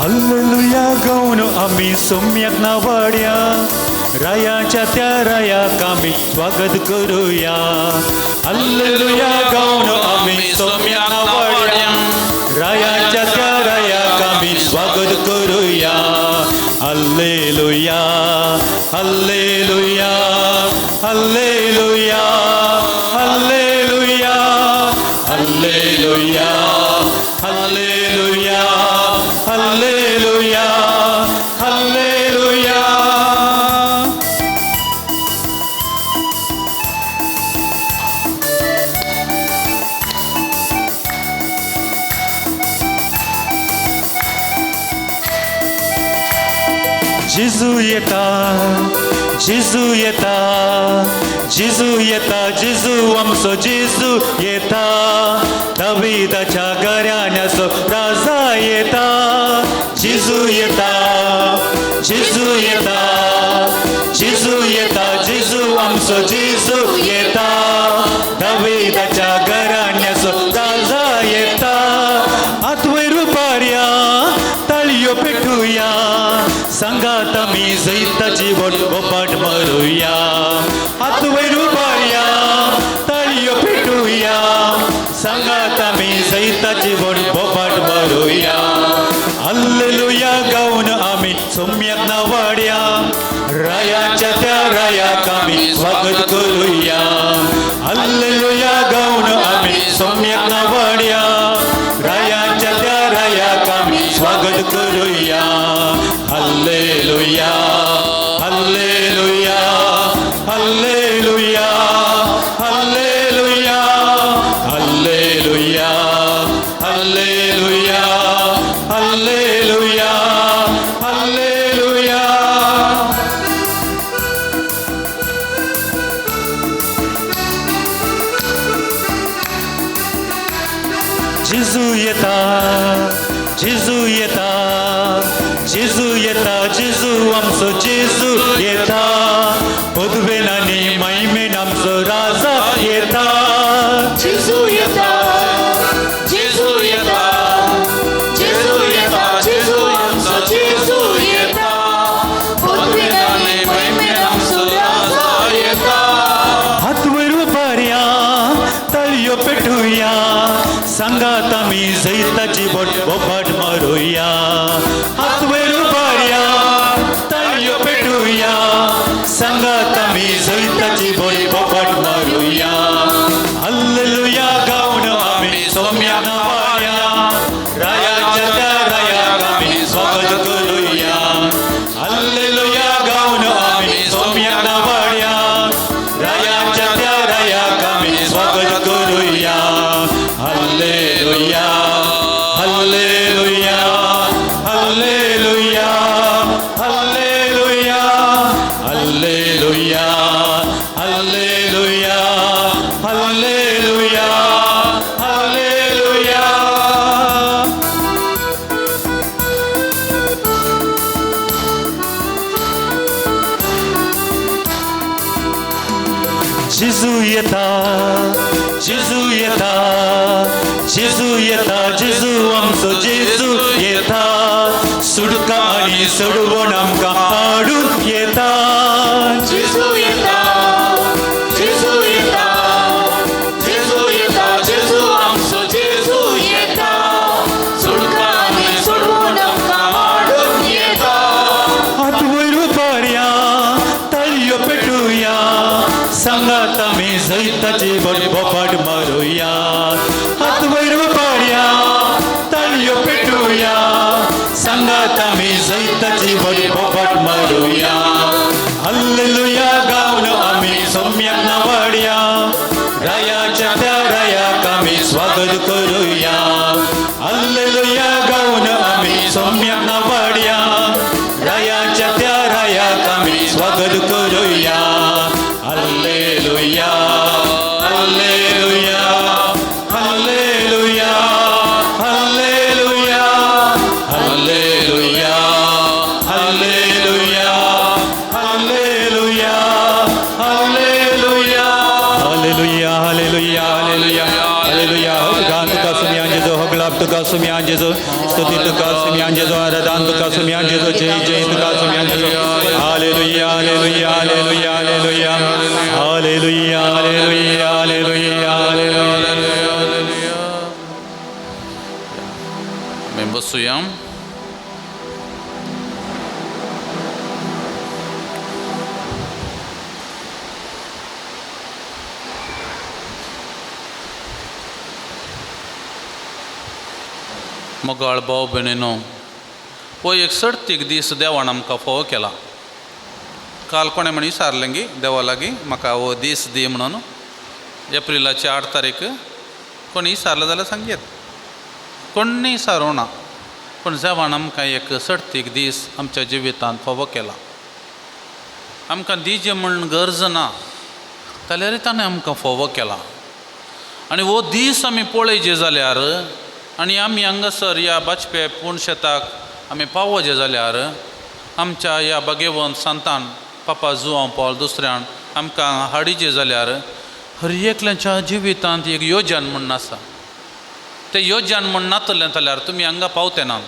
Hallelujah गावन आमी सोम्याक नावाड्या, रायाच्या त्या रायाक आमी स्वागत करुया. हालेलुया गावन आमी सोम्याक नावाड्या, रायाच्या त्या रायाक आमी स्वागत करुया. Hallelujah, hallelujah, hallelujah, hallelujah, hallelujah, hallelujah, hallelujah, hallelujah. जेजू येता, जेजू येता, जेजू येता, जेजू आमचो जेजू येता. दाविदाच्या घराण्याचो राजा येता. जेजू येता, जेजू येता, जेजू येता, जेजू आमचो जेजू येता. दाविदाच्या घराण्याचो राजा येता. हात वयर उबारया, ताळयो पेटुया, सांगात आमी जैताची वट बोबाट मारुया. हात वयर उबारया, ताळयो पेटुया, सांगात आमी जैताची वट बोबाट मारुया. हालेलुया गावन आमी सोम्याक नावाड्या, रायाच्या त्या रायाक आमी स्वागत करुया. हालेलुया गावन आमी सोम्याक नावाड्या, रायाच्या त्या रायाक आमी स्वागत करुया. Hallelujah, hallelujah, hallelujah, hallelujah, hallelujah, hallelujah, hallelujah, hallelujah. जेजू येता, जेजू येता, जेजू येता, जेजू आमचो जेजू येता. पदवेन आनी महिमेन आमचो राजा येता. जेजू येता, जेजू येता, जेजू येता, जेजू आमचो जेजू येता. पदवेन आनी महिमेन आमचो राजा येता. हात वयर उबारया, ताळयो पेटुया, सांगात आमी जैताची बोट बोबाट मारुया. हात वयर उबारया, ताळयो पेटुया, सांगात आमी जैताची बोट बोबाट मारुया. हालेलुया गावन आमी सोम्याक नावाड्या, रायाच्या त्या रायाक आमी स्वागत करुया. हालेलुया गावन आमी सोम्याक नावाड्या, रायाच्या त्या रायाक आमी स्वागत करुया. Hallelujah, hallelujah, hallelujah, hallelujah, hallelujah, hallelujah, hallelujah, hallelujah. जेजू येता, जेजू येता, जेजू येता, जेजू आमचो जेजू येता. सुटका आनी सोडवण आमकां हाडून येता. जेजू येता, जेजू येता, जेजू येता, जेजू आमचो जेजू येता. सुटका आनी सोडवण आमकां हाडून येता. हात वयर उबारया, ताळयो पेटुया, सांगात आमी जैताची बोट बोबाट मारुया. हात वयर उबारया, ताळयो पेटुया, सांगात आमी जैताची बोट बोबाट मारुया. हालेलुया गावन आमी सोम्याक नावाड्या, रायाच्या त्या रायाक आमी स्वागत करुया. हालेलुया गावन आमी सोम्याक नावाड्या, रायाच्या त्या रायाक आमी स्वागत करुया. Hallelujah, hallelujah, hallelujah, hallelujah, hallelujah, hallelujah, hallelujah, hallelujah, hallelujah, hallelujah, hallelujah, hallelujah. गान तुका सुनया जेजो हगलाप तुका तुका सोम्यान जेजू, स्तुती तुका सोम्यान जेजू, आराधन तुका सोम्यान जेजू, जय जय तुका सोम्यान जेजू. Hallelujah hallelujah hallelujah hallelujah hallelujah hallelujah hallelujah hallelujah. आमी बसुया. मोगाळ भाव भयणीनो, हो एक सर्तीक दीस देवान आमकां फोव केला. काल कोणें म्हण विचारलें गी देवा लागीं म्हाका हो दीस दी म्हणून, एप्रिलाची 8 तारीख कोणी विचारलें जाल्यार सांगयेत, कोण्णी विचारूं ना. पूण देवान आमकां एक सर्तीक दीस आमच्या जिवितांत फोवो केला. आमकां दिजे म्हण गरज ना, जाल्यार ताणें आमकां फोवो केला. आनी हो दीस आमी पळयचे जाल्यार आनी आमी हांगासर ह्या बाजपे पूण शेताक आमी पावोचे जाल्यार आमच्या ह्या बागेवंत सांतान पापा जुवांव पावल दुसऱ्यान आमकां हाडीचे जाल्यार हर एकल्याच्या जिवितांत एक योजन म्हूण आसा. तें योजन म्हूण नातलें जाल्यार तुमी हांगा पावते ना.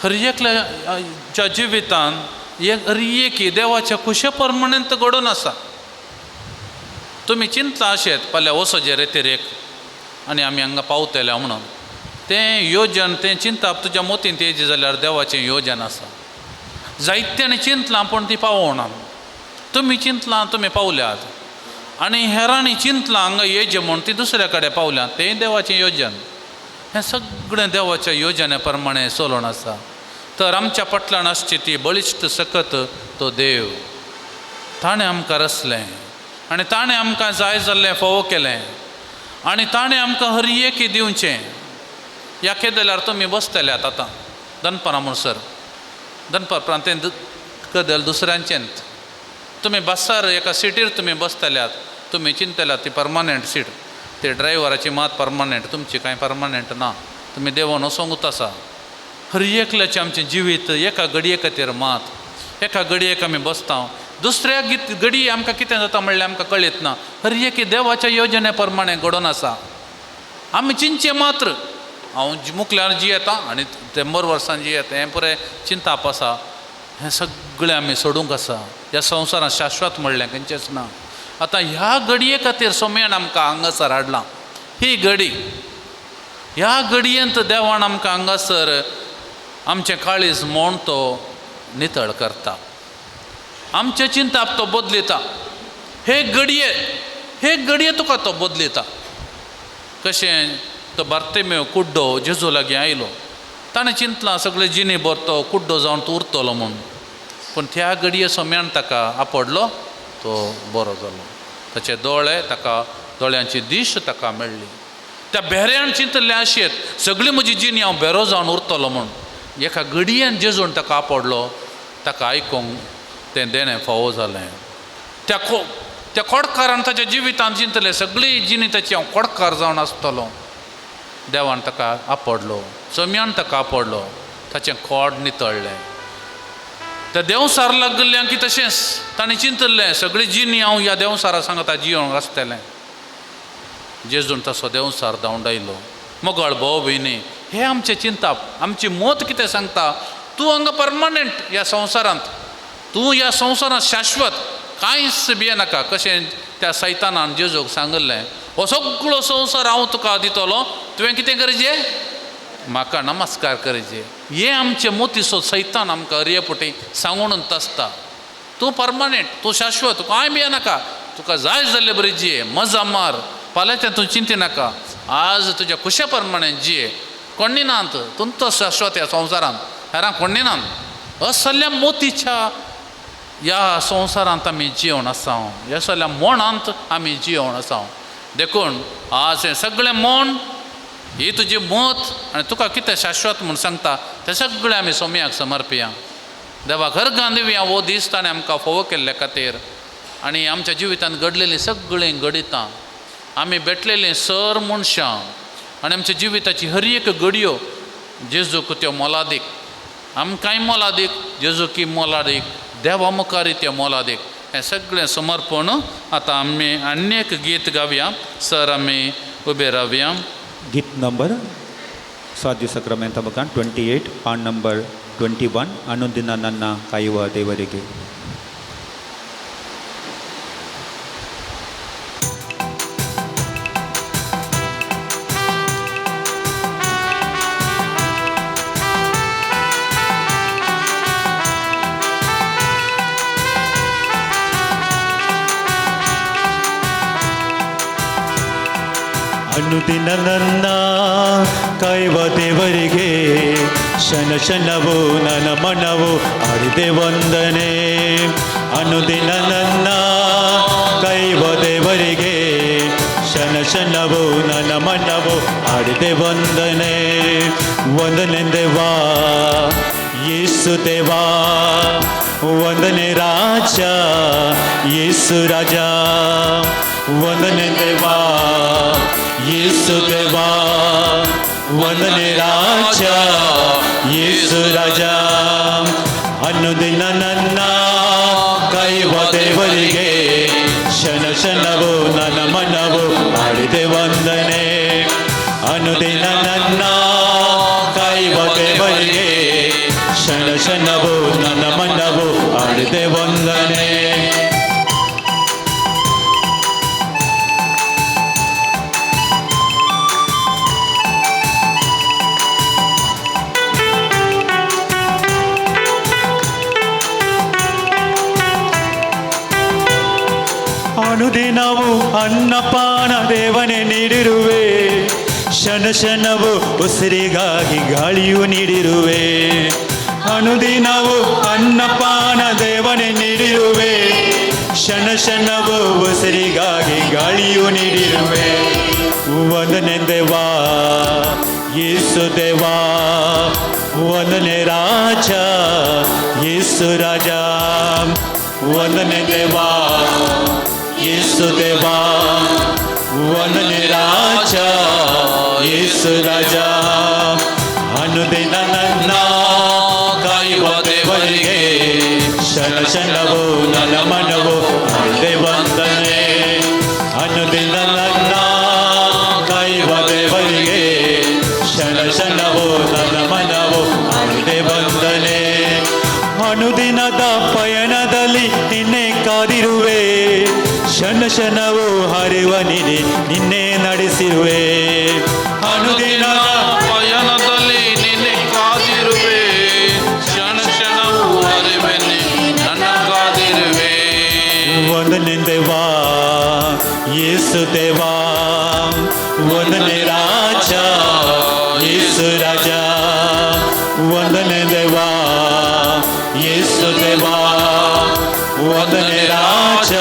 हर एकल्याच्या जिवितांत एक हर एक देवाच्या खुशे प्रमाणें घडोवन आसा. तुमी चिंतला अशेंत फाल्यां वचोचें रेतेरेक आनी आमी हांगा पावतले म्हणून, तें योजन तें चिंतप तुज्या मोतींत येयचें जाल्यार देवाचें योजन आसा. जायत्यांनी चिंतलां पूण ती पावोना. तुमी चिंतलां तुमी पावल्यात, आनी हेरांनी चिंतलां हांगा येयचें म्हूण ती दुसऱ्या कडेन पावल्यात, तें देवाचें योजन. हें सगळें देवाच्या योजने प्रमाणें चलोवन आसा. तर आमच्या फाटल्यान आसची ती बळिश्ट सकत तो देव, ताणें आमकां रचलें आनी ताणें आमकां जाय जाल्लें फोवो केलें आनी ताणें आमकां हर एक दिवचें. ह्या केदल्यार तुमी बसतल्यात आतां दनपारां म्हणसर, दनपार प्रांतें कदेल दुसऱ्यांचेंत तुमी बसार एका सिटीर तुमी बसतल्यात, तुमी चिंतल्यात ती परमानंट सीट, ते ड्रायव्हराची मात परमानंट, तुमची कांय परमानंट ना. तुमी देवोन वचोंकूच आसा. हर एकल्याचें आमचें जिवीत एका घडये खातीर मात, एका घडयेक आमी बसता, दुसऱ्या घडये आमकां कितें जाता म्हणल्यार आमकां कळयत ना. हर एक देवाच्या योजने प्रमाणें घडोवन आसा. आमी चिंतचें मात्र हांव मुखल्यान जियेता आनी 100 वर्सां जियेता हें पुरें चिंताप आसा. हें सगळें आमी सोडूंक आसा. ह्या संवसारांत शाश्वत म्हणलें खंयचेंच ना. आतां ह्या घडये खातीर सोम्यान आमकां हांगासर हाडलां. ही घडी, ह्या घडयेंत देवान आमकां हांगासर आमचें काळीज म्हूण तो नितळ करता, आमचें चिंताप तो बदलिता. हे घडये, हे घडये तुका तो बदलिता. कशें तो बार्तेमेव कुड्डो जेजू लागीं आयलो, ताणें चिंतलां सगळें जिणे भर तो कुड्डो जावन तो उरतलो म्हूण, पूण त्या घडये सोम्यान ताका आपडलो, तो बरो जालो. ताचे दोळे ताका, दोळ्यांची दीश ताका मेळ्ळी. त्या भेऱ्यान चिंतलें आशेत सगळी म्हजी जिणी हांव भेरो जावन उरतलो म्हूण, एका घडयेन जेजून ताका आपडलो, ताका आयकूंक तें देणें फावो जालें. त्या खोडकारान ताच्या जिवितांत चिंतलें सगळी जिणी ताची हांव खोडकार जावन आसतलो. देवान ताका आपडलो, सोम्यान ताका आपडलो, ताचें खोड नितळ्ळें. त्या देंवसार लागल्ल्यां की तशेंच ताणें चिंतलें सगळी जिणी हांव ह्या देंवसारा सांगता जियोंक आसतलें. जेजून तसो देंवसार धांवडायलो. मोगाळ भाव भयणी, हें आमचें चिंताप, आमची मत कितें सांगता, तूं हांगा परमनंट ह्या संवसारांत, तूं ह्या संवसारांत शाश्वत, कांयच भियेनाका. कशें त्या सैतानान जेजूक सांगिल्लें, हो सगळो संवसार हांव तुका दितलो, तुवें कितें करचें, म्हाका नमस्कार करचें. हें आमचें मोतीचो सैतान आमकां हरये सांगून आसता, तूं परमनंट, तूं शाश्वत, कांय भियेनाका, तुका जाय जाल्ले बरी जिये, मजा मार, फाल्यांचें तूं चिंतिनाका, आज तुज्या खुशे प्रमाणे जिये. कोण्णी नात तुमचो शाश्वत ह्या संवसारांत, हेरां कोण्णी नात. असल्या मोतीच्या ह्या संवसारांत आमी जियोन आसा, ह्या सगल्या मोणांत आमी जियोन आसा. देखून आज हें सगळें मोण, ही तुजी मत आनी तुका कितें शाश्वत म्हूण सांगता तें सगळें आमी सोम्याक समर्पिया. देवाक हरगान दिवया हो दीस ताणें आमकां फोवो केल्ले खातीर आनी आमच्या जिवितांत घडलेलीं सगळीं घडितां, आमी भेटलेलीं सर मनशां आनी आमच्या जिविताची हर एक घडयो जेजूक त्यो मोलादीक, आमकांय मोलादीक, जेजूकी मोलादीक, देवा मुखार त्यो मोलादीक. हें सगळें समर्पण आतां आमी आनी एक गीत गावया. सर आमी उबे रावया. गीत नंबर ಸಾಧ್ಯ ಸಕ್ರಮೆಂತ ಮುಖಾನ್ 28 ಪಾನ್ ನಂಬರ್ 21 ಅನುದಿನ ನನ್ನ ಕಾಯುವ ದೇವರಿಗೆ. ಅನುದಿನ ನನ್ನ ಕಾಯುವ ದೇವರಿಗೆ ಕ್ಷಣ ಕ್ಷಣವೂ ನನ್ನ ಮನವು ಆಡಿದೆ ವಂದನೆ. ಅನುದಿನ ನನ್ನ ಕಾಯುವ ದೇವರಿಗೆ ಕ್ಷಣ ಕ್ಷಣವೂ ನನ್ನ ಮನವು ಆಡಿದೆ ವಂದನೆ. ವಂದನೆ ದೇವಾ ಯೇಸು ದೇವಾ, ವಂದನೆ ರಾಜ ಯೇಸು ರಾಜ, ವಂದನೆ ದೇವಾ ಯೇಸು ದೇವಾ, ವಂದನೆ ರಾಜ ಯೇಸು ರಾಜ. ಅನುದಿನ ನನ್ನ ಕಾಯುವ ದೇವರಿಗೆ ಕ್ಷಣ ಕ್ಷಣವೂ ನನ್ನ ಮನವು ಆಡಿದೆ ವಂದನೆ. ಅನುದಿನ ನನ್ನ ಕಾಯುವ ದೇವರಿಗೆ ಕ್ಷಣ ಕ್ಷಣವೂ ನನ್ನ ಮನವು ಆಡಿದೆ ವಂದನೆ. ಅನುದಿನವು ಅನ್ನಪಾನ ದೇವನೇ ನೀಡಿರುವೆ, ಕ್ಷಣ ಕ್ಷಣವು ಉಸಿರಿಗಾಗಿ ಗಾಳಿಯು ನೀಡಿರುವೆ. ಅನುದಿನವು ಅನ್ನಪಾನ ದೇವನೇ ನೀಡಿರುವೆ, ಕ್ಷಣ ಕ್ಷಣವು ಉಸಿರಿಗಾಗಿ ಗಾಳಿಯು ನೀಡಿರುವೆ. ವಂದನೆ ದೇವಾ ಯೇಸು ದೇವಾ, ವಂದನೆ ರಾಜ ಯೇಸು ರಾಜ, ವಂದನೆ ದೇವಾ ಯೇಸು ದೇವಾ, ವಂದನೆ ರಾಜ ಯೇಸು ರಾಜ. ಅನುದಿನ ನನ್ನ ಕಾಯುವ ದೇವರಿಗೆ ಕ್ಷಣ ಕ್ಷಣವೂ ನನ್ನ ಮನವು ಆಡಿದೆ ವಂದನೆ. ಅನುದಿನ ನನ್ನ ಕಾಯುವ ದೇವರಿಗೆ ಕ್ಷಣ ಕ್ಷಣವೂ ನನ್ನ ಮನವು ಆಡಿದೆ ವಂದನೆ. ಅನುದಿನದ ಪಯಣದಲ್ಲಿ ನಿನ್ನೆ ಕಾದಿರುವೆ, ಕ್ಷಣ ಕ್ಷಣವೂ ಹರಿವ ನೀನೆ ನಿನ್ನೆ ನಡೆಸಿರುವೆ. ಅನುದಿನದ ಪಯಣದಲ್ಲಿ ನಿನ್ನೆ ಕಾದಿರುವೆ, ಕ್ಷಣ ಕ್ಷಣವೂ ಹರಿವೆ ನನ್ನ ಕಾದಿರುವೆ. ವಂದನೆ ದೇವಾ ಯೇಸು ದೇವಾ, ವಂದನೆ ರಾಜ ಯೇಸು ರಾಜ, ವಂದನೆ ದೇವಾ ಯೇಸು ದೇವಾ, ವಂದನೆ ರಾಜ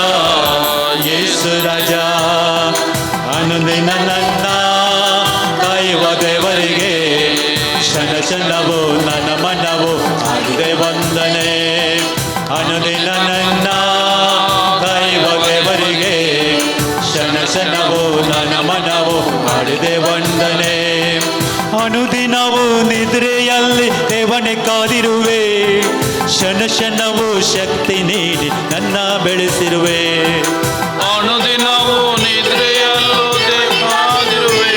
ಯೇಸು ರಾಜ. ಅನುದಿನ ನನ್ನ ಕಾಯುವ ದೇವರಿಗೆ ಕ್ಷಣ ಕ್ಷಣವೂ ನನ್ನ ಮನವು ಆಡಿದೆ ವಂದನೆ. ಅನುದಿನ ನನ್ನ ಕಾಯುವ ದೇವರಿಗೆ ಕ್ಷಣ ಕ್ಷಣವೂ ನನ್ನ ಮನವು ಆಡಿದೆ ವಂದನೆ. ಅನುದಿನವೂ ನಿದ್ರೆಯಲ್ಲಿ ದೇವನೇ ಕಾದಿರುವೆ, ಕ್ಷಣ ಕ್ಷಣವೂ ಶಕ್ತಿ ನೀಡಿ ನನ್ನ ಬೆಳೆಸಿರುವೆ. ಅನುದಿನವೂ ನಿದ್ರೆಯಲ್ಲೂ ಕಾದಿರುವೆ,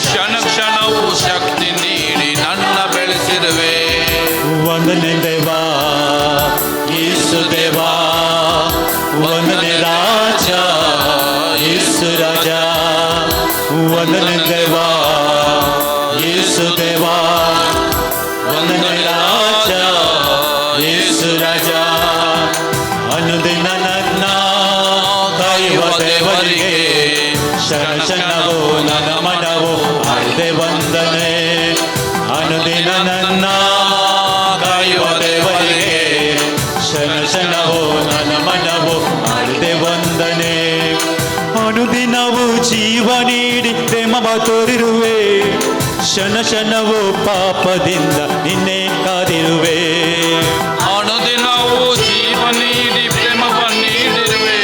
ಕ್ಷಣ ಕ್ಷಣವೂ ಶಕ್ತಿ ನೀಡಿ ನನ್ನ ಬೆಳೆಸಿರುವೆ. ವಂದನೆ ದೇವಾ ಯೇಸು ದೇವಾ, ವಂದನೆ ರಾಜ ಯೇಸು ರಾಜ, ವಂದನೆ ದೇವಾ ಯೇಸು ದೇವಾ, ವಂದನೆ ರಾಜ ಯೇಸು ರಾಜ. ಅನುದಿನ ನನ್ನ ಕಾಯುವ ದೇವರಿಗೆ ಕ್ಷಣ ಕ್ಷಣವೂ ನನ್ನ ಮನವು ಆಡಿದೆ ವಂದನೆ. ಅನುದಿನ ನನ್ನ ಕಾಯುವ ದೇವರಿಗೆ ಕ್ಷಣ ಕ್ಷಣವೂ ನನ್ನ ಮನವು ಆಡಿದೆ ವಂದನೆ. ಅನುದಿನವೂ ಜೀವ ನೀಡಿ ಪ್ರೇಮವ ತೋರಿರುವೆ, ಕ್ಷಣ ಕ್ಷಣವೂ ಪಾಪದಿಂದ ನಿನ್ನೆ ಕಾದಿರುವೆ. ಅನುದಿನವೂ ಜೀವ ನೀಡಿ ಪ್ರೇಮವ ನೀಡಿರುವೆ,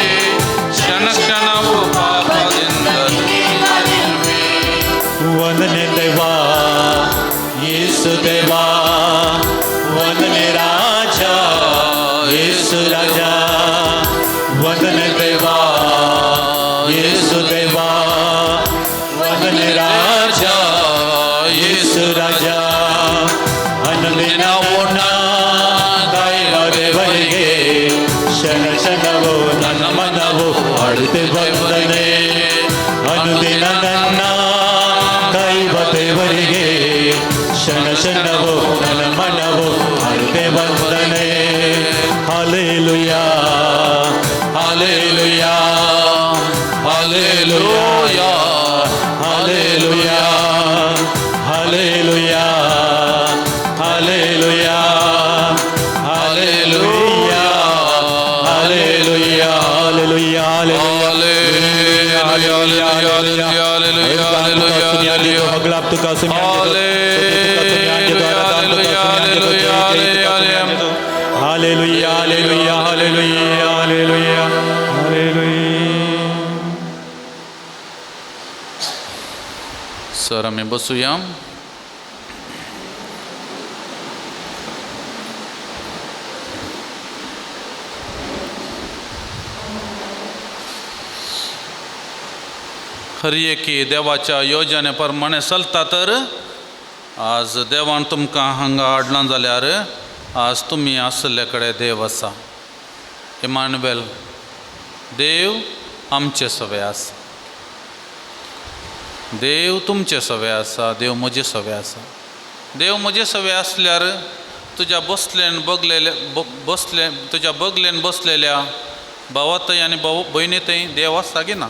ಕ್ಷಣ ಕ್ಷಣವೂ ಪಾಪದಿಂದ ಕಾದಿರುವೆ. ವಂದನೆ ದೇವಾ ಯೇಸು ದೇವಾ, ವಂದನೆ ರಾಜ ಯೇಸು ರಾಜ, ವಂದನೆ ದೇವಾ ಯೇಸು ದೇವಾ, ವಂದನೆ ರಾಜ तुका सुम्यान जेजू हगलाप तुका सुम्यान जेजू hallelujah hallelujah hallelujah hallelujah hallelujah. Sir आमी बसुया. हर एकी देवाच्या योजने प्रमाणे चलता तर आज देवान तुमकां हांगा हाडलां जाल्यार आज तुमी आसले कडेन देव आसा. इमानुएल देव आमचे सवे आसा, देव तुमचे सवे आसा, देव म्हजे सवे आसा. देव म्हजे सवे आसल्यार तुज्या बसलेन बगलेले बसले तुज्या बगलेन बसलेल्या भावा थंय आनी भाव भयणी थंय देव आसता की ना?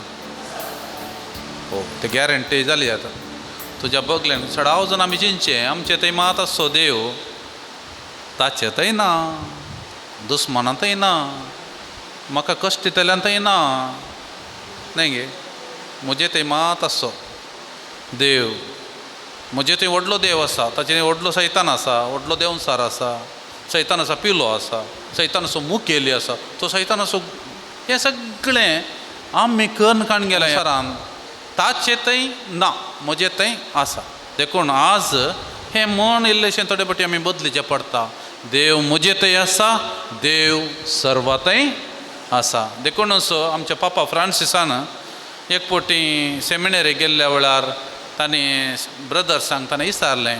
हो ते गॅरंटी जाली आतां. तुज्या बगलेन सडाव जाण आमी चिंतचें आमचे थंय मात आसचो देव, ताचे थंय ना, दुस्माना थंय ना, म्हाका कश्ट दितल्यान थंय ना, न्हय गे? म्हजे थंय मात आसचो देव. म्हजे थंय व्हडलो देव आसा, ताचे व्हडलो सैतान आसा, व्हडलो देवचार आसा, सैतान आसा पिलो आसा, सैतान आसो मुखेली आसा, तो सैतान आसो. हें सगळें आमी कन्न काण गेल्या सरान ताचे थंय ना, म्हजे थंय आसा. देखून आज हें मन इल्लेशें थोडे फावटी आमी बदलीचें पडटा. देव म्हजे थंय आसा, देव सर्वांतय आसा. देखूनच आमच्या पापा फ्रांसिसान एक फावटी सेमिनरी गेल्ल्या वेळार तांणी ब्रदर्सांक ताणें विचारलें,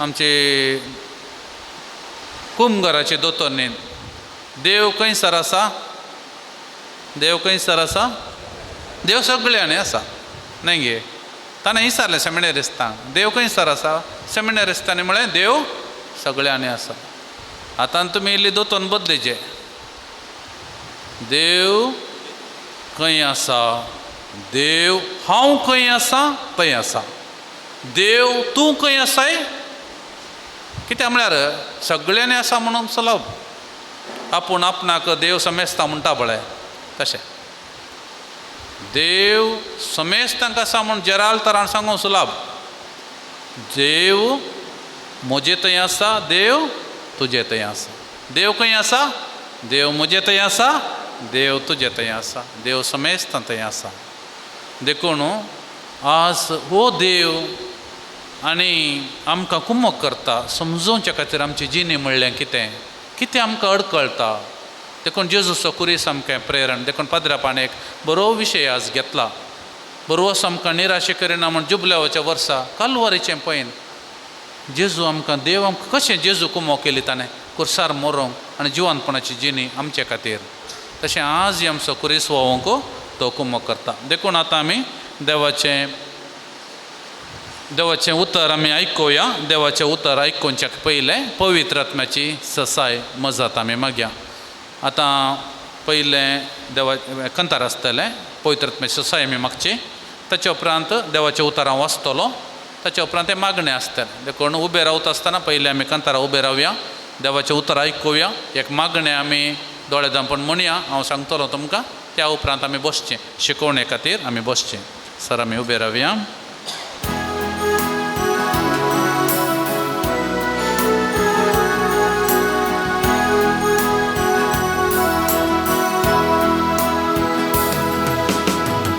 आमचे कुमघराचे दोतोरनी, देव खंयसर आसा? देव खंयसर आसा? देव सगळ्यांनी आसा न्हय गे? ताणें विचारलें सेमिनरिस्तांक, देव खंयसर आसा? सेमिनरिस्तांनी म्हळें देव सगळ्यांनी आसा. आतां तुमी इल्ली दोतोन बदलीचे, देव खंय आसा? देव हांव खंय आसा थंय आसा. देव तूं खंय आसाय? कित्याक म्हळ्यार सगळ्यांनी आसा म्हणून चलप, आपूण आपणाक देव समेस्ता म्हणटा पळय तशें देव समेस्तांक आसा म्हूण जेराल तरान सांगूंक सुलाभ. देव म्हजे थंय आसा, देव तुजे थंय आसा. देव खंय आसा? देव म्हजे थंय आसा, देव तुजे थंय आसा, देव समेस्तां थंय आसा. देखून आज हो देव आनी आमकां कुमक करता समजोवच्या खातीर आमची जिणी म्हणलें कितें कितें आमकां अडकळटा. देखून जेजूचो कुरीस आमकां प्रेरण. देखून पाद्रापान एक बरो विशय आज घेतला, बरो आमकां निराशे करिना म्हूण जुबल्याच्या वर्सा कालवारीचें पळयन जेजू आमकां देव आमकां कशें जेजू कुमो केली ताणें कुर्सार मरोंक आनी जिवनपणाची जिणी आमचे खातीर. तशें आज आमचो कुरीस व्होवंक तो कुमो करता. देखून आतां आमी देवाचें देवाचें उतर आमी आयकुया. देवाचें उतर आयकुच्या पयलें पवित्र आत्म्याची ससाय मजत आमी मागया. आतां पयलें देवा कंतार आसतलें, पवित्र आत्म्याची ससाय आमी मागची, ताच्या उपरांत देवाचें उतर हांव वाचतलो, ताच्या उपरांत तें मागणें आसतलें. देखून उबें रावता आसतना पयलें आमी कंतारा उबें रावया, देवाचें उतर आयकुया, एक मागणें आमी दोळे धांपून म्हणया, हांव सांगतलो तुमकां. त्या उपरांत आमी बसचें शिकोवणे खातीर आमी बसचें. सर आमी उबें रावया.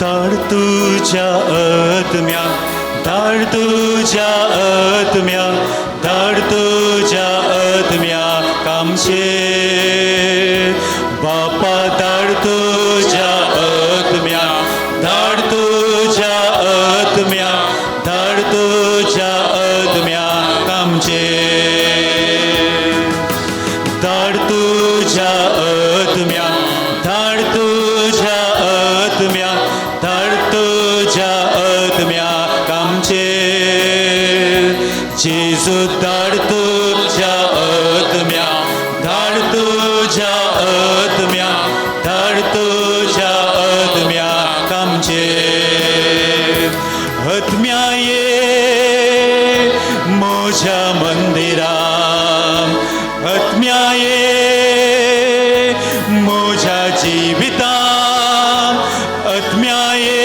धाड तुझ्या आत्म्या, धाड तुझ्या आत्म्या, धाड तुझ्या आत्म्या कामशे बापा, धाड तुझ्या आत्म्या, धाड तुझ्या आत्म्या, धाड तुझ्या आत्म्या कामचे, धाड तुझ्या आत्म्या, धाड तुझ्या आत्म्या, धाड तुझ्या आत्म्या कामचे जेजू, धाड तुझ्या आत्म्या, धाड तुझ्या आत्म्या, धाड तुझ्या आत्म्या कामचे. आत्म्या ये म्हज्या मंदिरा, आत्म्या ये म्हज्या जिविता, आत्म्या ये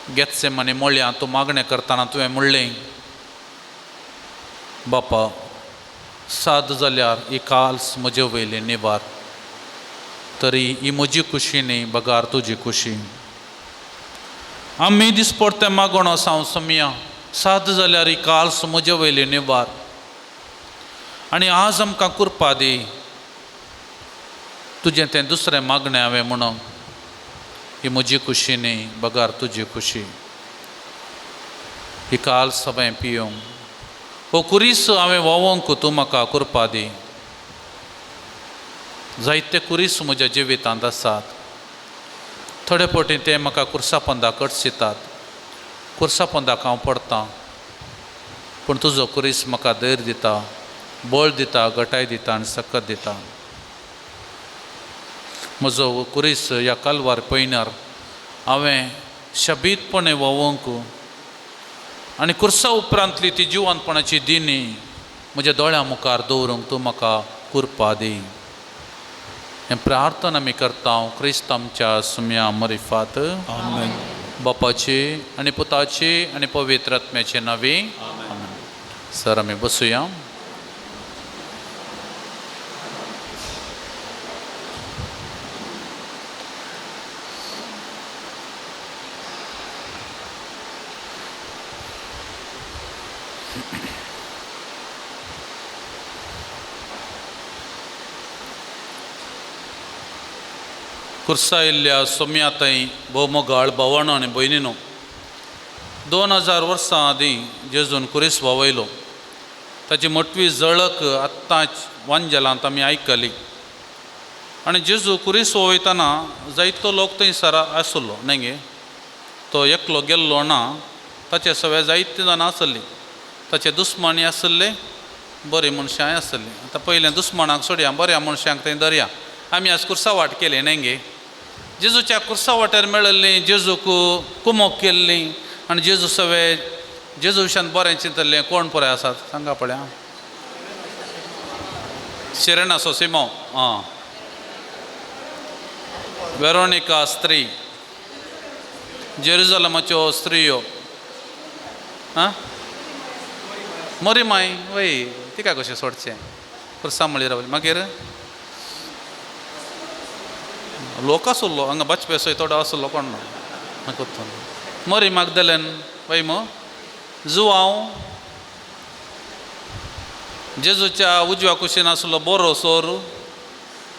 गेत्सेमनी मोळ्या तूं मागणें करतना तुवें म्हणलें, बापा साद जाल्यार ही काल्स म्हजे वयली निवार, तरी ही म्हजी खुशी न्ही बगार तुजी खुशी। आमी दिसपडते मागणो साव सोमया, साद जाल्यार ही काल्स म्हजे वयली निवार, आनी आज आमकां कुरपा दी तुजें तें दुसरें मागणें हांवें म्हणून, ही म्हजी खुशी न्ही बगार तुजी खुशी। ही काल्स हांवें पियोंक, हो कुरीस हांवें व्हांवोंक तूं म्हाका कुरपा दी। जायते कुरीस म्हज्या जिवितांत आसात, थोडे फावटी ते म्हाका कुर्सा पोंदा कडसितात, कुर्सा पोंदाक हांव पडटां, पूण तुजो कुरीस म्हाका धैर्य दिता, बळ दिता, गटाय दिता आनी सकत दिता। म्हजो कुरीस ह्या कालवार पयनार हांवें शबीतपणे व्हांवोंक आनी कुर्सा उपरांतली ती जिवंतपणाची दिनी म्हज्या दोळ्यां मुखार दवरूंक तूं म्हाका कुरपा दी। हें प्रार्थना आमी करता क्रिस्त आमच्या सुम्या मरिफात। आमेन। बापाची आनी पुताची आनी पवित्र आत्म्याचे नांवी आमेन। सर आमी बसुया। कुर्सायल्ल्या सोम्यातय भोवमोगाळ भावानो आनी भयणीनो, 2000 वर्सां आदीं जेजून कुरीस वावयलो। ताची मोटवी झळक आत्तांच वांजेलांत आमी आयकली। आनी जेजू कुरीस वावयतना जायतो लोक थंयसर आसलो न्हय गे, तो एकलो गेल्लो ना, ताचे सगळे जायते जाणां आसली, ताचे दुस्मानी आसले, बरीं मनशांय आसलीं। आतां पयलें दुस्मानाक सोडया, बऱ्या मनशांक थंय धरया। आमी आज कुर्सा वाट केली न्हय गे, जेजूच्या कुर्सा वाटेर मेळिल्ली, जेजूक कुमोक केल्ली आनी जेजू सगळे जेजू विशयान बरें चिंतल्लें। कोण पळय आसात सांगा पळया। सिरेनासो सिमो, आं, वेरोनिका स्त्री, जेरुजलमाच्यो स्त्रियो, आं, मोरी माय वय तिका कशें सोडचें कुर्सा मळी रावली। मागीर लोक आसलो हांगा बाचपेसोय थोडो आसलो कोण ना मोरी मागदलेन वय मो जुवांव जेजूच्या उजव्या कुशीन आसलो बरो सोर,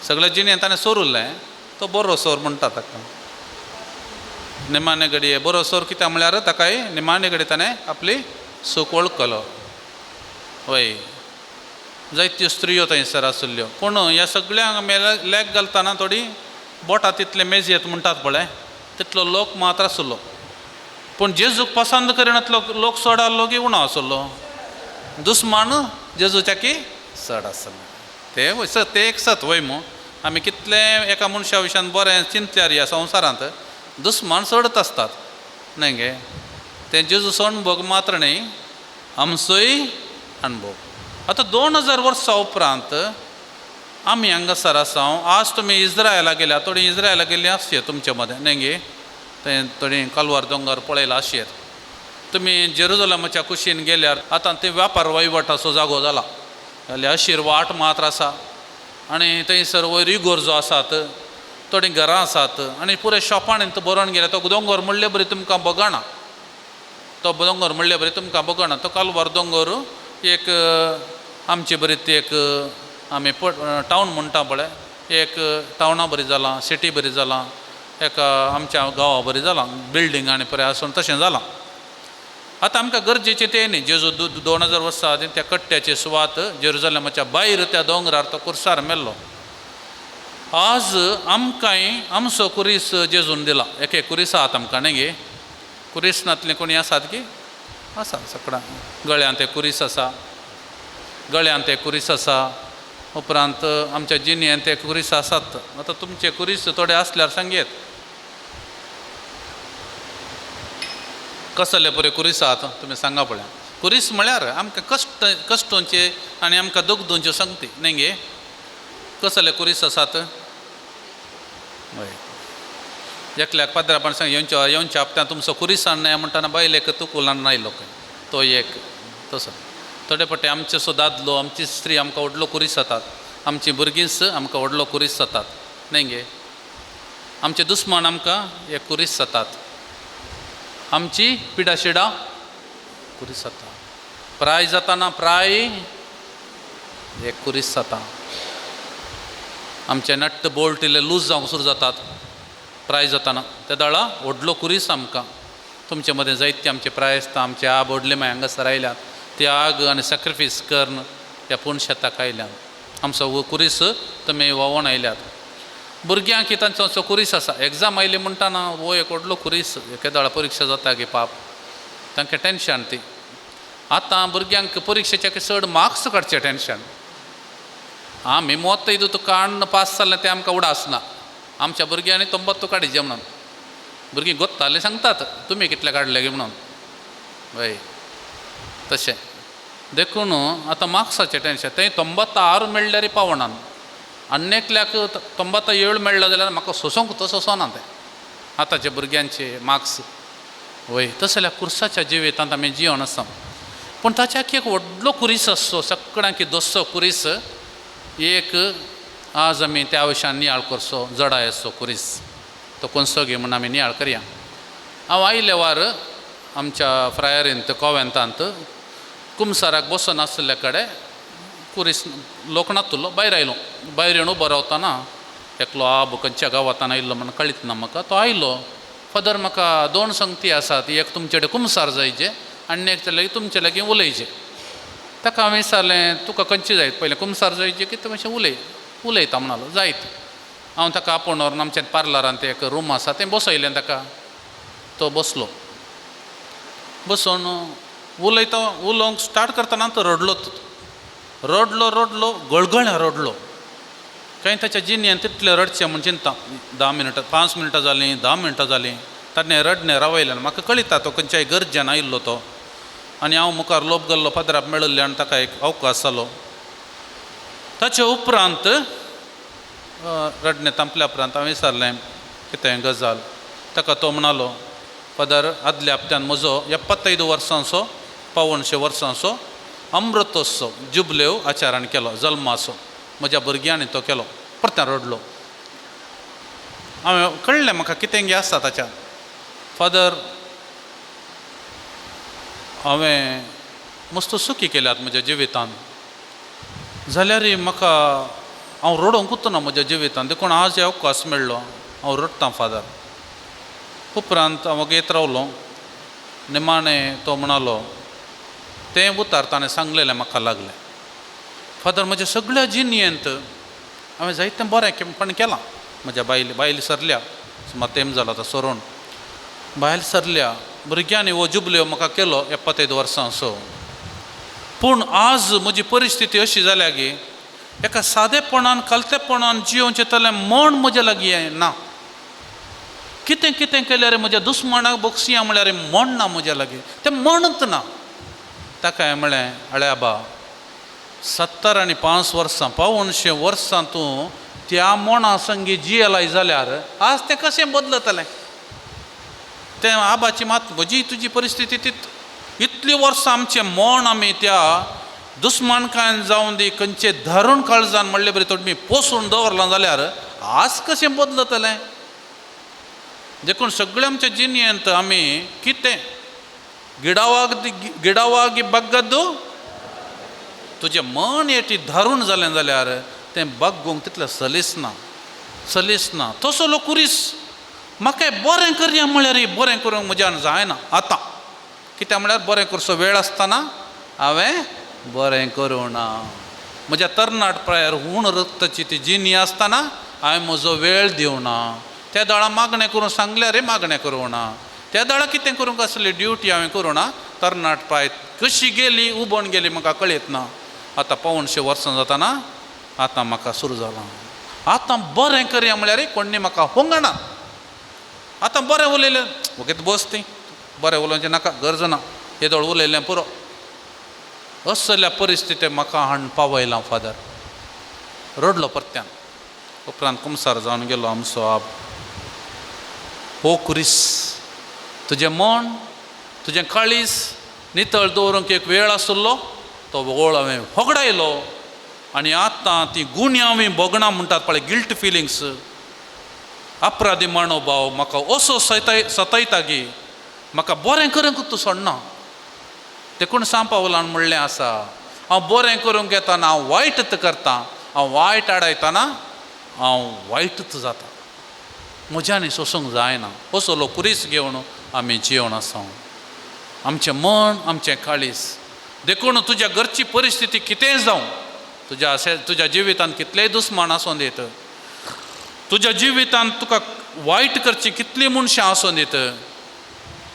सगळ्या जिणेंत ताणें सोरुल्लें, तो बरो सोर म्हणटा ताका। निमाणे घडये बरो सोर कित्याक म्हळ्यार ताकाय निमाणे घडये ताणें आपली सूख वळखलो वय। जायत्यो स्त्रियो थंयसर आसल्ल्यो, पूण ह्या सगळ्यांक लेग घालतना थोडी बोटां तितले मेजयेत म्हणटात पळय तितलो लोक मात्र आसलो। पूण जेजूक पसंद करिनातलो लोक चड आसलो की उणो आसलो, दुस्मान जेजूच्या की चड आसलो। ते सत, ते एक सत वय मू। आमी कितलें एका मनशा विशयान बरें चिंतल्यार ह्या संवसारांत दुस्मान चडत आसतात न्हय गे। तें जेजूचो अणभव मात्र न्हय, आमचोय अणभव। आतां 2000 वर्सां उपरांत आमी हांगासर आसा। आज तुमी इज्रायला गेल्या, थोडीं इज्रायला गेल्लीं आसतली तुमचे मदें न्हय गे, थंय थोडीं कालवार दोंगर पळयला आसयेत। तुमी जेरुजलमाच्या कुशीन गेल्यार आतां थंय व्यापार वहिवटाचो जागो जाला, जाल्यार अशीर वाट मात्र आसा आनी थंयसर वयर इगोर्जो आसात, थोडीं घरां आसात आनी पुरे शॉपांनी बरोवन गेल्या। तो दोंगर म्हणले बरी तुमकां बगना, तो दोंगर म्हणले बरी तुमकां बगना। तो कालवार दोंगर एक आमचे बरी ती एक आमी टावन म्हणटा पळय, एक टावना बरी जालां, सिटी बरी जालां, एका आमच्या गांवा बरी जालां, बिल्डींग आनी पळय आसून तशें जालां। आतां आमकां गरजेचें तें न्ही। जेजू 2000 वर्सां आदीं त्या कट्ट्याची सुवात जेरुजलमाच्या भायर त्या दोंगरार तो कुर्सार मेल्लो। आज आमकांय आमचो कुरीस जेजून दिला। एक एक कुरीस आहात आमकां न्हय गे, कुरीस नातले कोणी आसात की आसा सगळ्यां गळ्यांत एक कुरीस आसा, गळ्यांत एक कुरीस आसा, उपरांत आमच्या जिणेंत एक कुरीस आसात। आतां तुमचे कुरीस थोडे आसल्यार सांगयेत कसले बरे कुरीस आहात तुमी सांगा पळया। कुरीस म्हळ्यार आमकां कश्ट कश्टोंचे आनी आमकां दुखदोंच्यो सांगती न्हय गे। कसले कुरीस आसात? हय, एकल्याक पाद्रापण सांग येवच्या येवच्या हप्त्यान तुमचो कुरिसान न्हय म्हणटाना बायलेक तुकुलान आयलो खंय तो एक तसो. थोडे फावटी आमचे सो दादलो आमची स्त्री आमकां व्हडलो कुरीस जातात, आमची भुरगींच आमकां व्हडलो कुरीस जातात न्हय गे. आमचे दुस्मान आमकां एक कुरीस जातात, आमची पिडाशिडा कुरीस जाता, प्राय जाताना प्राय एक कुरीस जाता, आमचे नट्ट बोल्ट इल्ले लूज जावंक सुरू जातात प्राय जाताना. ते दळा व्हडलो कुरीस आमकां. तुमचे मदें जायते आमचे प्राय आसता, आमचे आब व्हडले माय हांगासर आयल्यात, त्याग आनी सॅक्रिफायस करून त्या पूण शेताक आयल्यात, आमचो कुरीस तुमी व्होंवोन आयल्यात. भुरग्यांक तांचो असो कुरीस आसा, एग्जाम आयली म्हणटाना हो एक व्हडलो कुरीस, केदोळा परिक्षा जाता गे पाप, तांकां टेंशन ती. आतां भुरग्यांक परिक्षेचे चड मार्क्स काडचें टेंशन. आमी मोत इदू काडून पास जालें तें आमकां उडास ना, आमच्या भुरग्यांनी तोंबत्तो काडिजे म्हणून भुरगीं गोत्ताले सांगतात तुमी कितले काडले गे म्हणून. हय तशें देखून आतां मार्क्साचें टेंशन, तें 96 मेळ्ळ्यार पावना, आनी एकल्याक 97 मेळ्ळा जाल्यार म्हाका सोंसूंक तो सोंसना तें आतांच्या भुरग्यांचे मार्क्स. वय तशें जाल्यार कुर्साच्या जिवितांत आमी जिवन आसा, पूण ताच्या एक व्हडलो कुरीस आसचो, सगळ्यांक दोसो कुरीस एक आज आमी त्या विशयान नियाळ करचो, जडाय आसचो कुरीस तो कोणसो गे म्हूण आमी नियाळ करया. हांव आयिल्ले वार आमच्या फ्रायरींत कोवेंतांत कुमसाराक बसून आशिल्ल्या कडेन कुरीस लोक नातुल्लो, भायर आयलो. भायर येवन उबो रावतना एकलो आब खंयच्या गांवांतान आयिल्लो म्हण कळीत ना म्हाका, तो आयलो. फादर म्हाका दोन संगती आसात, एक तुमचे कडेन कुमसार जायचे आनी एक लागीं तुमचे लागीं उलयचे. ताका हांवें विचारलें तुका खंयची जाय, पयलें कुमसार जायचे की तूं मातशें उलय उलयता म्हणालो जायत. हांव ताका आपोवन व्हरून आमच्या पार्लरांत एक रूम आसा तें बसयलें ताका, तो बसलो. बसून उलयता उलोवंक स्टार्ट करतना तो रडलो, रडलो रडलो गळगळ्यां रडलो. कांय ताच्या जिणेन तितलें रडचें म्हूण चिंता. 10 मिनटां 5 मिनटां जालीं, 10 मिनटां जालीं, ताणें रडणें रावयलें. म्हाका कळिता तो खंयच्याय गरजेन आयिल्लो तो. आनी हांव मुखार लोप गेल्लो पदराक मेळिल्ले आनी ताका एक अवकाश जालो. ताचे उपरांत रडणें थांपल्या उपरांत हांवें विचारलें कितें गजाल. ताका तो म्हणालो फादर आदल्या हप्त्यान म्हजो 75 वर्सांचो 75 वर्सांचो अमृतोत्सव जुबलेव आचारण केलो, जल्माचो म्हज्या भुरग्यांनी तो केलो. परत्यान रडलो. हांवें कळ्ळें म्हाका कितें गे आसा ताच्या. फादर हांवें मस्त सुखी केल्यात म्हज्या जिवितान, जाल्यार म्हाका हांव रडोवंकूच ना म्हज्या जिवितान, देखून आज अवकाश मेळ्ळो हांव रडटां फादर. उपरांत हांव घेत रावलो. निमाणें तो म्हणालो तें उतार ताणें सांगलेलें म्हाका लागलें. फादर म्हज्या सगळ्या जिणेंत हांवें जायतें बरें पण केलां. म्हज्या बायल बायल सरल्या, सुमार तेम जाला आतां सरून बायल सरल्या, भुरग्यांनी हो जुबल्यो म्हाका केलो 75 वर्सांचो. पूण आज म्हजी परिस्थिती अशी जाल्या की एका सादेपणान कलतेपणान जियोवचें तलें मन म्हज्या लागीं ना. कितें कितें केल्यार म्हज्या दुस्मानाक बोक्सिया म्हळ्यार मन ना म्हज्या लागीं, तें म्हणत ना. ताका हांवें म्हळें अळे आबा 75 वर्सां 75 वर्सां तूं त्या मना संगी जियेलाय जाल्यार आज तें कशें बदलतलें. तें आबाची मात म्हजी तुजी परिस्थिती तीत. इतलीं वर्सां आमचें मन आमी त्या दुस्मानकायन जावन दी खंयचे धारून काळजान म्हणले बरी तुमी पोसून दवरलां जाल्यार आज कशें बदलतलें. देखून सगळें आमच्या जिणेंत आमी कितें गिडावाग गिडावागी बग्गद्दू तुजें मन एटी धारून जालें जाल्यार तें बग्गूंक तितलें सलीस ना, सलीस ना. तसो लोक कुरीस म्हाका बरें करया म्हळ्यार बरें करूंक म्हज्यान जायना आतां. कित्याक म्हळ्यार बरें करचो वेळ आसतना हांवें बरें करूं ना. म्हज्या तरणाट प्रायर हूण रक्ताची ती जिणी आसतना हांवें म्हजो वेळ दिवना. त्या दळा मागणें करूं सांगल्यार मागणें करूं ना. त्या दळा कितें करूंक आसली ड्युटी हांवें करूं ना. तरणाट पाय कशी गेली उबोन गेली म्हाका कळयत ना. आतां 75 वर्सां जाताना आतां म्हाका सुरू जालां. आतां बरें करया म्हळ्यार कोण्णी म्हाका होंगना. आतां बरें उलयलें ओके बस ती बरें उलोवचें नाका गरज ना, येदोळ उलयलें पुरो. असल्या परिस्थिती म्हाका हाडून पावयलां फादर. रडलो परत्यान. उपरांत कुमसार जावन गेलो आमचो आब. हो खुरीस तुजें मन तुजें काळीज नितळ दवरूंक एक वेळ आसलो, तो वेळ हांवें होगडायलो आनी आतां ती गुन्यांव भोगणां म्हणटात पळय, गिल्ट फिलिंग्स, अपराधी मनोभाव म्हाका असो सतायता की म्हाका बरें करूंक तूं सोडना. देखून सांत पावलान म्हणलें आसा, हांव बरें करूंक येताना हांव वायटच करतां, हांव वायट आडायतना हांव वायटच जाता, म्हज्यानी सोसूंक जायना. असलो खुरीस घेवन आमी जिवन आसा, आमचें मन आमचें काळीज. देखून तुज्या घरची परिस्थिती कितेंय जावं, तुज्या जिवितांत कितलेय दुस्मान आसूं दित, तुज्या जिवितांत तुका वायट करची कितलीं मनशां आसूं दित,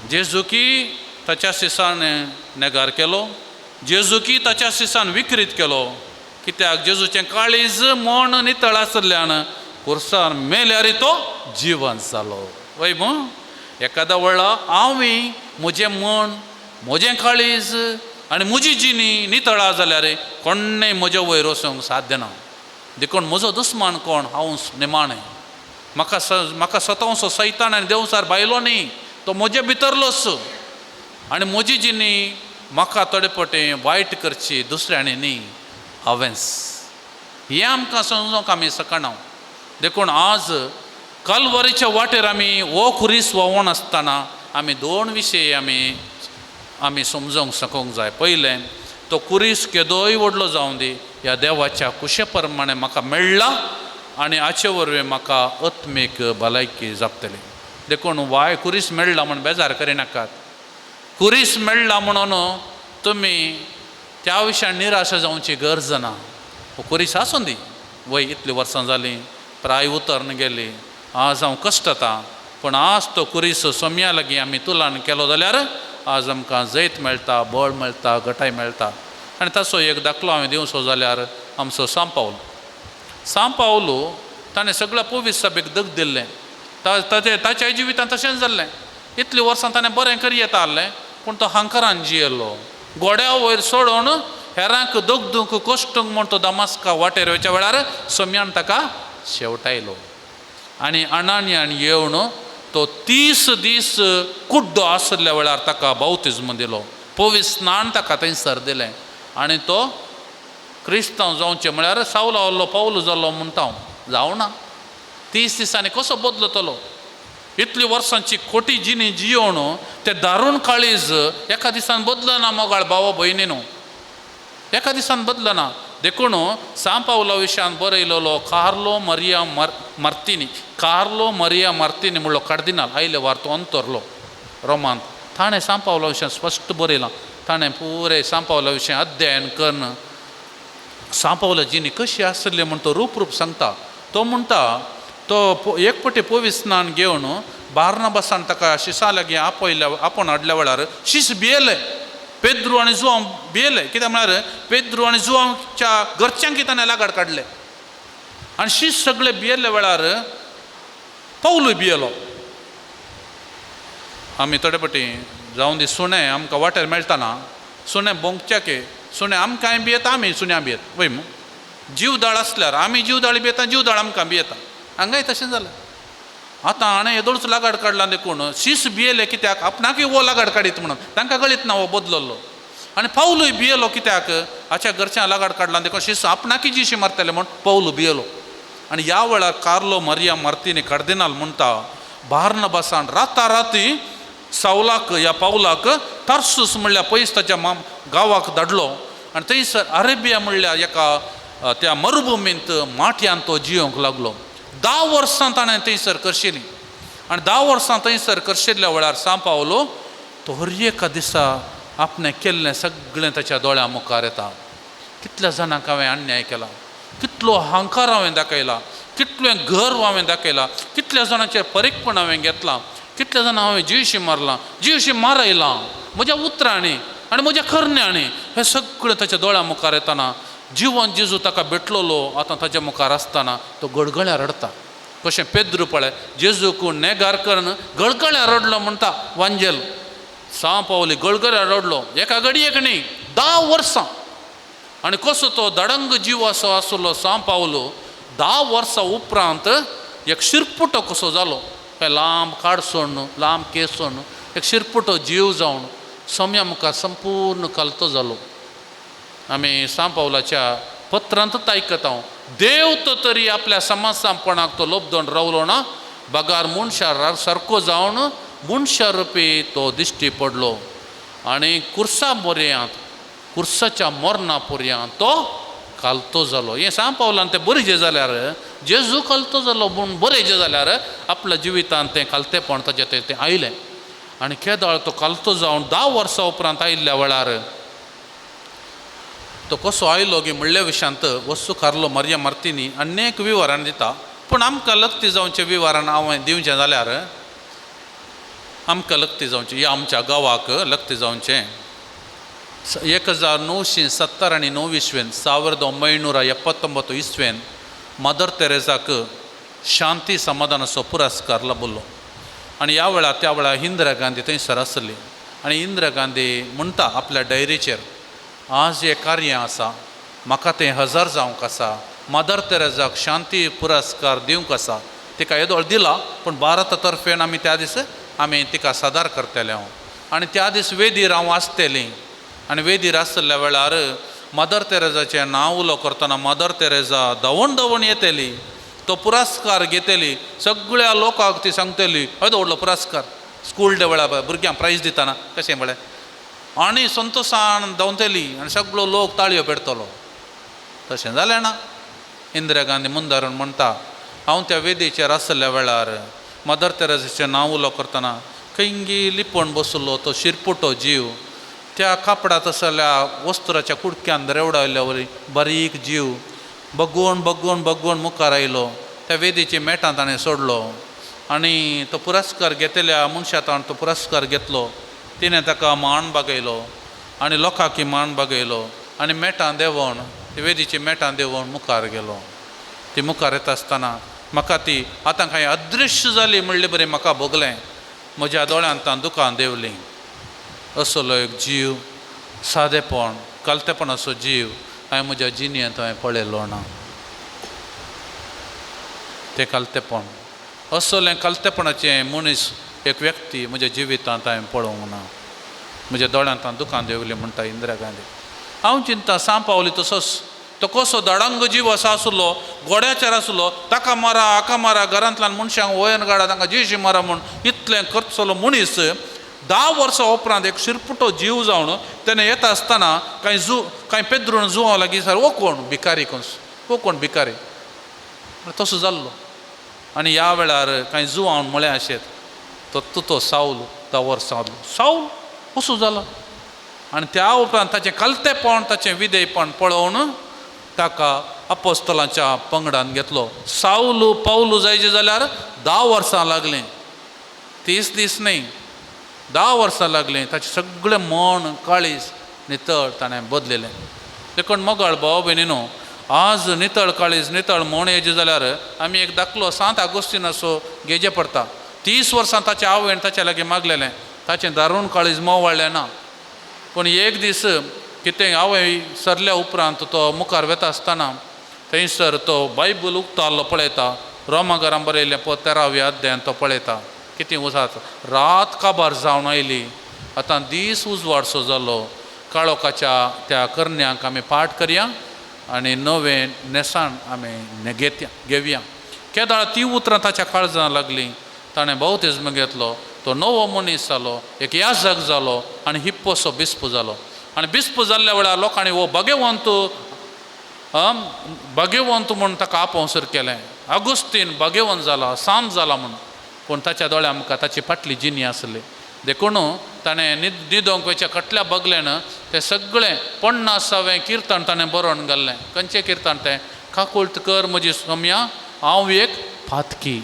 जेजुकी ताच्या सिसान नेगार केलो, जेजुकी ताच्या सिसान विक्रीत केलो. कित्याक जेजूचें काळीज मन नितळ आशिल्ल्यान खुर्सार मेल्यार तो जिवन जालो. वय मू एकादा वेळा हांवूय म्हजें मन म्हजें काळीज आनी म्हजी जिणी नितळा जाल्यार कोण्णें म्हज्या वयर वचूंक साध्य ना. देखून म्हजो दुस्मान कोण हांव निमाणें, म्हाका सतावचो सैतान आनी देंवचार भायलो न्ही, तो म्हजे भितरलोच. आनी म्हजी जिणी म्हाका थोडे पटे वायट करची दुसऱ्यांनी न्ही, हांवेंच. हें आमकां समजूंक आमी शकना. देखून आज कालवारीच्या वाटेर आमी हो खुरीस व्हांवून आसतना आमी दोन विशय आमी समजूंक शकूंक जाय. पयलें, तो खुरीस केदोय व्हडलो जावं दी, ह्या देवाच्या कुशे प्रमाणे म्हाका मेळ्ळा आनी हाचे वरवीं म्हाका आत्मीक भलायकी जापतली. देखून वाय खुरीस मेळ्ळा म्हूण बेजार करिनाकात. खुरीस मेळ्ळा म्हणून तुमी त्या विशयान निराशा जावची गरज ना. हो खुरीस आसूं दी, वय इतलीं वर्सां जालीं, प्राय उतरन गेली, आज हांव कश्टता, पूण आज तो खुरीस सोम्या लागीं आमी तुलन केलो जाल्यार आज आमकां जैत मेळटा, बळ मेळटा, घटाय मेळटा. आनी ताचो एक दाखलो हांवें दिवचो जाल्यार आमचो सांत पावल. सांत पावलो ताणें सगळ्या पोवीस सभेक दग दिल्लें. ताच्या जिवितांत तशेंच जाल्लें. इतलीं वर्सां ताणें बरें करी येता आहलें, पूण तो हांकारान जियेल्लो. घोड्या वयर सोडून हेरांक दगदूंक कश्टूंक म्हूण तो दमास्का वाटेर वयच्या वेळार सोम्यान ताका शेवटायलो. आनी अनान्यान येवन तो 30 दीस कुड्डो आशिल्ल्या वेळार ताका बावतिज्म दिलो, पवित्र स्नान ताका थंयसर दिलें. आनी तो क्रिस्तांव जावचें म्हळ्यार सावलो आहलो पावलो जालो म्हणटा हांव, जावना. 30 दिसांनी कसो बदलतलो? इतली वर्सांची खोटी जिणी जियोवन ते दारूण काळीज एका दिसान बदलना मोगाळ भावा भयणीनो, एका दिसान बदलना. देखून सांत पावला विशयान बरयलेलो कार्लो मरिया मार्तिनी, कार्लो मरिया मार्तिनी म्हणलो कार्दिनाल आयले वार तो अंतरलो रोमांत. ताणें सांत पावला विशयान स्पश्ट बरयलां. ताणें पुरें सांत पावला विशयान अध्ययन करून सांत पावला जिणी कशी आसली म्हूण तो रूप रूप सांगता. तो म्हणटा तो एक पटी पवित्र स्नान घेवन बार्नाबासान ताका शिसा लागीं आपयल्या, आपोवन हाडल्या वेळार शीस भियेले, पेद्रू आनी जुआंव भियेले. कित्याक म्हळ्यार पेद्रू आनी जुआंवच्या घरच्यांक ताणें लागाड काडले आनी शीस सगळे भियेल्ल्या वेळार पावलूय भियेलो. आमी थोडे पटी जावं दी सुणें आमकां वाटेर मेळटना, सुणें भोंकच्याके सुणें आमकांय भियेता, आमी सुण्यां भियेता. वय मू जीवदाळ आसल्यार आमी जीवदाळी भियेता, जीवदाळ आमकां भियेता. हांगाय तशें जालें. आतां हाणें येदोळच लागाड काडला देखून शीस भियेले कित्याक आपणाकय हो लागाड काडीत म्हणून तांकां कळीत ना हो बदललो. आनी पावलूय भियेलो कित्याक हाच्या घरच्यां लागाड काडला देखून शीस आपणाकय जिशी मारतले म्हूण पावलू भियेलो. आनी ह्या वेळार कार्लो मरिया मार्तिनी कार्दिनाल म्हणटा बार्नाबासान राताराती सावलाक ह्या पावलाक तार्सूस म्हणल्यार पयस ताच्या गांवाक धाडलो आनी थंयसर अरेबिया म्हणल्यार एका त्या मरुभुमींत माटयान तो जियोंक लागलो. 10 वर्सां ताणें थंयसर करशिल्लीं आनी 10 वर्सां थंयसर करशिल्ल्या वेळार सांत पावलो तो हर एका दिसा आपणें केल्लें सगळें ताच्या दोळ्यां मुखार येता. कितल्या जाणांक हांवें अन्याय केला, कितलो अहंकार हांवें दाखयला, कितलें गर्व हांवें दाखयला, कितल्या जाणांचेर परीकपण हांवें घेतलां, कितल्या जाणां हांवें जिवशी मारलां, जिवशी मारयलां म्हज्या उतरांनी आनी म्हज्या करण्यांनी. हें सगळें ताच्या दोळ्यां मुखार येताना जिवन जेजू ताका भेटलेलो आतां ताच्या मुखार आसतना तो गळगळ्या रडटा. कशें पेद्रू पळय जेजूक नेगार करून गळगळ्या रडलो म्हणटा वांजेल. सांत पावली गळगळ्या रडलो एका घडयेक न्ही, 10 वर्सां. आनी कसो तो दडंग जीव असो आसलो सांत पावलो 10 वर्सां उपरांत एक शिरपुटो कसो जालो. काय लांब काडसोण लांब केसोण एक शिरपुटो जीव जावन सोम्या मुखार संपूर्ण कालतो जालो. आमी सांव पावलाच्या पत्रांतूच आयकता हांव, देव तो तरी आपल्या समाजसांपणाक तो लोबदोन रावलो ना, बगार मनशा सारको जावन मनशा रुपी तो दिश्टी पडलो आनी कुर्सा मोरयांत कुर्साच्या मरणा पर्यांत तो कालतो जालो. हें सांव पावलान तें बरें जें जाल्यार जेजू कालतो जालो म्हूण बरें जें जाल्यार आपल्या जिवितांत तें कालतेपण ताजें तें आयलें. आनी केदळ तो कालतो जावन 10 वर्सां उपरांत आयिल्ल्या वेळार तो कसो आयलो गी म्हणल्या विशयांत वस्तू कार्लो मरिया मार्तिनी अनेक विवरण दिता. पूण आमकां लक्ती जावचें विवरण हांवें दिवचें जाल्यार आमकां लक्ती जावचें ह्या आमच्या गांवाक लक्ती जावचें 1970 आनी 9 इस्वेन 1979 इस्वेन मदर तेरेजाक शांती समाधानाचो पुरस्कार लाबलो. आनी ह्या वेळार त्या वेळार इंदिरा गांधी थंयसर आसली आनी इंदिरा गांधी म्हणटा आपल्या डायरीचेर, आज हें कार्य आसा म्हाका तें हजार जावंक आसा, मदर तेरेजाक शांती पुरस्कार दिवंक आसा. तिका येदोळ दिला पूण भारता तर्फेन आमी त्या दीस आमी तिका सादर करतले हांव. आनी त्या दीस वेदीर हांव आसतली आनी वेदीर आसल्या वेळार मदर तेरेजाचें नांव उलो करतना मदर तेरेजा धांवून धांवून येतली, तो पुरस्कार घेतली, सगळ्या लोकांक ती सांगतली येदो व्हडलो पुरस्कार स्कूल डे वेळार भुरग्यांक प्रायज दितना कशें म्हळ्यार आनी संतोशान धांवतली आनी सगळो लोक ताळयो पेडतलो. तशें जालें ना. इंदिरा गांधी मुंदारून म्हणटा, हांव त्या वेदीचेर आसल्या वेळार मदर तेरेजाचें नांव उलो करतना खंयगी लिपोवन बसलो तो शिरपुटो जीव त्या कापडांत आसल्या वस्त्राच्या कुडक्यान रेवडायल्ल्या वरी बारीक जीव बगोवन बगोवन बगोवन मुखार आयलो, त्या वेदीची मेटां ताणें सोडलो आनी तो पुरस्कार घेतल्या मनशा ताणें तो पुरस्कार घेतलो. तिणें ताका मान बागयलो आनी लोकांक मान बागयलो आनी मेटां देंवोवन ती वेदीची मेटां देंवोवन मुखार गेलो. ती मुखार येता आसतना म्हाका ती आतां कांय अदृश्य जाली म्हणले बरें म्हाका भोगलें, म्हज्या दोळ्यांत दुकां देंवलीं. असलो एक जीव सादेपण कालतेपणाचो जीव हांवें म्हज्या जिणेंत हांवें पळयलो ना. तें कालतेपण असलें कालतेपणाचें मनीस एक व्यक्ती म्हज्या जिवितांत हांवें पळोवंक ना. म्हज्या दोळ्यांत दुकां देंवलीं म्हणटा इंदिरा गांधी. हांव चिंता सांव पावली तसोच तो कसो दाडांग जीव आसा आसलो, गोड्याचेर आसलो, ताका मारा हाका मारा घरांतल्यान मनशांक वयन काडा तांकां जिशी मारा म्हूण इतलें करतलो मनीस 10 वर्सां उपरांत एक शिरपुटो जीव जावन तेणें येता आसतना कांय जू कांय पेद्रून जुवां लागीं सर ओ कोण भिकारी कोण ओ कोण भिकारी तसो जाल्लो. आनी ह्या वेळार कांय जुवान म्हळें अशें तो तुतो सावल 10 वर्सां सावल असो जालो. आनी त्या उपरांत ताचें कालतेपण ताचें विधेयपण पळोवन ताका अपोस्तलांच्या पंगडान घेतलो. सावलू पावलू जायचें जाल्यार 10 वर्सां लागलीं, 30 दीस न्हय, 10 वर्सां लागलीं. ताचें सगळें मन काळीज नितळ ताणें बदलिलें. देखून मोगाळ भाव भयणीनो, आज नितळ काळीज नितळ मन येयचें जाल्यार आमी एक दाखलो सांत आगोस्तीनाचो घेवचें पडटा. 30 वर्सां ताच्या आवयन ताच्या लागीं मागलेलें, ताचें दारून काळीज मोवाळ्ळें ना. पूण एक दीस कितें आवय सरल्या उपरांत तो मुखार वेता आसतना थंयसर तो बायबल उक्तालो पळयता, रोमाघरान बरयल्लें पद 13व्या अध्यायान तो पळयता कितें उजात रात काबार जावन आयली, आतां दीस उजवाडसो जालो, काळोखाच्या त्या करण्यांक आमी पाठ करया आनी नवें न्हेसाण आमी घेतया घेवया. केदाळ ती उतरां ताच्या काळजां लागलीं, ताणें बावतिज्म घेतलो, तो नवो मनीस जालो, एक याजक जालो आनी हिप्पोसो बिस्प जालो. आनी बिस्प जाल्ल्या वेळार लोकांनी हो भाग्यवंत भाग्यवंत म्हूण ताका आपोवसर केलें. आगुस्तीन भाग्यवंत जाला सांत जाला म्हूण, पूण ताच्या दोळ्या मुखार ताची फाटली जिणी आसली. देखून ताणें न्हिदोंक वयच्या कटल्या बगल्यान तें सगळें 50वें किर्तन ताणें बरोवन घाल्लें. खंयचें किर्तन तें? काकुळट कर म्हजी सोम्या हांव एक पातकी.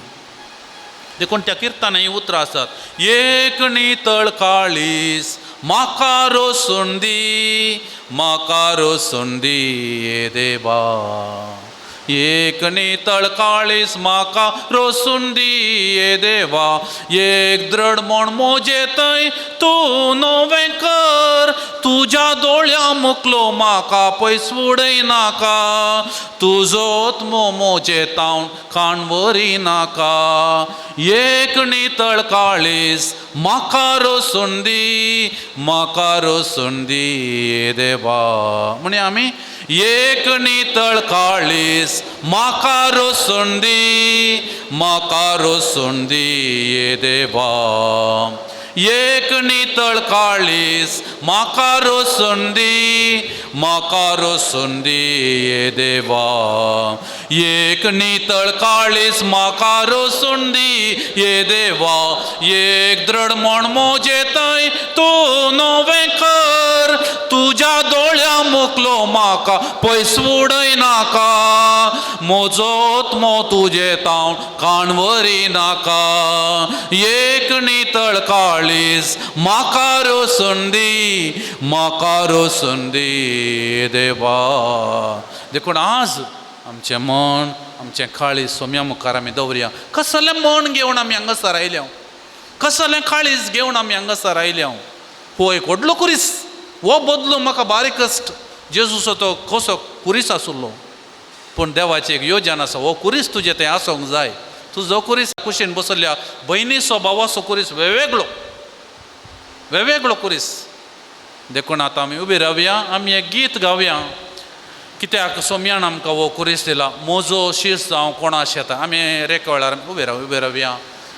देखून त्या किर्तनां हीं उतरां आसात, एक नितळ काळीज म्हाका रोसून दी, म्हाका रोसून दी देवा, एक नितळ काळीस म्हाका रोसून दी ये देवा, एक दृढ म्हण म्हजे थंय तूं नवें कर, तुज्या दोळ्या मुकलो म्हाका पयस उडय नाका, तुजो आत्मो म्हजे तावन खाण व्हरी नाका, एक नितळ काळीस म्हाका रोसून दी, म्हाका रोसून दी ये देवा. म्हणी आमी एक नितळ काळीस म्हाका रोसून दी, म्हाका रोसून दी ये देवा, एक नितळ काळीस म्हाका रोसून दी, म्हाका रोसून दी ये देवा, एक नितळ काळीस म्हाका रोसून दी ये देवा, एक दृढ म्हण म्हजे थंय तूं नवें कर, तुज्या दोळ्या मुकलो म्हाका पयस उडय नाका, म्हजो आत्मो तुजे तावन काण व्हरी नाका, एक नितळ काळीस म्हाका रोसून दी, म्हाका रोसून दी देवा. देखून आज आमचें मन आमचें काळीज सोम्या मुखार आमी दवरया. कसलें मन घेवन आमी हांगासर आयल्या, कसलें काळीज घेवन आमी हांगासर आयल्या. हो एक व्हडलो कुरीस, हो बदलू म्हाका बारीक कश्ट. जेजूचो तो कसो कुरीस आशिल्लो, पूण देवाची एक योजना आसा, हो कुरीस तुजें तें आसूंक जाय. तुजो कुरीस कुशीन बसल्या भयणीचो भावाचो कुरीस वेगवेगळो वेगवेगळो कुरीस. देखून आतां आमी उबी रावया, आमी एक गीत गावया, कित्याक सोम्यान आमकां हो कुरीस दिला. म्हजो शीस जावं कोणा शेता, आमी रेक वेळार उबे राव उबे रावया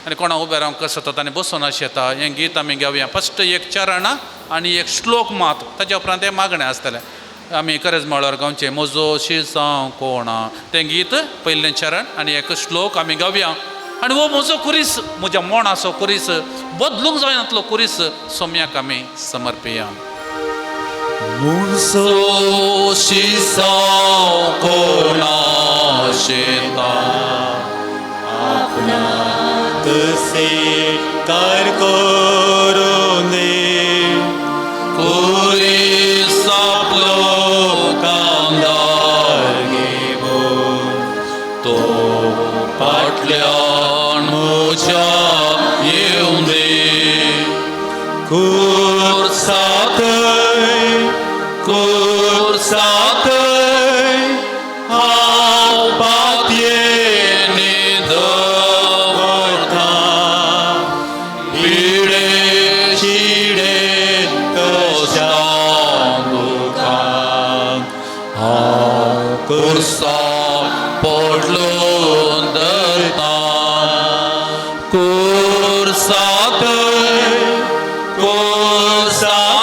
आनी कोणा उबे रावंक कसो जाता आनी बसून आशेता. हें गीत आमी गावया. फस्ट एक चरण आनी एक श्लोक मात, ताच्या उपरांत तें मागणें आसतलें. आमी करज मळार गावचें म्हजो शीस जावं कोणा, तें गीत पयलें चरण आनी एक श्लोक आमी गावया. आनी हो म्हजो कुरीस, म्हज्या मनाचो कुरीस बदलूंक जायनातलो कुरीस सोम्याक आमी समर्पिया. म्हजो शीस जावं कोणा शेता, आपणाक स्वीकार करून दे, कुरीस आपलो कांदार घेवन तो फाटल्यान म्हज्या येवं दी, कुर्साथंय कुर्साथंय हांव पातयेनी दवरता, पिडे शिडे कश्टां दुखांत हांव कुर्सा पडलो धरता, कुर्साथंय कुर्साथंय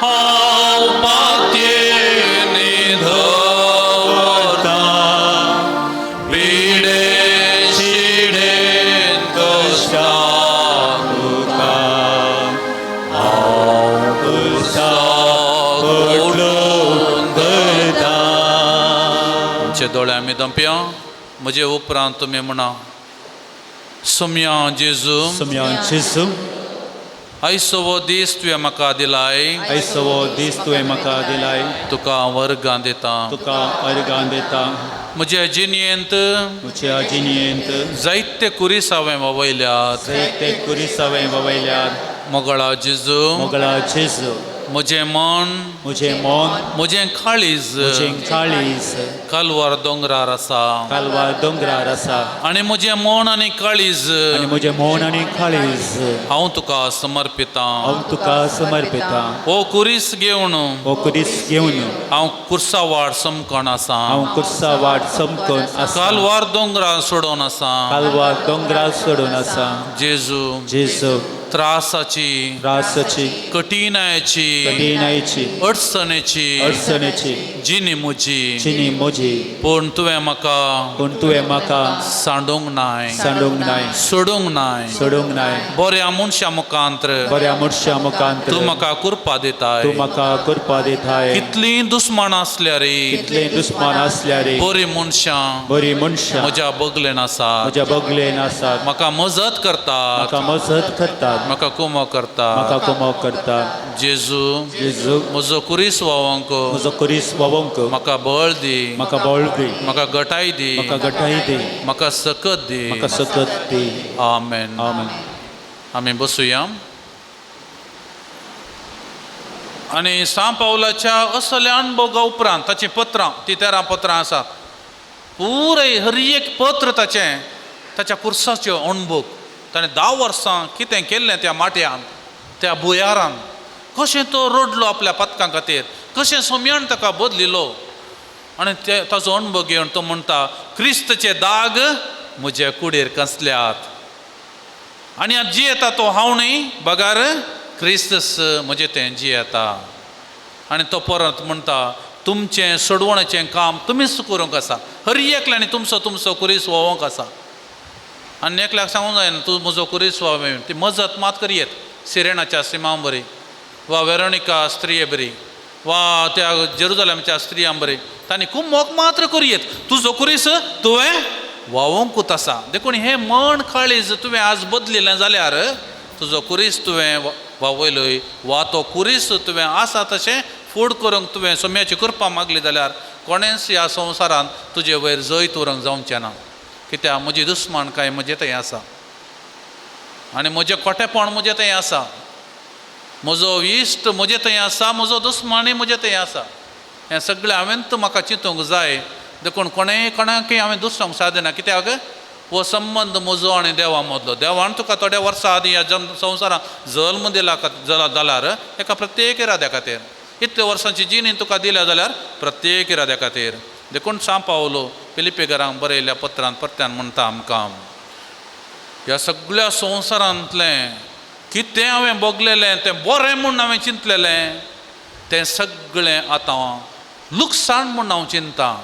हांव पातयेनी दवरता, पिडे शिडेन कश्टां दुखांत हांव कुर्सा पडलो धरता. आमचे दोळे आमी दंपया. म्हजे उपरांत तुमी म्हणा, सोम्या जेजू, सोम्या जेजू, आयचो हो दीस तुवें म्हाका दिलाय, आयचो हो दीस तुवें म्हाका दिलाय, तुका हांव वर्गां दिता. तुका अर्गां दिता. म्हज्या जिणेंत म्हज्या जिणेंत जायते कुरीस हांवें ववयल्यात, जायते कुरीस हांवें ववयल्यात. मोगळा जेजू, मोगळा जेजू, म्हजें मन, म्हजें मन, म्हजें काळीज म्हजें काळीज कालवार दोंगरार आसा, कालवार दोंगरार आसा, आनी म्हजें मन आनी काळीज आनी म्हजें मन आनी काळीज हांव तुका समर्पितां. हांव तुका समर्पितां. हो कुरीस घेवन हो कुरीस घेवन हांव कुर्सा वाट समकण आसा, हांव कुर्सा वाट समकण आसा, कालवार दोंगरार सोडून आसा. कालवार दोंगरार सोडून आसा. जेजू, जेजू, त्रासाची, त्रासाची, कठीणायेची, कठीणायेची, अडचणेची अडचणेची जिणी म्हजी, जिणी म्हजी, पूण तुवें म्हाका पूण तुवें म्हाका सांडूंक नाय, सांडूंक नाय, सोडूंक नाय. सोडूंक नाय. बऱ्या मनशा मुखांत बऱ्या मनशा मुखांत तूं म्हाका कृपा दिताय, तूं म्हाका कृपा दिताय. कितलीं दुस्मान आसल्यार, कितले दुस्मान आसल्यार, बरीं मनशां बरी मनशां म्हज्या बगलेन आसा, म्हज्या बगलेन आसात, म्हाका मजत करतात, म्हाका मजत करतात. म्हाका कुमो करता, म्हाका कुमोक करता। जेजू जेजू म्हजो कुरीस व्हांवंक म्हजो कुरीस व्हांवंक म्हाका बळ दी, म्हाका बळ दी, म्हाका गटाय दी, म्हाका गटाय दी, म्हाका सकत दी। म्हाका सकत दी। आमेन। आमेन। आमी बसुया। आनी सां पावलाच्या असल्या अणभोगा उपरांत ताचीं पत्रां, ती 13 पत्रां आसात, पुराय हर एक पत्र ताचें ताच्या कुर्साच्यो अणभोग, ताणें 10 वर्सां कितें केल्लें त्या माटयान, त्या भुयारान, कशें तो रडलो आपल्या पातकां खातीर, कशें सोम्यान ताका बदलिलो, आनी ते ताचो अणभव घेवन तो म्हणटा क्रिस्तचे दाग म्हजे कुडीर कसल्यात आनी आतां जियेता तो हांव न्ही बगार क्रिस्तस म्हजें तें जियेता। आनी तो परत म्हणटा तुमचें सोडवण्याचें काम तुमीच करूंक आसा, हर एकल्यानी तुमचो तुमचो कुरीस व्हांवंक आसा। आनी एकल्याक सांगूंक जायना तूं म्हजो कुरीस व्हांव, ती मजत मात करयेत सिरेनाच्या सिमां बरी वा वेरोनिका स्त्रिये बरी वा त्या जेरुजलमच्या स्त्रियां बरी, तांणी कुमोक मात्र करयेत, तुजो कुरीस तुवें व्हांवंकूच आसा। देखून हें मन काळीज तुवें आज बदलिलें जाल्यार तुजो कुरीस तुवें व्हांवयलोय वा तो कुरीस तुवें आसा तशें फूड करूंक तुवें सोम्याची कृपा मागली जाल्यार कोणेंच ह्या संवसारांत तुजे वयर जैत उरूंक जावचें ना। कित्याक म्हजी दुस्मान काय म्हजें थंय आसा आनी म्हजें खोटेपण म्हजें थंय आसा, म्हजो इश्ट म्हजें थंय आसा, म्हजो दुस्मानय म्हजें थंय आसा। हें सगळें हांवें म्हाका चिंतूंक जाय। देखून कोणें कोणाकय हांवें दुसऱ्यांक सादना, कित्याक हो संबंद म्हजो आनी देवा मदलो। देवान तुका थोड्या वर्सां आदीं ह्या जन संवसारांत जल्म दिला जाल्यार एका प्रत्येक इराद्या खातीर, इतल्या वर्सांची जिणी तुका दिल्या जाल्यार प्रत्येक इराद्या खातीर। देखून सां पावलो फिलिपेकरांक बरयल्ल्या पत्रांत परत्यान म्हणटा आमकां, ह्या सगळ्या संवसारांतलें कितें हांवें भोगलेलें तें बरें म्हूण हांवें चिंतलेलें तें सगळें आतां लुकसाण म्हूण हांव चिंता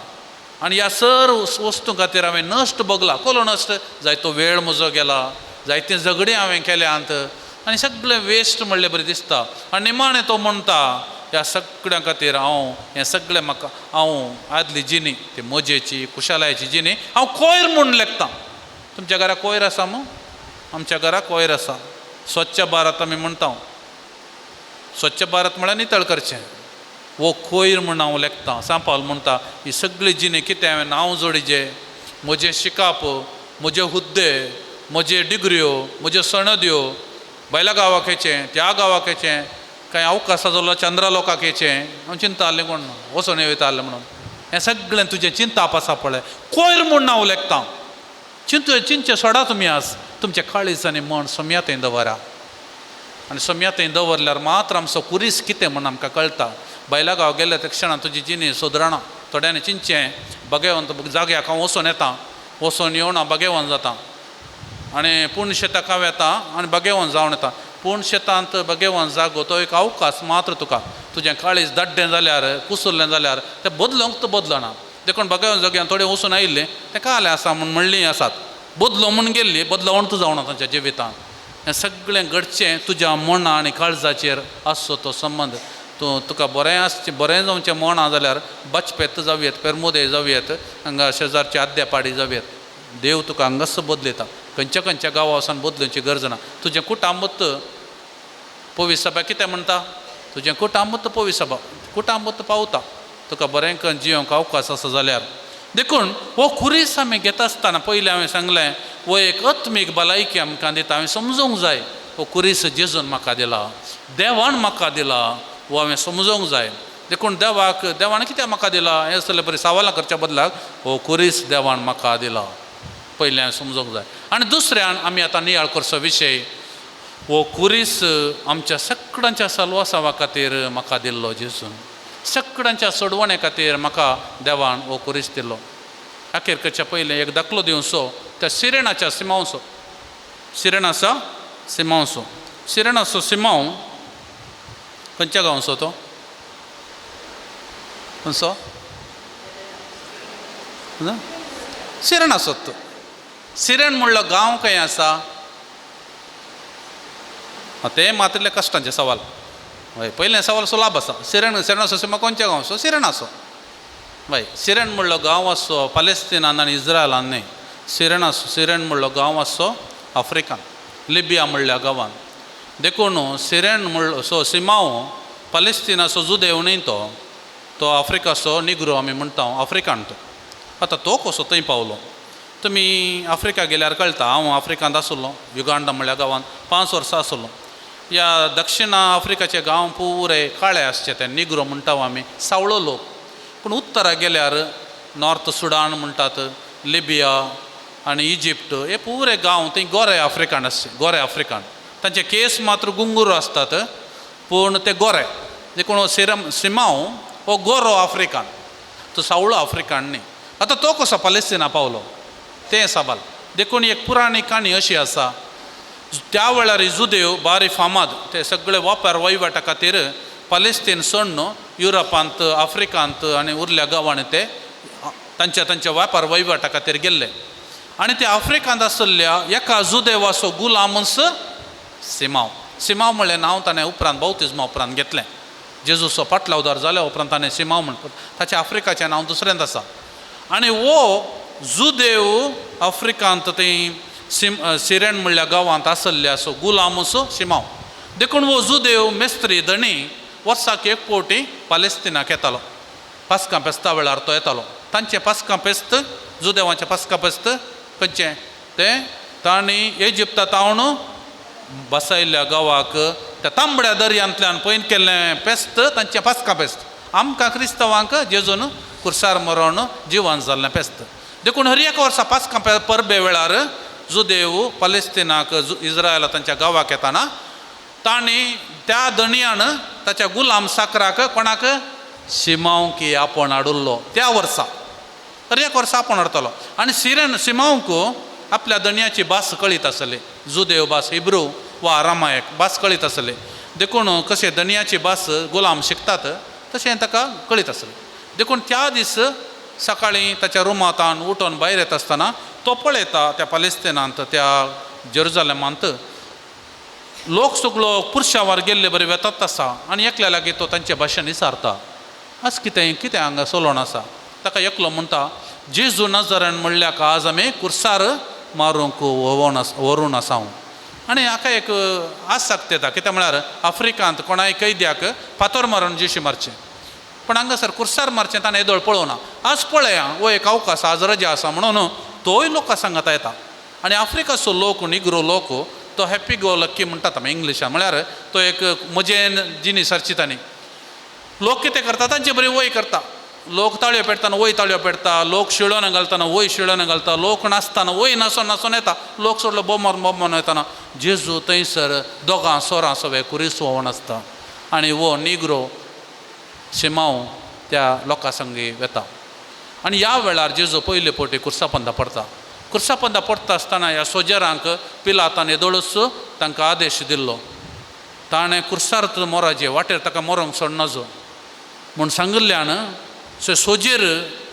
आनी ह्या सर वस्तूं खातीर हांवें नश्ट भोगला। कोलो नश्ट जायतो वेळ म्हजो गेला, जायतीं झगडीं हांवें केल्यांत आनी सगळें वेस्ट म्हणलें बरें दिसता। आनी निमाणें तो म्हणटा ह्या सगळ्यां खातीर हांव हें सगळें म्हाका हांव आदली जिणी ती मजेची खुशालायची जिणी हांव कोयर म्हूण लेखता। तुमच्या घरा कोयर आसा मू? आमच्या घरा कोयर आसा। स्वच्छ भारत आमी म्हणटा, स्वच्छ भारत म्हळ्यार नितळ करचें, हो कोयर म्हूण हांव लेखता। सांपावल म्हणटा ही सगळी जिणी कितें हांवें नांव जोडिजे, म्हजें शिकाप, म्हजे हुद्दे, म्हजे डिग्र्यो, म्हज्यो सणद्यो, बायल्या गांवाक येचें त्या गांवाक येचें, कांय अवकाश जालो चंद्रलोकाक येचें हांव चिंतालें कोण वचोन वयतालें म्हणून, हें सगळें तुजें चिंताप आसा पळय कोयर म्हूण हांव लेखता। चिंतू चिंतचें सोडा तुमी आज तुमचें काळीज आनी मन सोम्या थंय दवरा आनी सोम्या थंय दवरल्यार मात्र आमचो कुरीस कितें म्हूण आमकां कळटा। बायला गांव गेल्या त्या क्षणान तुजी जिणी सुदराणा, थोड्यांनी चिंतचें बगेवन जाग्याक हांव वचोन येता, वचोन येवन हांव बगेवन जाता आनी पूण शेताक हांव येता आनी बगेवन जावन येता। पूण शेतांत बगेवन जागो तो एक अवकाश मात्र तुका, तुजें काळीज दाड्डें जाल्यार कुसुरलें जाल्यार तें बदलूंक तो बदलना। देखून बगेवन जाग्यान थोडें वचून आयिल्लें तें कालें आसा म्हूण म्हणलीं आसात, बदलो म्हूण गेल्ली बदलावण तूं जावना तांच्या जिवितांत। हें सगळें घडचें तुज्या मना आनी काळजाचेर आसचो तो संबंद। तूं तुका बरें आसचें बरें जावचें मन आसा जाल्यार बचपेत जावं पेरमुदे जावं हांगा शेजारची आद्यापाडी जावं, देव तुका हांगाच बदलयता। खंयच्या खंयच्या गांवा वचून बदलुची गरज ना। तुजें कुटांबूत पवी सभा कितें म्हणटा, तुजें कुटांबूत पवी सभा कुटांबूत पावता तुका बरें करून जियोंक अवकाश आसा जाल्यार। देखून हो खुरीस आमी घेता आसतना पयलीं हांवें सांगलें हो एक आत्मीक भलायकी आमकां दिता। हांवें समजूंक जाय हो खुरीस जेजून म्हाका दिला, देवान म्हाका दिला, हो हांवें समजूंक जाय। देखून देवाक देवान कित्याक म्हाका दिला हें सगळें बरें सवालां करच्या बदलाक हो खुरीस देवान म्हाका दिला पयलें हांवें समजूंक जाय। आनी दुसऱ्यान आमी आतां नियाळ करचो विशय हो खुरीस आमच्या सगळ्यांच्या सलवासावा खातीर म्हाका दिल्लो जेजून, सगळ्यांच्या सोडवणे खातीर म्हाका देवान हो खुरीस दिल्लो। अखेर करच्या पयलें एक दाखलो दिवचो त्या सिरेनाच्या सिमांवचो, सिरेनाचा सिमांवचो, सिरेनाचो सिमांव खंयच्या गांवचो तो, खंयचो सिरेनाचो तो। सिरेन म्हणलो गांव खंय आसा तें मात इतलें कश्टांचें सवाल। हय पयलें सवाल सुलाभ आसा, सिरेन सिरेनाचो सिमा खंयच्या गांवचो, सिरेनाचो। हय सिरेन म्हणलो गांव आसचो पालेस्तिनान आनी इस्रायलान न्ही, सिरेन सिरेन म्हणलो गांव आसचो आफ्रिकान लिबिया म्हणल्या गांवान। देखून सिरेन म्हणलो सो सिमांव पलेस्तिनाचो जुदेव न्ही, तो तो आफ्रिकाचो निग्रो आमी म्हणटा, आफ्रिकान तो. आतां तो कसो थंय पावलो? तुमी आफ्रिका गेल्यार कळटा. हांव आफ्रिकांत आसलो, युगांडा म्हणल्या गांवांत 5 वर्सां आसलो. ह्या दक्षिण आफ्रिकाचे गांव पुरे काळे आसचे, ते निग्रो म्हणटा आमी, सावळो लोक. पूण उत्तरा गेल्यार नॉर्थ सुडान म्हणटात, लिबिया आनी इजिप्ट, हे पुरे गांव थंय गोरे आफ्रिकन आसचे, गोरे आफ्रिकन. तांचे केस मात्र गुंगुरो आसतात, पूण ते गोरे. देखून हो सिरम सिमांव हो गोरो आफ्रिकन, तो सावळो आफ्रिकन न्ही. आतां तो कसो पलेस्तिना पावलो तें सवाल. देखून एक पुराणी काणी अशी आसा, त्या वेळार जुदेव बारी फामाद, ते सगळे वापर वहिवाटा खातीर पलेस्तीन सोडून युरोपांत, आफ्रिकांत आनी उरल्या गांवांनी ते तांच्या तांच्या व्यापार वहिवाटा खातीर गेल्ले. आनी ते आफ्रिकांत आशिल्ल्या एका जुदेवाचो गुलामस सिमांव. सिमांव म्हणलें नांव ताणें उपरांत बाउतिज्मा उपरांत घेतलें. जेजूचो पाटलावदार जाल्या उपरांत ताणें सिमांव म्हण, ताचें आफ्रिकाचें नांव दुसऱ्यांत आसा. आनी हो जुदेव आफ्रिकांत थंय सिरेन म्हणल्या गांवांत आशिल्ल्या सो गुलामसो सिमांव. देखून हो जुदेव मेस्त्री धणी वर्साक एक फावटी पालेस्तिनाक येतालो. पास्कां फेस्ता वेळार तो येतालो. तांचें पास्कां फेस्त, जुदेवांचें पास्कां फेस्त खंयचें तें तांणी इजिप्ता तावन बसयल्ल्या गांवाक त्या तांबड्या दर्यांतल्यान पयन केल्लें फेस्त तांचें पास्कां फेस्त. आमकां क्रिस्तांवांक जेजून कुर्सार मरोन जिवन जाल्लें फेस्त. देखून हर एका वर्सा पास्कां परबे वेळार जुदेव पलेस्तिनाक इज्रायला तांच्या गांवाक येताना तांणी त्या धनयान ताच्या गुलाम साकराक कोणाक सिमांवकी आपोवन हाडिल्लो. त्या वर्सा हर एक वर्सा आपोवन हाडटलो. आनी सिरेन सिमांवक आपल्या धनयाची भास कळीत आसली, जुदेव भास, हिब्रू वा आरामायक भास कळीत आसली. देखून कशें धनयाची भास गुलाम शिकतात तशें ताका कळीत आसलें. देखून त्या दीस सकाळीं ताच्या रुमांतान उठून भायर येता आसतना तो पळयता त्या पलेस्तिनांत, त्या जेरुजलेमांत लोक सगळो पुरशावार गेल्ले बरे वेतात आसा. आनी एकल्या लागीं तो तांचे भाशेन विचारता, आज कितें कितें हांगा चलोवन आसा? ताका एकलो म्हणटा, जेजू नजरेन म्हणल्याक आज आमी कुर्सार मारूंक व्हरून आसा हांव. आनी हाका एक आसक्त येता, कितें म्हळ्यार आफ्रिकांत कोणाय कैद्याक फातर मारून जेशी मारचें, पूण हांगासर कुर्सार मारचें ताणें येदोळ पळोवना. आज पळया हो एक अवकाश, आज रजा आसा म्हणून तोय लोकां सांगाता येता. आनी आफ्रिकाचो लोक, निग्रो लोक, तो हॅप्पी गो लक्की म्हणटात आमी इंग्लिशान, म्हळ्यार तो एक मजेन जिनी सारची. तांणी लोक कितें करता, तांचे बरी वय करता. लोक ताळयो पेटतना वय ताळयो पेटता, लोक शिळोन घालतना वय शिळोन घालता, लोक नाचतना वय नाचोन नाचोन येता, लोक सोडलो बोमार बोमार येताना जेजू थंयसर दोगां सोरां सगळे कुरीस व्होवन आसता. आनी हो निग्रो सिमांव त्या लोकां संगी वेता. आनी ह्या वेळार जेजू पयले फावटी कुर्सापंदा पडटा. कुर्सापंदा पडटा आसतना ह्या सोजरांक पिलातान येदोळूच तांकां आदेश दिल्लो, ताणें कुर्सार मोराचे वाटेर ताका मरोंक सोडनाजो म्हूण सांगिल्ल्यान सो सोजेर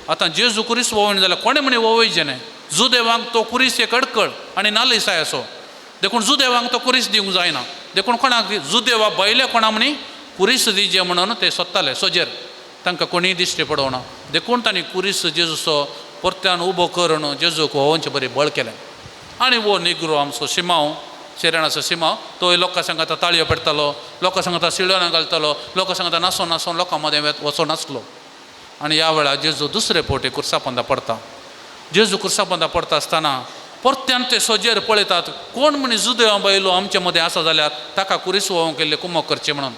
आतां जेजू कुरीस वोवयना जाल्यार कोणें म्हणी वोवयचें न्हय. जुदेवांक तो कुरीस एक अडकळ आनी नालिसाय असो, देखून जुदेवांक तो कुरीस दिवंक जायना. देखून कोणाक जुदेवा भायल्या कोणा म्हणी कुरीस दिजे म्हणून ते सोदताले सोजेर, तांकां कोणीय दिश्टी पडोवना. देखून तांणी कुरीस जेजूचो परत्यान उबो करून जेजूक व्होवोवचे बरी बळ केलें. आनी हो निग्रो आमचो सिमांव, शेरणाचो सिमांव, तोय लोकां सांगाता ताळयो पेटतालो, लोकां सांगाता शिळोणां घालतालो, लोकां सांगाता नाचोन नाचोन लोकां मदें वचोन आसलो. आनी ह्या वेळार जेजू दुसरे फावटी कुर्सापोंदा पडटा. जेजू कुर्सापोंदा पडटा आसतना परत्यान ते सोजेर पळयतात, कोण म्हणी जुदेवा बायलो आमचे मदें आसा जाल्यार ताका कुरीस व्होवंक केल्ले कुमक करचें म्हणून.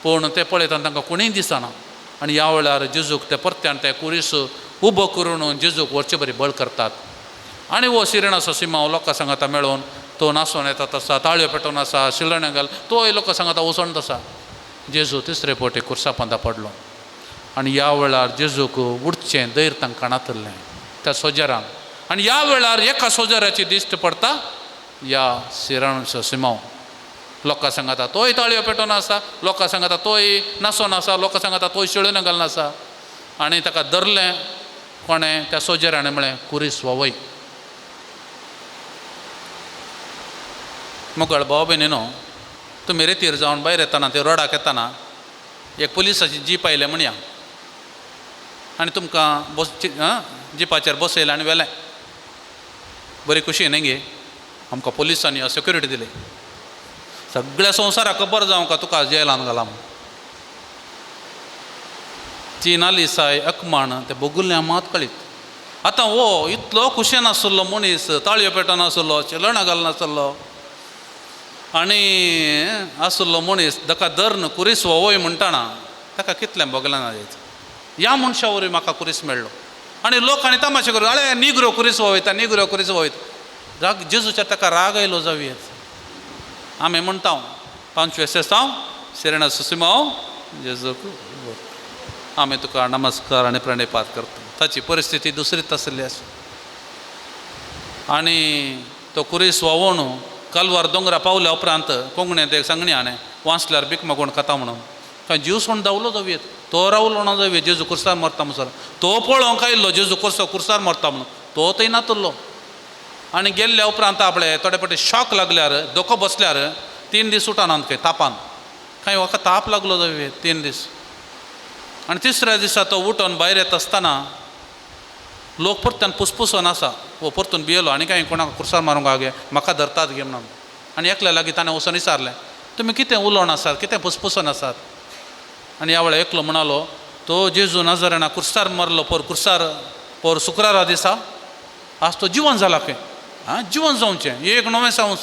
पूण ते पळयतात तांकां कोणूय दिसना. आनी ह्या वेळार जेजूक ते परत्यान ते कुरीस उबो करून जेजूक व्हरचे बरी बळ करतात. आनी हो सिरणाचो सिमांव लोकां सांगाता मेळोवन तो नाचोन येता तसा, ताळयो पेटोवन आसा, शिळणे घाल, तोय लोकां सांगाता वचोन तसा. जेजू तिसरे फावटी कुर्सापोंदा पडलो. आनी ह्या वेळार जेजूक उडचें धैर्य तांकां नातल्लें त्या सोजरांक. आनी ह्या वेळार एका सोजराची दिश्ट पडटा ह्या सिराणचो सिमांव. लोकां सांगाता तोय ताळयो पेटोवन आसा, लोकां सांगाता तोय नाचोन आसा, लोकां सांगाता तोय शिळोन घालून आसा. आनी ताका धरलें कोणें, त्या सोजराणें म्हळें कुरीस वोवय. मुगळ भाव भयणीनो, तुमी रेतीर जावन भायर येताना ते रोडाक येताना एक पुलिसाची जीप आयले म्हणया आनी तुमकां बस जिपाचेर बसयलें आनी व्हेलें. बरी खुशी न्ही गे, आमकां पुलिसांनी सेक्युरिटी दिली. सगळ्या संवसाराक खबर जावं का तुका जेलान घाला म्हूण. ती नालिसाय अकमाण ते बोगुल्ल्या मात कळीत. आतां हो इतलो खुशेन आसलो मनीस, ताळयो पेटन आसलो, शेलणां घालून आसलो आनी आसलो मनीस, ताका धरून कुरीस वोवय म्हणटाना ताका कितलें भोगलें ना जायत. ह्या मनशा वरवीं म्हाका कुरीस मेळ्ळो. आनी लोकांनी तमाशे करून अळे निग्रो कुरीस वोवयता, निग्रो कुरीस वोवयता. राग जेजूच्या ताका राग आयलो जावयेत. आमी म्हणटा 25 सेसांव सिरेना सुसिमाव जेजूक आमी तुका नमस्कार आनी प्रणिपात करता. ताची परिस्थिती दुसरीच आसली आसा. आनी तो कुरीस व्हांवोन कालवार दोंगरा पावल्या उपरांत कोंकणींत एक सांगणी हाणें वाचल्यार भिकमा कोण खाता म्हणून काय जीव सोण धांवलो जावयेत. तो रावलो ना जावये जेजू कुर्सार मरता म्हणसर. तो पळोवंक आयिल्लो जेजू कुर्सो कुर्सार मरता म्हणून, तो थंय नातुल्लो. आनी गेल्ल्या उपरांत आपले थोडे फावटी शॉक लागल्यार, धोको बसल्यार 3 दीस उठानात खंय तापान, कांय म्हाका ताप लागलो जावये 3 दीस. आनी तिसऱ्या दिसा तो उठोन भायर येता आसतना लोक परत्यान पुसपुसोन आसा, हो परतून भियेलो आनी कांय कोणाक कुर्सार मारूंक गे म्हाका धरतात गे म्हणून. आनी एकल्या लागीं ताणें वचून विचारलें, तुमी कितें उलोवन आसात, कितें पुसपुसोन आसात? आनी ह्या वेळार एकलो म्हणालो, तो जेजू नाजरेना कुर्सार मरलो पोर कुर्सार पोर शुक्रारा दिसा, आज तो जिवन जाला खंय. आं, जिवन जावचें एक नवें संवस,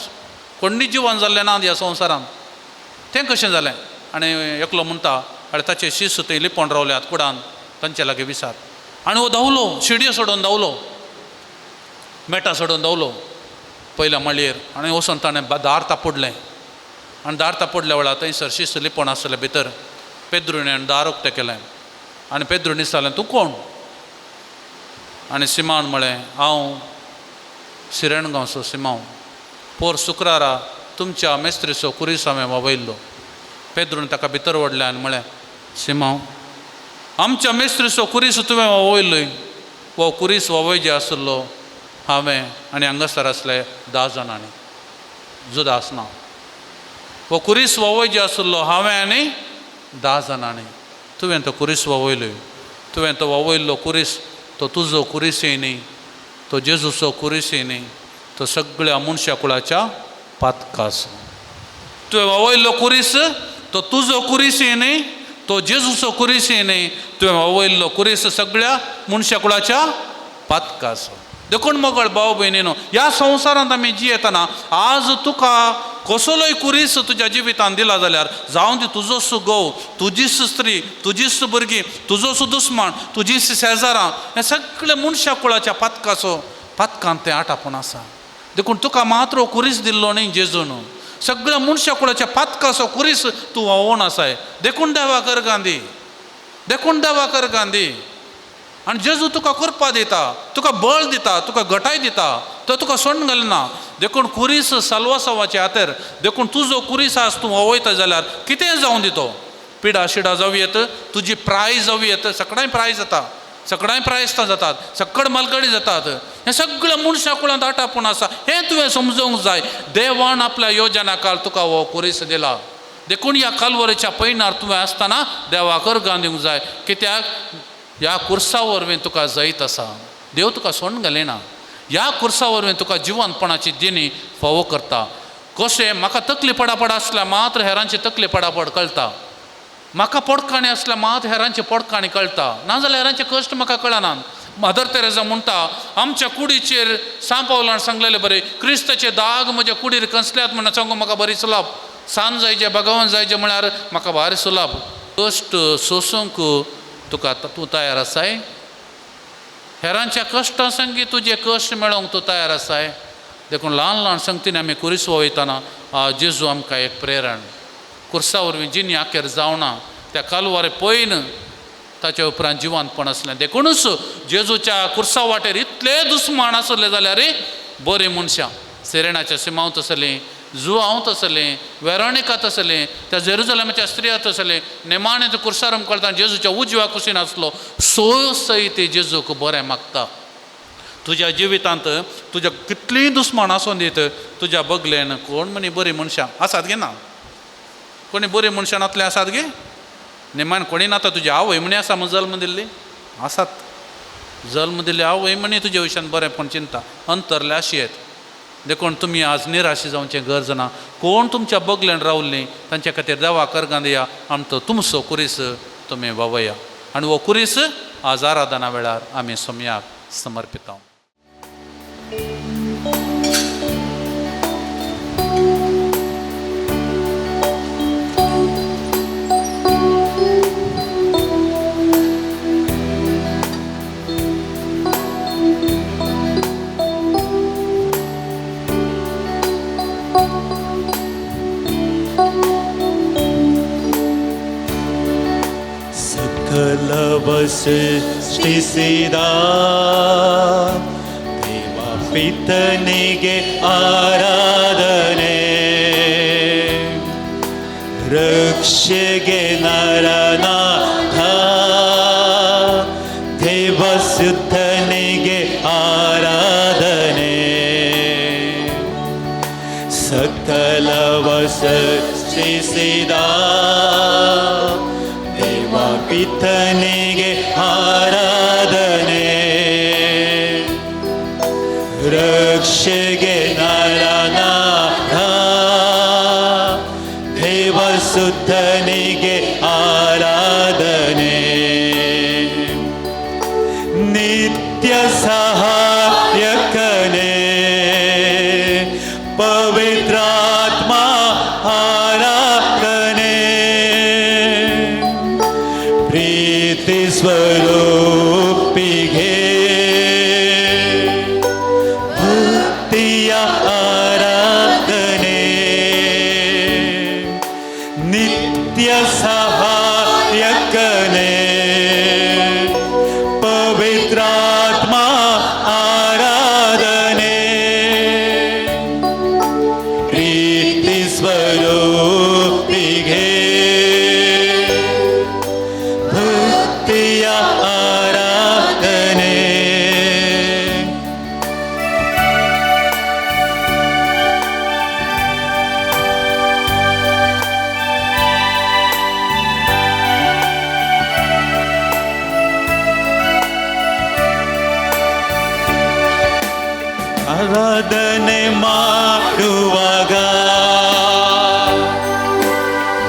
कोण्णी जिवन जाल्लें ना ह्या संवसारान, तें कशें जालें? आनी एकलो म्हणटा, आनी ताचे शिस्त थंय लिपोवन रावल्यात कुडान, तांचे लागीं विचार. आनी हो धांवलो, शिडयो सोडून धांवलो, मेटां सोडून धांवलो पयल्या माळयेर. आनी वचून ताणें दार तापुडलें. आनी दार तापुडल्या वेळार थंयसर शिस्त लिपोवन आसलें भितर. पेद्रुणे दार उक्तें केलें आनी पेद्रुणे विचारलें, तूं कोण? आनी सिमांवन म्हळें, हांव सिरण गांवचो सिमांव, पोर शुक्रारा तुमच्या मेस्त्रीचो कुरीस हांवें वावयल्लो. पेद्रून ताका भितर व्हडलें आनी म्हळें, सिमांव, आमच्या मेस्त्रीचो कुरीस तुवें वावयल्लोय. हो कुरीस वावय आसलो हांवें आनी हांगासर आसले 10 जाणांनी, जुदास ना. हो कुरीस वावय आसलो हांवें आनी 10 जाणांनी, तुवें तो कुरीस वावयलोय. तुवें तो वावयल्लो कुरीस तो तुजो कुरीसय न्ही, तो जेजूचो कुरीसय न्ही, तो सगळ्या मनशा कुळाच्या पातकाचो. तुवें वावयल्लो कुरीस तो तुजो कुरीसय न्ही, तो जेजूचो कुरीसय न्ही, तुवें वावयल्लो कुरीस सगळ्या मनशा कुळाच्या पातकाचो. देखून मोगळ भाव भयणीनो, ह्या संवसारांत आमी जियेतना आज तुका कसलोय कुरीस तुज्या जिवितान दिला जाल्यार जावं दी तुजोच घोव, तुजीच स्त्री, तुजीच भुरगीं, तुजोच दुस्मान, तुजीच शेजारां, हें सगळें मनशा कुळाच्या पातकाचो पातकांत तें आटापून आसा. देखून तुका मात्र कुरीस दिल्लो न्ही जेजून, सगळ्या मनशा कुळाच्या पातकाचो कुरीस तूं व्हांवोन आसाय. देखून देवा कर गांधी, देखून देवा कर गांधी. आनी जेजू तुका कृपा दिता, तुका बळ दिता, तुका घटाय दिता, तो तुका सोडून घालना. देखून कुरीस साल्वासावाचे हातेर, देखून तुजो कुरीस आज तूं व्हांवयता जाल्यार कितेंय जावं दी, तो पिडा शिडा जावं येत, तुजी प्राय जावं येत, सगळ्यांय प्राय जाता, सगळ्यांय प्रायस्तां जातात, सगळ मालगडी जातात, हें सगळें मनशा कुळांत आटापून आसा. हें तुवें समजूंक जाय. देवान आपल्या योजना काल तुका हो कुरीस दिला. देखून ह्या कालवरीच्या पयणार तुवें आसतना देवाक अर्गां दिवंक जाय. कित्याक ह्या कुर्सा वरवीं तुका जैत आसा, देव तुका सोडून घालिना. ह्या कुर्सा वरवीं तुका जिवनपणाची दिनी फावो करता. कशें म्हाका तकली पडापड आसल्यार मात्र हेरांची तकली पडापड कळटा, म्हाका पोडकाणी आसल्यार मात हेरांची पोडकाणी कळटा, नाजाल्यार हेरांचे कश्ट म्हाका कळनात. मदर तेरेजा म्हणटा, आमच्या कुडीचेर सांपावलान सांगलेले बरें, क्रिस्ताचे दाग म्हज्या कुडीर कसल्यात म्हणून सांगू म्हाका बरी सुलाभ, सांज जायचे भगवान जायचे म्हळ्यार म्हाका भारी सुलाभ. कश्ट सोसूंक तुका तूं तयार आसाय, हेरांच्या कश्टां संगी तुजे कश्ट मेळोवंक तूं तयार आसाय. देखून ल्हान ल्हान संगतीन आमी कुरीस वयतना जेजू आमकां एक प्रेरण कुर्सा वरवीं जिनी आखेर जावना त्या कालवारे पयन ताच्या उपरांत जिवंतपण आसलें. देखूनच जेजूच्या कुर्सा वाटेर इतले दुस्मान आसले जाल्यार बरीं मनशां सिरेनाच्या सिमांव तसलीं, जुआंव तसलीं, वेरोनिका तसलीं, त्या जेरुजलमाच्या स्त्रिया तसलीं, निमाणें तो कुर्सार कळटा जेजूच्या उजव्या कुशीन आसलो सोय सयत जेजूक बरें मागता. तुज्या जिवितांत तुज्या कितलीं दुस्मान आसून दीत तुज्या बगलेन कोण म्हणी बरीं मनशां आसात गे ना? कोणी बरीं मनशां नातलें आसात गे? निमान कोणी नाता तुजी आवय म्हणी आसा म्हण जल्म दिल्ली आसात, जल्म दिल्ली आवय म्हणी तुज्या विशयान बरें पण चिंता अंतरले अशी येत. देखून तुमी आज निराश जावचें गरज ना. कोण तुमच्या बगल्यान रावल्लीं तांच्या खातीर देवा करगां दिया आमचो तुमचो कुरीस तुमी वावया आनी हो कुरीस आज आराधना वेळार आमी सोमयाक समर्पिता. ಸೃಷ್ಟಿಸಿದ ದೇವ ಪಿತನಿಗೆ ಆರಾಧನೆ, ರಕ್ಷೆಗೆ ನರನಾಥ ದೇವಸುತನಿಗೆ ಆರಾಧನೆ. ಸಕಲವ ಸೃಷ್ಟಿಸಿದ ದೇವ ಪಿತನಿಗೆ ಆರಾಧನೆ, ರಕ್ಷೆಗೆ ನರನಾಥ ದೇವಸುತನಿಗೆ ಆರಾಧನೆ. ನಿತ್ಯ ಸಹಾಯಕನೇ ಪವಿತ್ರಾತ್ಮ ಆರಾಧನೆ, ಪ್ರೀತಿ ಸ್ವರೂಪಿಗೆ ಭಕ್ತಿಯ ಆರಾಧನೆ. ನಿತ್ಯ ಸಹಾಯಕನೇ ಪವಿತ್ರಾತ್ಮ ಆರಾಧನೆ, ಪ್ರೀತಿ ಸ್ವರೂಪಿಗೆ ಭಕ್ತಿಯ ಆರಾಧನೆ. ಆರಾಧನೆ ಮಾಡುವಾಗ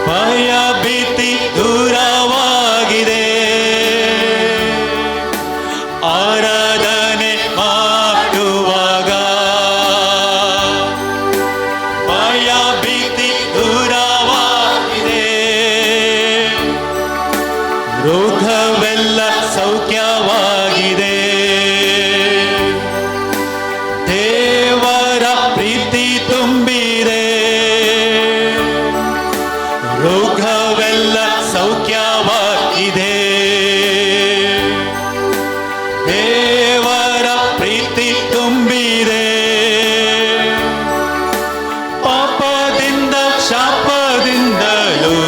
ಭಯ ಭೀತಿ ದೂರವಾಗಿದೆ. ಆರಾಧನೆ ಮಾಡುವಾಗ ಭಯ ಭೀತಿ ದೂರವಾಗಿದೆ. ರೋಗವೆಲ್ಲ ಸೌಖ್ಯವಾಗಿದೆ. ದೇವರ ಪ್ರೀತಿ ತುಂಬಿದೆ. ರೋಗವೆಲ್ಲ ಸೌಖ್ಯವಾಗಿದೆ. ದೇವರ ಪ್ರೀತಿ ತುಂಬಿದೆ. ಪಾಪದಿಂದ ಶಾಪದಿಂದಲೂ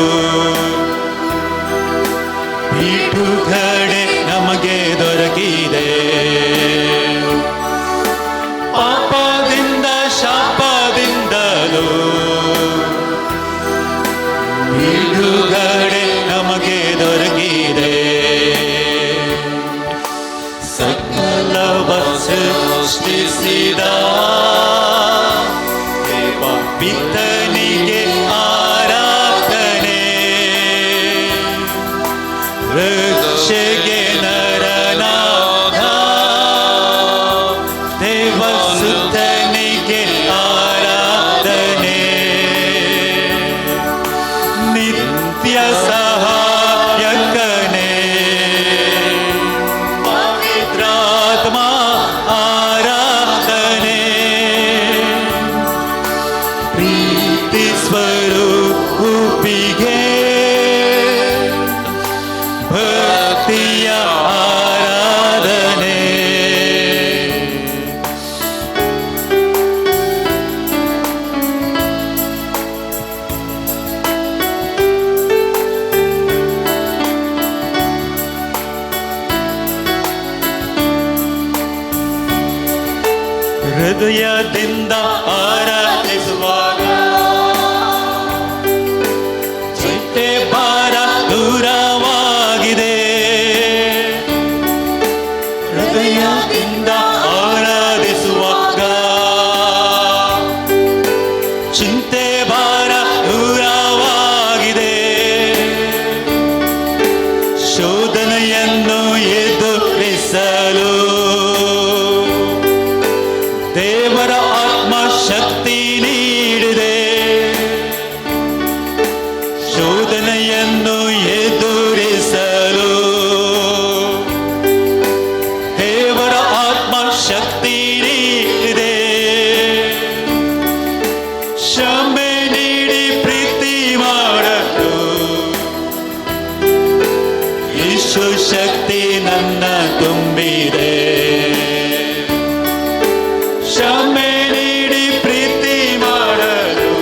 ಬಿಡುಗಡೆ ನಮಗೆ ದೊರಕಿದೆ. ಪಾಪದಿಂದ ಶಾಪದಿಂದಲೂ ಬಿಡುಗಡೆ ನಮಗೆ ದೊರಕಿದೆ. ಸಕಲವ ಸೃಷ್ಟಿಸಿದ ದೇವ ಪಿತನಿಗೆ ಆರಾಧನೆ, ರಕ್ಷೆಗೆ ನರನಾಥ ದೇವಸುತನಿಗೆ ಆರಾಧನೆ. ನಿತ್ಯ ಸಹಾಯಕನೇ ಪವಿತ್ರಾತ್ಮ ಆರಾಧನೆ, ಪ್ರೀತಿ ಸ್ವರೂಪಿಗೆ ಭಕ್ತಿಯ ಆರಾಧನೆ. ಹೃದಯದಿಂದ ಆರಾಧಿಸುವಾಗ ಚಿಂತೆ ಭಾರ ದೂರವಾಗಿದೆ. ಹೃದಯದಿಂದ ಆರಾಧಿಸುವಾಗ ಶೋಧನೆಯನ್ನು ಎದುರಿಸಲು ದೇವರ ಆತ್ಮ ಶಕ್ತಿ ನೀಡಿದೆ. ಶೋಧನೆಯನ್ನು ಎದುರಿಸಲು ದೇವರ ಆತ್ಮ ಶಕ್ತಿ ನೀಡಿದೆ. ಕ್ಷಮೆ ನೀಡಿ ಪ್ರೀತಿ ಮಾಡಲು ಯೇಸು ಶಕ್ತಿ ನನ್ನ ತುಂಬಿದೆ. ಕ್ಷಮೆ ನೀಡಿ ಪ್ರೀತಿ ಮಾಡಲು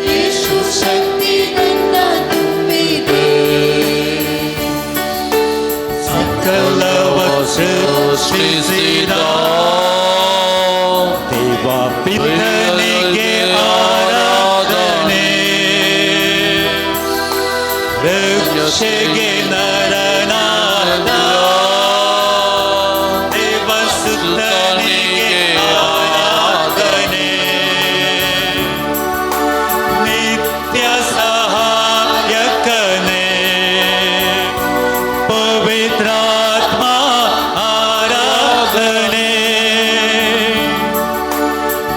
ಯೇಸು ಶಕ್ತಿ ನನ್ನ ತುಂಬಿದೆ. ಸಕಲವ ಸೃಷ್ಟಿಸಿದ ದೇವ ಪಿತನಿಗೆ ಆರಾಧನೆ, ರಕ್ಷೆಗೆ ನರನಾದ ದೇವಸುತನಿಗೆ ಆರಾಧನೆ, ನಿತ್ಯ ಸಹಾಯಕನೇ ಪವಿತ್ರಾತ್ಮ ಆರಾಧನೆ,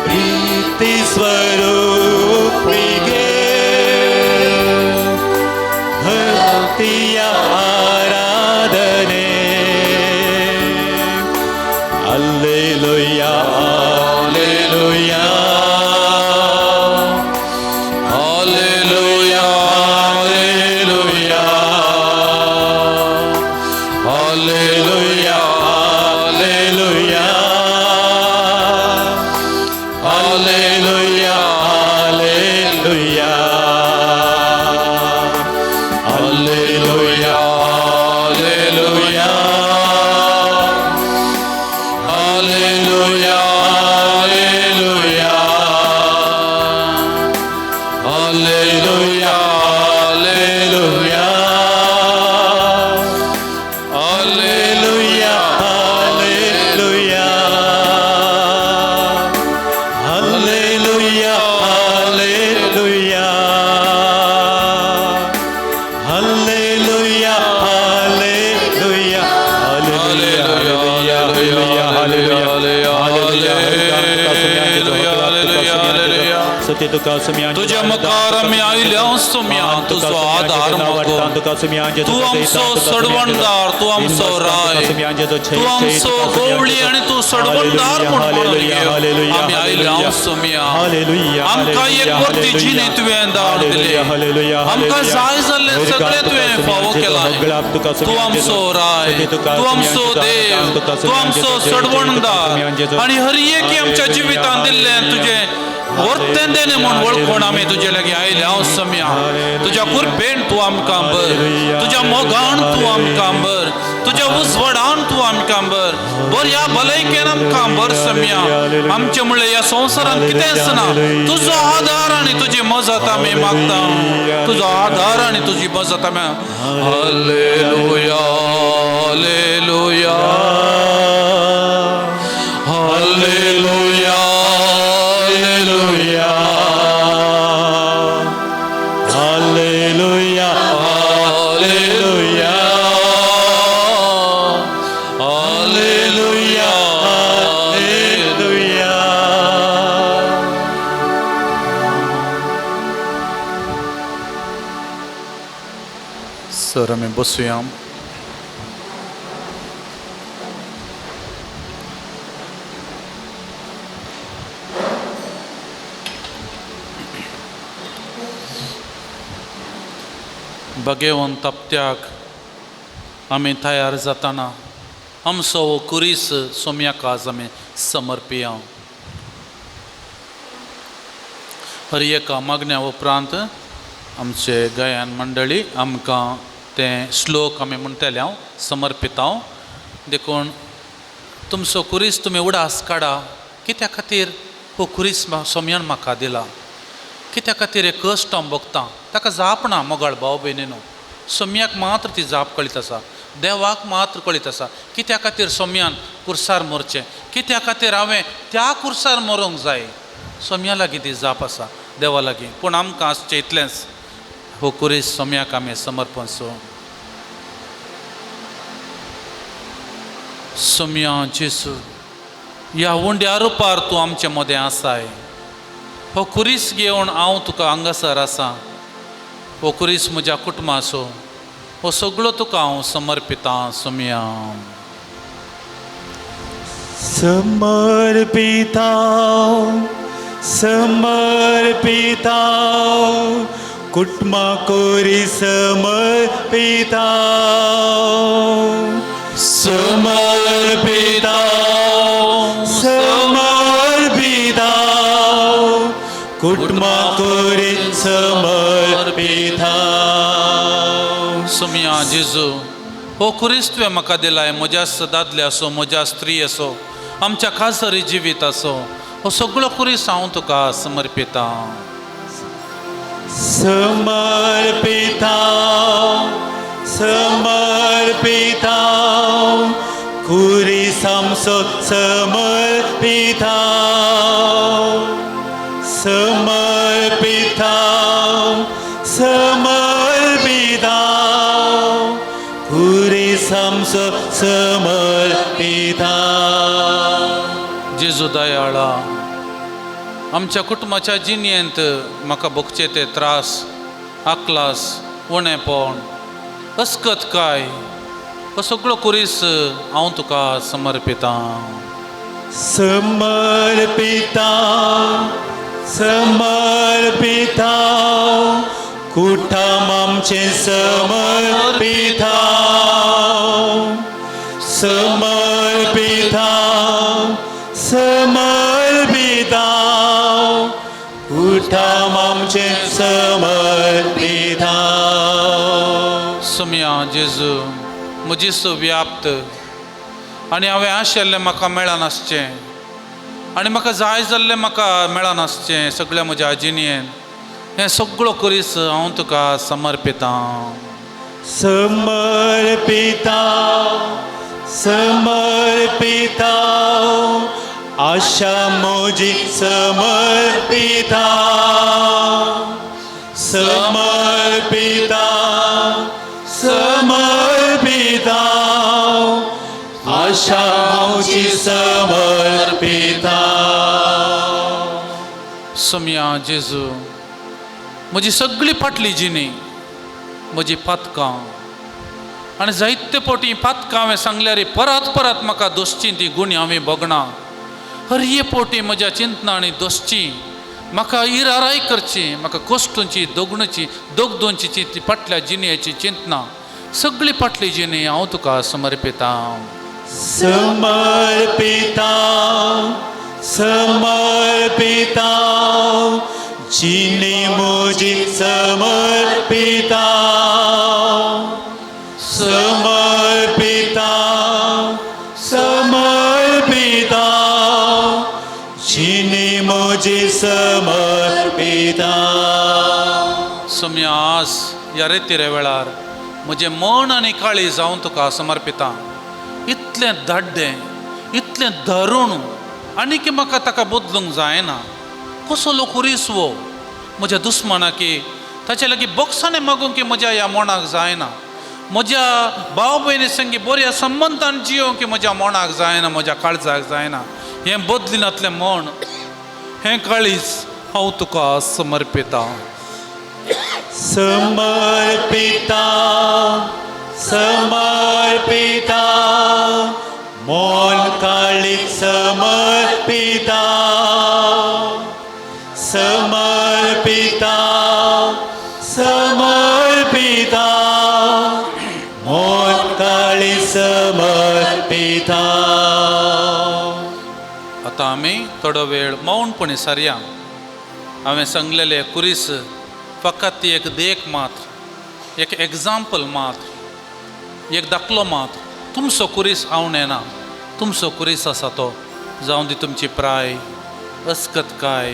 ಪ್ರೀತಿ ಸ್ವರೂಪಿಗೆ ಭಕ್ತಿಯ ಆರಾಧನೆ. ಅಲ್ಲೇಲುಯ್ಯ, ಅಲ್ಲೇಲುಯ್ಯ, Hallelujah, Hallelujah, hallelujah, Hallelujah, hallelujah, Hallelujah, hallelujah, Hallelujah, Hallelujah, Hallelujah, hallelujah, Hallelujah, hallelujah, hallelujah, hallelujah, hallelujah, hallelujah, hallelujah, hallelujah, hallelujah. तुझ्या मुखार आमी आयल्या सोम्या, तुजो आदार मागून. तूं आमचो सडवणदार, तूं आमचो राय, तूं आमचो गवळी आनी तूं सडवणदार म्हूण म्हणून आमी आयल्या सोम्या. आमकां एक वरती जिणी तुवें दान दिली, आमकां जाय जाल्लें सगळें तुवें फावो केलां. तूं आमचो राय, तूं आमचो देव, तूं आमचो सडवणदार आनी हर एक आमच्या जिवितांत दिल्लें तुजें वर्तें देणें म्हूण वळखून आमी तुजे लागीं आयले हांव सम्या. तुज्या कृपेन तूं आमकां बर, तुज्या मोगान तूं आमकां बर, तुज्या उजवाडान तूं आमकां बर, बऱ्या भलायकेन आमकां बर सम्या. आमचें म्हणलें ह्या संवसारांत कितेंच ना, तुजो आदार आनी तुजी मजत आमी मागता, तुजो आदार आनी तुजी मजत आमी. Hallelujah, hallelujah, hallelujah, hallelujah, hallelujah, hallelujah, hallelujah. Sir आमी बसुया. भगेवन तपत्याक आमी तयार जाताना आमचो हो कुरीस सोम्याक आज आमी समर्पिया. हर एका मागण्या उपरांत आमचे गायन मंडळी आमकां तें श्लोक आमी म्हणटले हांव समर्पिता. देखून तुमचो कुरीस तुमी उडास काडा, कित्या खातीर हो कुरीस सोम्यान म्हाका दिला, कित्या खातीर हे कश्ट हांव भोगतां, ताका जाप ना मोगाळ भाव भयणीनो. सोम्याक मात्र ती जाप कळीत आसा, देवाक मात्र कळीत आसा कित्या खातीर सोम्यान कुर्सार मरचें, कित्या खातीर हांवें त्या कुर्सार मरूंक जाय. सोम्या लागीं ती जाप आसा, देवा लागीं. पूण आमकां आसचें इतलेंच, हो कुरीस सोम्याक आमी समर्पण सो। सोम्या जेसू, ह्या उंड्या रुपार तूं आमचे मदें आसाय। हो कुरीस घेवन हांव तुका हांगासर आसा। हो कुरीस म्हज्या कुटुंबाचो, हो सगळो तुका हांव समर्पितां सोम्या। समर्पिता समर्पिता कुटुंबा कोरी समर्पिता समर्पिता समर्पिता कुटुंबा कोरी समर्पिता। सोम्या जेजू, हो कुरीस तुवें म्हाका दिलाय, म्हज्या दादले आसो, म्हज्या स्त्री आसो, आमच्या खासरी जिवीत आसो, हो सगळो कुरीस हांव तुका समर्पितां। समर्पिता समर्पिता कुरीस आमचो समर्पिता समर्पिता समर्पिता कुरीस आमचो समर्पिता। जेजू दयाळा, आमच्या कुटुंबाच्या जिणेंत म्हाका भोगचे ते त्रास, आकलास, उणेपण, अस्कतकाय, हो सगळो कुरीस हांव तुका समर्पितां। समर्पिता समर्पिता कुटुंब आमचें समर्पिता समर्पिता समर्पिता कुटुंब आमचें समर्पिता। सोम्या जेजू, म्हजी व्याप्त आनी हांवें आशिल्लें म्हाका मेळनासचें आनी म्हाका जाय जाल्लें म्हाका मेळनासचें सगळ्या म्हज्या जिणेन, हें सगळो कुरीस हांव तुका समर्पितां। समर्पिता समर्पिता आशा मोजी समर्पिता समर्पिता समर्पिता आशा मोजी समर्पिता। सोम्या जेजू, म्हजी सगळी फाटली जिणी, म्हजी पातकां आनी जायते फावटी पातकां हांवें सांगल्यार परत परत म्हाका दोसची ती गुणी हांवें भोगना। हर एक फावटी म्हज्या चिंतना आनी दोसची म्हाका इराराय करची, म्हाका कोश्टूंची दोगणची दोगदोनची ती फाटल्या जिणेची चिंतना, सगळी फाटली जिणी हांव तुका समर्पितां। समर्पिता समर्पिता जिणे मोजी समर्पिता समर्पिता समर्पिता जिणे मोजी समर्पिता। सोम्या, आज ह्या रेतिरे वेळार म्हजें मन आनी काळीज हांव तुका समर्पितां। इतलें धाड्डें, इतलें दारूण आनीक म्हाका ताका बदलूंक जायना। कसलो कुरीस वो म्हज्या दुस्मानाकी, ताचे लागीं बोक्सांनी मागूंक की म्हज्या ह्या मनाक जायना, म्हज्या भाव भयणी संगी बऱ्या संबंदान जियोंक की म्हज्या मनाक जायना, म्हज्या काळजाक जायना। हें बदलिनातलें मन, हें काळीज हांव तुका समर्पितां। समर्पिता समर्पिता मन काळीज समर्पिता समर्पिता समर्पिता मन काळीज समर्पिता। आतां आमी थोडो वेळ मौनपणी सारया। हांवें सांगलेले कुरीस फकत एक देख मात्र, एक एग्जाम्पल मात्र, एक दाखलो मात्र। तुमचो कुरीस हांव नेना, तुमचो कुरीस आसा तो जावं दी तुमची प्राय, अस्कतकाय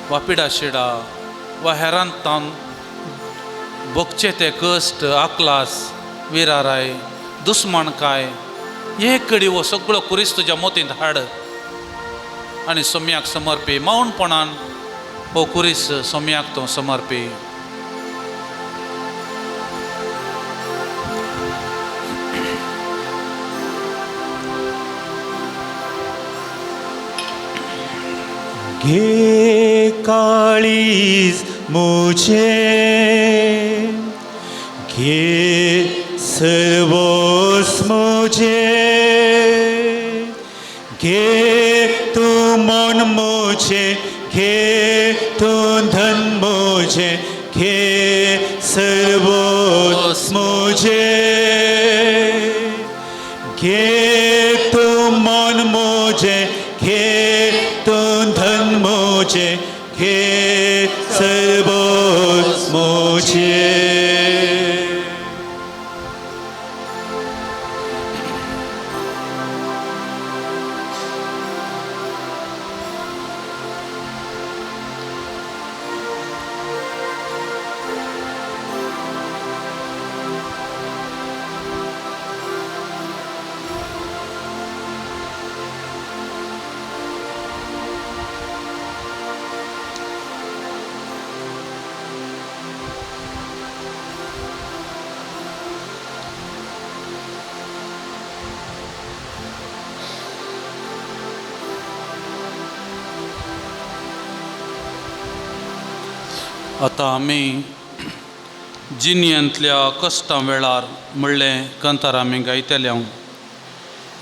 वा पिडाशिडा वा हेरांतान भोगचे ते कश्ट, आकलास, विराराय, दुस्मानकाय, एक कडी हो सगळो कुरीस तुज्या मोतींत हाड आनी सोम्याक समर्पी। मौनपणान हो कुरीस सोम्याक तो समर्पी। घे काळीज मुझे, घे सर्वोस मुझे, घे तू मन मुझे, घे तू धन मुझे, घे सर्वोस मुझे, घे तू मन मुझे, घे तू धन मुझे, घे सर्वोस मुझे। आतां आमी जिणेंतल्या कश्टां वेळार म्हणलें कंतार आमी गायतले हांव.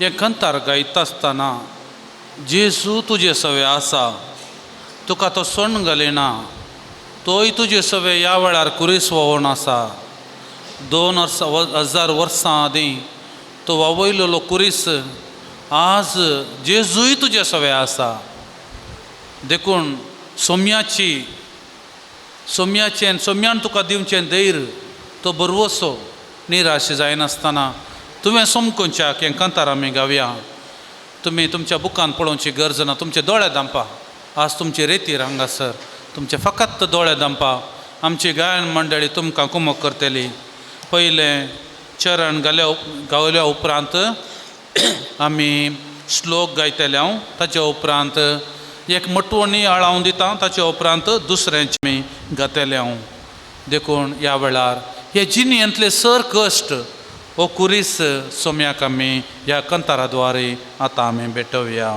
हें कंतार गायता आसतना जेजू तुजे सवे आसा, तुका तो सोण घालिना, तोय तुजे सवे ह्या वेळार कुरीस व्होवन आसा. 2000 वर्सां आदीं तो वावयलेलो कुरीस आज जेजूय तुजे सवे आसा. देखून सोम्याची सोम्याचें सोम्यान तुका दिवचें धैर्य, तो बरवसो निराश जायनासतना तुवें समकुंच्याक हें कांतार आमी गावया. तुमी तुमच्या बुकान पळोवची गरज ना, तुमचे दोळे दामपा. आज तुमचे रेतीर हांगासर तुमचे फकत दोळे दामपा. आमची गायन मंडळी तुमकां कुमक करतली. पयलें चरण गावल्या उपरांत आमी श्लोक गायतले हांव, ताच्या उपरांत एक मटवणी आळावन दिता, ताच्या उपरांत दुसरें आमी गातले हांव. देखून ह्या वेळार हे जिणेंतले सर कश्ट हो कुरीस सोम्याक आमी ह्या कंतारा द्वारे आतां आमी भेटोवया.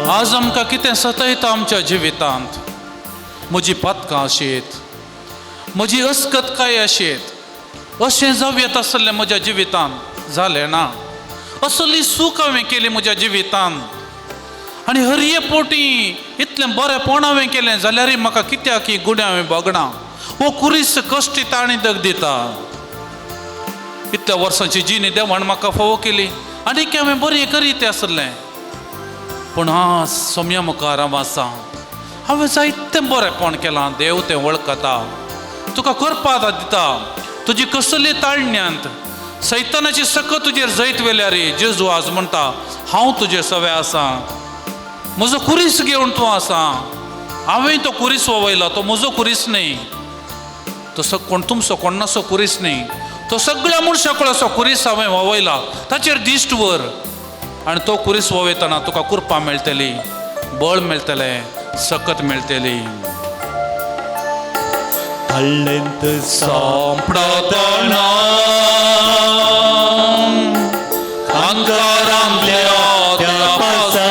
आज आमकां कितें सतयता आमच्या जिवितांत, म्हजी पातकां अशीत, म्हजी अस्कतकाय अशीत, अशें जावं येता आसलें म्हज्या जिवितांत, जालें ना. असली सूख हांवें केली म्हज्या जिवितांत आनी हरये पोटी इतलें बरेंपण हांवें केलें जाल्यारय म्हाका कित्याक ही गुण्या हांवें भोगणां. हो कुरीस कश्टी ताणी दग दिता. इतल्या वर्सांची जिणी देवान म्हाका फावो केली आनी हांवें बरें करीत आसलें. पूण आज सोम्या मुखार हांव आसा. हांवें जायतें बरेंपण केलां, देव तें वळखता, तुका करपा दिता. तुजी कसली ताळण्यांत सैतानाची सकत तुजेर जैत वेल्यार जेजू आज म्हणटा हांव तुजे सवे आसा, म्हजो कुरीस घेवन तूं आसा. हांवें तो कुरीस वयलो, तो म्हजो कुरीस न्हय, तो कोण तुमचो कोणाचो कुरीस न्हय, तो सगळ्या मनशाकळो कुरीस हांवें वयला. ताचेर दिश्ट व्हर आनी तो कुरीस वयतना तुका कृपा मेळटली, बळ मेळटलें, सकत मेळटली. ताळ्ळेंत सांपडतना अंकारांतल्या त्या पासा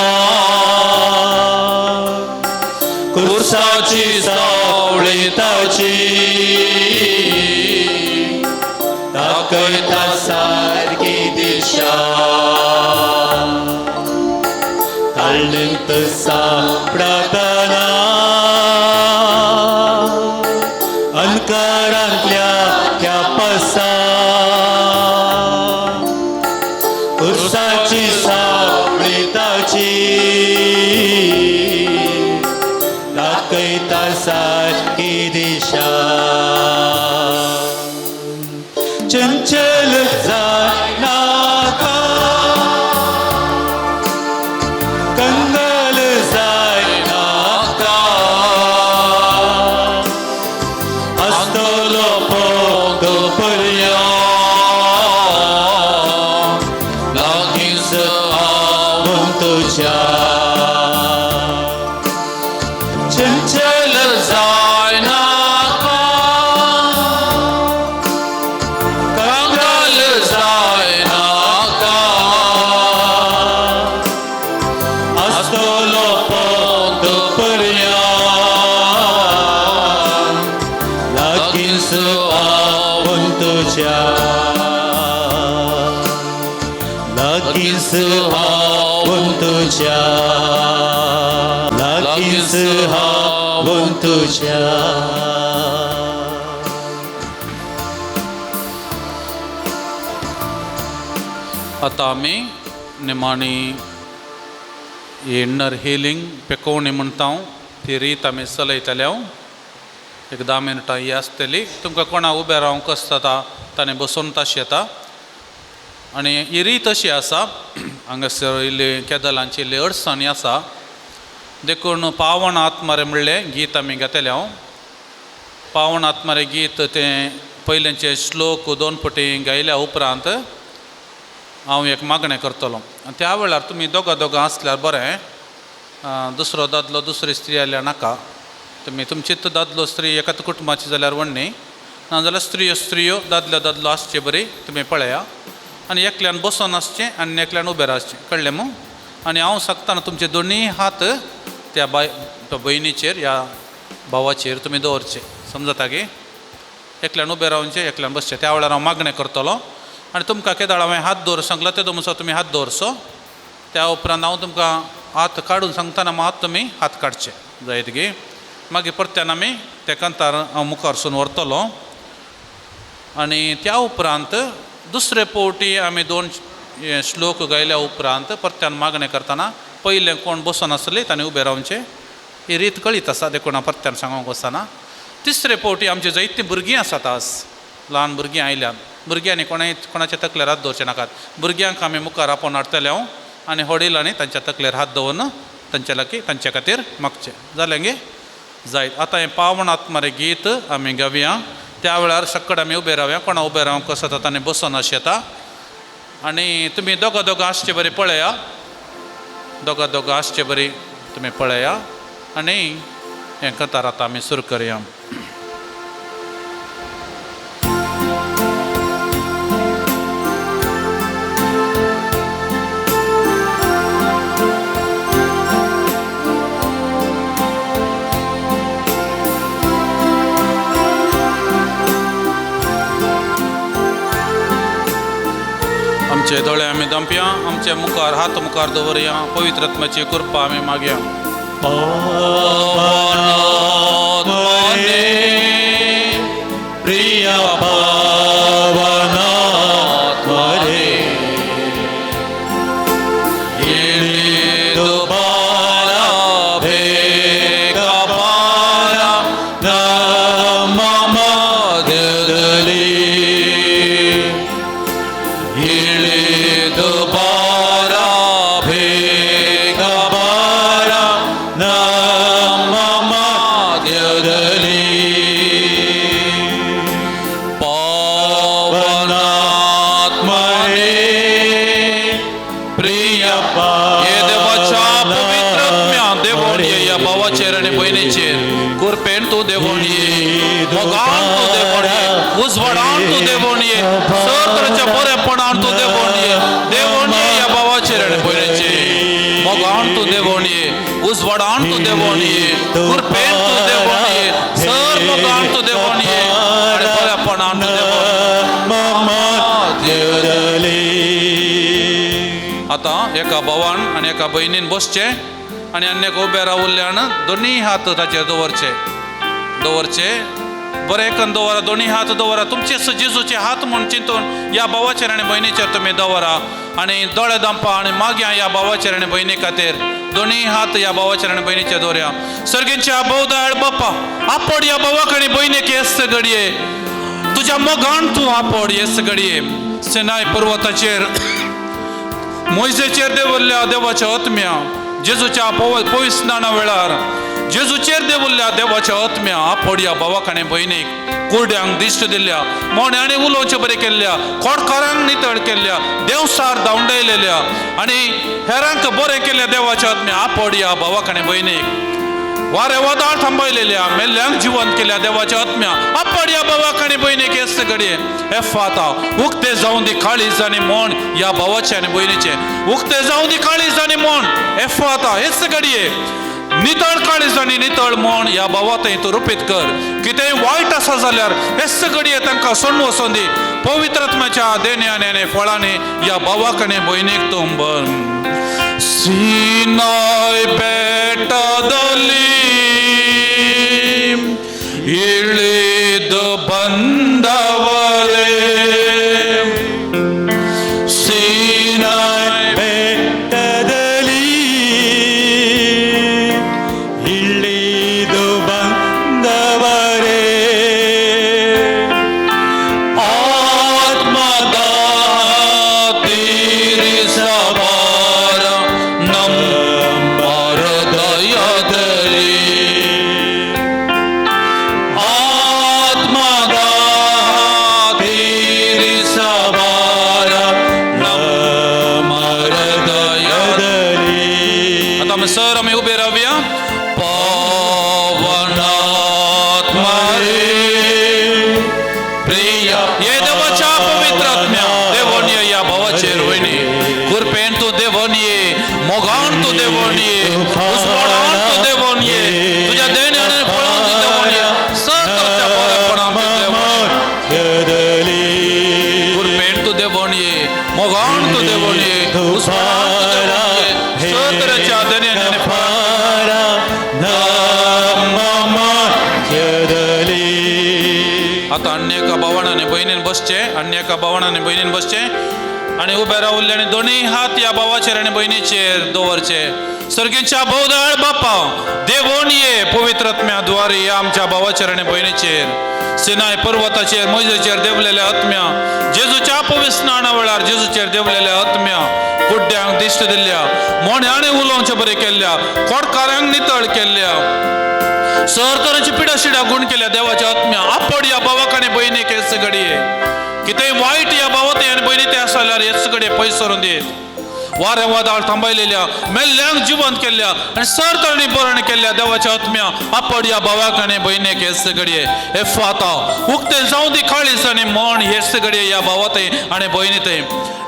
कुर्साची सावळी ताची दाखयता सारकी दिशा. ताळ्ळेंत सांपडतना अंकारांतल्या त्या पासा कुर्साची सावळी ताची दाखयता सारकी दिशा. चंचल जायनाका, कंगाल जायनाका, आसतलो पोंदो पर्यांत लागींच आवन तुज्या. चंचल जायनाका, कंगाल जायनाका, आसतलो पोंदो पर्यांत लागींच आवन तुज्या, लागींच आवन तुज्या, लागींच आवन तुज्या. आतां आमी निमाणी इनर हिलींग पेकोवणी म्हणटा ती रीत आमी चलयतले. एक 10 मिनटां ही आसतली. तुमकां कोणा उबें रावंक कशें जाता ताणें बसून ताश येता. आनी ही रीत अशी आसा, हांगासर इल्ली केदलांची इल्ली अडचणी आसा, देखून पावन आत्मारे म्हणलें गीत आमी घेतले. हांव पावन आत्मारे गीत तें पयलेंचे श्लोक 2 पटी गायल्या उपरांत हांव एक मागणें करतलो. आनी त्या वेळार तुमी दोगां दोगां आसल्यार बरें, दुसरो दादलो दुसरी स्त्री आयल्यार नाका. तुमी तुमचीच दादलो स्त्री एकाच कुटुंबाची जाल्यार व्हडली, नाजाल्यार स्त्रियो स्त्रियो दादलो दादलो आसचे बरी तुमी पळया. आनी एकल्यान बसून आसचें आनी एकल्यान उबें आसचें, कळ्ळें मू? आनी हांव सांगतना तुमचे दोनूय हात त्या बाय भयणीचेर ह्या भावाचेर तुमी दवरचे, समजता गे? एकल्यान उबें रावचें, एकल्यान बसचें. त्या वेळार हांव मागणें करतलो आनी तुमकां केदाळ हांवें हात दवर सांगला ते म्हणसर तुमी हात दवरचो. त्या उपरांत हांव तुमकां हात काडून सांगतना मात तुमी हात काडचे, जायत गे? मागीर परत्यान आमी ते कांतार हांव मुखारसून व्हरतलो. आनी त्या उपरांत दुसरे पावटी आमी 2 श्लोक गायल्या उपरांत परत्यान मागणें करतना पयलें कोण बसून आसले ताणें उबें रावचें. ही रीत कळीत आसा देखून हांव परत्यान सांगूंक वचना. तिसरे पावटी आमची जायतीं भुरगीं आसात आज, ल्हान भुरगीं आयल्यात. भुरग्यांनी कोणाय कोणाच्या तकलेर हात दवरचे नाकात. भुरग्यांक आमी मुखार आपोवन हाडटले हांव आनी व्हडिलांनी तांच्या तकलेर हात दवरून तांच्या लागीं तांच्या खातीर मागचें. जालें गे? जायत. आतां हें पावन आत्मारे गीत आमी गावया. त्या वेळार सक्कड आमी उबें रावया. कोणा उबें रावंक कसो जाता ताणें बसून अशें येता. आनी तुमी दोगां दोगां आसचे बरी पळया, दोगां दोगां आसचे बरी तुमी पळया आनी हें कतार आतां आमी सुरू करया. आमचे दोळे आमी दमप्या, आमचे मुखार हात मुखार दवरया, पवित्र आत्म्याची कृपा आमी मागया. प्रिया पावनात्मरे तूं देवण ये, उजवाडान तूं देवण ये, सर तरेच्या बरेपणान तूं देवण ये, देवण ये ह्या भावाचेर आनी भयणीचेर. मोगान तूं देवण ये, उजवाडान तूं देवण ये, कृपेन तूं देवण ये, सर मोगान तूं देवण ये आनी बरेपणान तूं देवण. आतां एका भावान आनी एका भयणीन बसचें आनी आनी एक उबे रावल्ल्यान दोनूय हात ताचेर दवरचे दवरचे बरें एकान दवरा, दोनूय हात दवरा, तुमचे जेजूचे हात म्हूण चिंतून ह्या भावाचेर आनी भयणीचेर तुमी दवरा आनी दोळे दामपा आनी मागया ह्या भावाचेर आनी भयणी खातीर दोनूय हात ह्या भावाचेर आनी भयणीचेर दवरया. सर्गींच्या भोवदयाळ बाप्पा, आपड ह्या भावाक आनी भयणीक येस घडये, तुज्या मोगान तूं आपड येस घडये. सिनाय पर्वताचेर मोयजेचेर देवल्ल्या देवाच्या आत्म्या, जेजूच्या पविस्नाना वेळार जेजूचेर देवल्ल्या देवाच्या आत्म्या आपड ह्या भावाक आनी भयणीक, कुरड्यांक दिश्ट दिल्ल्या, मोण्यांनी उलोवचें बरें केल्ल्या, खोडकारांक नितळ केल्ल्या, देवसार धांवडायलेल्या आनी हेरांक बरें केल्ल्या देवाच्या आत्म्या आपड ह्या भावाक आनी भयणीक. वारे वादळ थांबयलेल्या, मेल्ल्यांक जिवंत केल्या देवाच्या आत्म्या आपड ह्या भावाक आनी भयणीक येस घडये. एफाता उक्ते जावन दी काळीज आनी मन ह्या भावाचे आनी भयणीचे, उक्ते जावन दी काळीज आनी मन एफाता हेच घडये. नितळ काळीज आनी नितळ मन ह्या भावा थंय तूं रुपीत कर. कितेंय वायट आसा जाल्यार हेच घडये तांकां सोडून वचोन दी. पवित्र आत्म्याच्या देण्यानी आनी फळांनी ह्या भावाक आनी भयणीक तूं भर. सिनाय बेटದಲ್ಲಿ ಇಳಿದು ಬಂದವರೇ, ಸಿನಾಯ್ ಬೆಟ್ಟದಲ್ಲಿ ಇಳಿದು ಬಂದವರೇ, ಆತ್ಮದ ತೀರಿಸಬಾರ ನಮ್ಮ ಹೃದಯದಲ್ಲಿ, ಆತ್ಮದ ತೀರಿಸಬಾರ ನಮ್ಮ ಹೃದಯದಲ್ಲಿ. आता आमी सर आमी उबे रावया. पावनात्मरे प्रिय ये देवाच्या पवित्र आत्म्या देवण ये ह्या भावाचेर वयनी, कृपेन तूं देवण ये, मोगान तूं देवण ये, उजवाडान तूं देवण ये, तुज्या देण्यान आनी फळान तूं देवण ये, सततच्या बरेपणान तूं देवण ये, कृपेन तूं देवण ये, मोगान तूं देवण ये, उजवाडान तूं देवण ये, सततच्या देण्यान आनी फळान. आतां आनी एका भावान आनी भयणीन बसचें, आनी एका भावान आनी भयणीन बसचें आनी उबे रावल्ले आनी दोनूय हात ह्या भावाचेर आनी भयणीचेर दवरचे. सर्गीच्या भोवदयाळ बाप्पा, देवोन ये पवित्र आत्म्या द्वारे ह्या आमच्या भावाचेर आनी भयणीचेर. सिनाय पर्वताचेर मोयजेचेर देवलेल्या आत्म्या, जेजूच्या पविस्नाना वेळार जेजूचेर देवलेल्या आत्म्या, कुड्ड्यांक दिश्ट दिल्ल्या, मोण्यांनी उलोवचें बरें केल्ल्या, खोडकारांक नितळ केल्ल्या, सर तरेची पिडा शिडा गुण केल्या देवाच्या आत्म्या आपड ह्या भावाक आनी भयणीक हेच घडये. कितेंय वायट ह्या भावात आनी भयणी ते आसा जाल्यार हेच घडये पयस सरून दियत. वारे वादळ थांबयलेल्या, मेल्ल्यांक जिवंत केल्ल्या आनी सर तरेनी बरण केल्ल्या देवाच्या आत्म्या आपड ह्या भावाक आनी भयणीक हेच घडये. एफाता उक्ते जावं दी काळीज आनी मन हेच घडये ह्या भावात आनी भयणी थंय.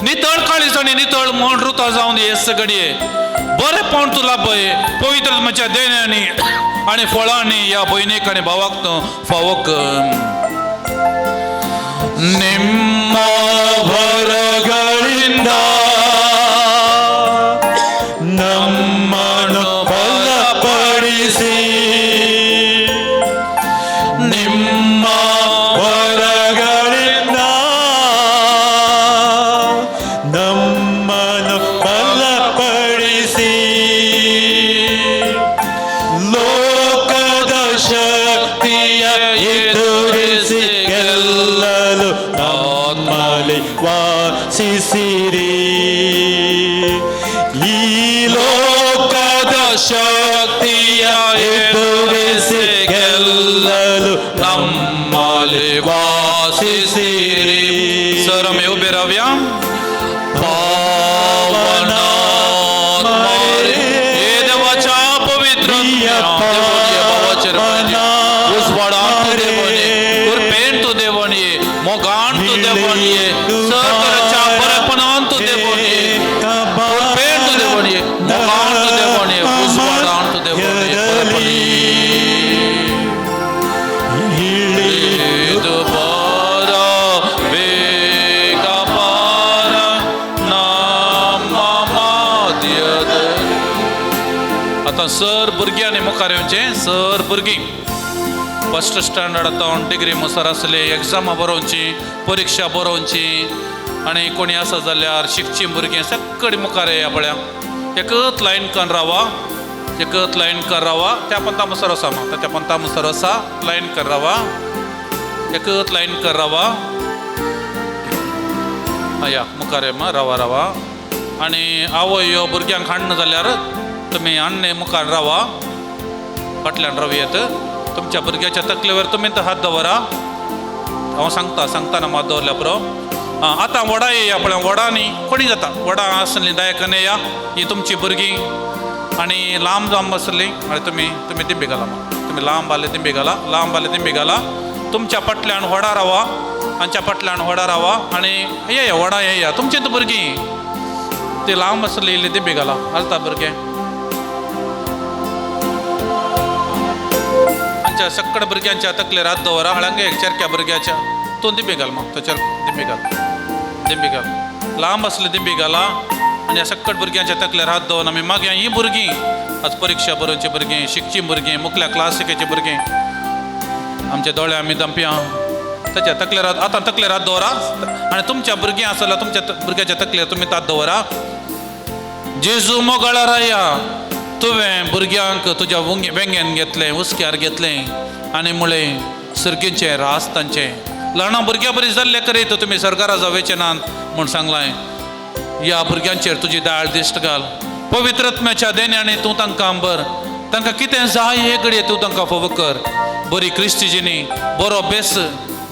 नितळ काळीज आनी नितळ मन रुता जावं दी हेच घडये. बरेपण तूं लाभय पवित्र आत्म्याच्या देण्यांनी आनी फळांनी ह्या भयणीक आनी भावाक तूं फावो कर. ನಿಮ್ಮ ವರಗಳಿಂದ ನಮ್ಮನ್ನು ಬಲಪಡಿಸಿ, ನಿಮ್ಮ ವರಗಳಿಂದ ನಮ್ಮನ್ನು ಬಲಪಡಿಸಿ, ಲೋಕದ ಶಕ್ತಿಯ ಎದುರಿಸಿ ಗೆಲ್ಲಲು ನಮ್ಮಲ್ಲಿ ವಾಸಿಸಿರಿ. ಈ ಲೋಕದ ಶಕ್ತಿಯ ಎದುರಿಸಿ ಗೆಲ್ಲಲು ನಮ್ಮಲ್ಲಿ ವಾಸಿಸಿರಿ. सर आमी उबे रावया. हे देवाच्या पवित्र आत्म्या, देवोन ये भावाचेर भयणीचेर. उजवाडान तूं देवोन ये, कृपेन मोगान तूं देवोन ये, सर तरेच्या बरेपणान तूं देवोन ये, कृपेन तूं देवोन ये, मोगान तूं देवोन ये, उजवाडान तूं देवोन ये, बरेपण ये. आतां सर भुरग्यांनी मुखार येवचें. सर भुरगीं फर्स्ट स्टँडर्ड आतां डिग्री मुसर आसले, एग्जामां बरोवची, परिक्षा बरोवची आनी कोणी आसा जाल्यार शिकची भुरगीं सगळीं मुखार येया पळया. एकच लायन करून रावा, एकच लायन कर रावा. त्या पंता मुसर आसा म्हाका, त्या पंता मुसर आसा, लायन कर रावा, एकच लायन कर रावा. या मुखार ये रावा रावा. आनी आवय यो भुरग्यांक हाडना जाल्यार तुमी हाडणे मुखार रावा, फाटल्यान रावयेत. तुमच्या भुरग्याच्या तकलेवर तुमी तर हात दवरा. हांव सांगता सांगतना हात दवरल्या पुरो. आतां व्हडा येया पळय, व्हडांनी कोणी जाता, व्हडां आसलीं दायकन येया, ही तुमची भुरगीं आनी लांब लांब आसलीं आनी तुमी तुमी दिंबी घाला, तुमी लांब आले दिंबी घाला, लांब आले दिंबी घाला. तुमच्या फाटल्यान व्हडा रावा, आमच्या फाटल्यान व्हडा रावा आनी येया व्हडा येया. तुमची तर भुरगीं ती लांब आसली इल्ली दिंबी घाला, घालता भुरगें. आमच्या सगळ्या भुरग्यांच्या तकलेर हात दवरा, हळंगे चरक्या भुरग्याच्या तूं दिंबी घाल, मग तो चरक दिंबी घाल, दिंबी घाल, लांब आसली दिंबी घाला. आनी ह्या सगळ्या भुरग्यांच्या तकलेर हात दवरून आमी मागीर हीं भुरगीं आज परिक्षा बरोवची भुरगीं, शिकची भुरगीं, मुखल्या क्लासिकेची भुरगीं, आमच्या दोळे आमी दंपया ताच्या तकलेर आतां तकलेर हात दवरा. आनी तुमच्या भुरगीं आसा जाल्यार तुमच्या भुरग्याच्या तकलेर तुमी हात दवरा. जेजू मोगाळा राया, तुवें भुरग्यांक तुज्या वेंगेन घेतलें, हुस्क्यार घेतलें आनी म्हळें सर्गीचें रास तांचें. ल्हान भुरग्यां बरी जाल्ले करीत तुमी सरकारा जावचे नात म्हूण सांगलां. ह्या भुरग्यांचेर तुजी दाळ दिश्ट घाल, पवित्रत्म्याच्या देण्यानी तूं तांकां बर, तांकां कितें जाय हे घडये तूं तांकां फोव कर. बरी क्रिस्ती जिणी, बरो बेस,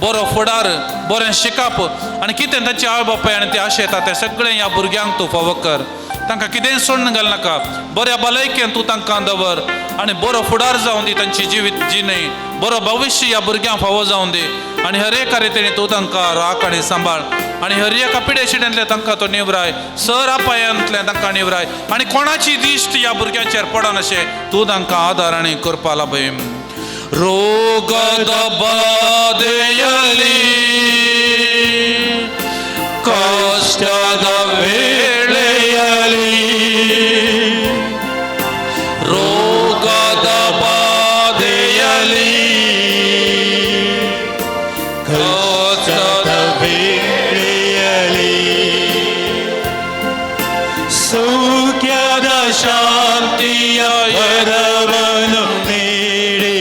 बरो फुडार, बरें शिकप आनी कितें तांचे आवय बापाय आनी ते आशेता तें सगळें ह्या भुरग्यांक तूं फावो कर. तांकां कितेंय सोडून घालनाका, बऱ्या भलायकेन तूं तांकां दवर आनी बरो फुडार जावन दी तांची जिवीत जिणे, बरो भविश्य ह्या भुरग्यांक फावो जावन दी. आनी हर एका रितीन तूं तांकां राख आनी सांबाळ आनी हर एका पिडेशिडेंतलें तांकां तो निवराय, सर अपायांतलें तांकां निवराय आनी कोणाची दिश्ट ह्या भुरग्यांचेर पडनाशें तूं तांकां आदार आनी करपा लाभय. रोगದ ಬಾಧೆಯಲ್ಲಿ ಕಷ್ಟದ ವೇಳೆಯಲ್ಲಿ, ರೋಗದ ಬಾಧೆಯಲ್ಲಿ ಕಷ್ಟದ ವೇಳೆಯಲ್ಲಿ ಸೌಖ್ಯದ ಶಾಂತಿಯ ವರವನ್ನು ನೀಡಿ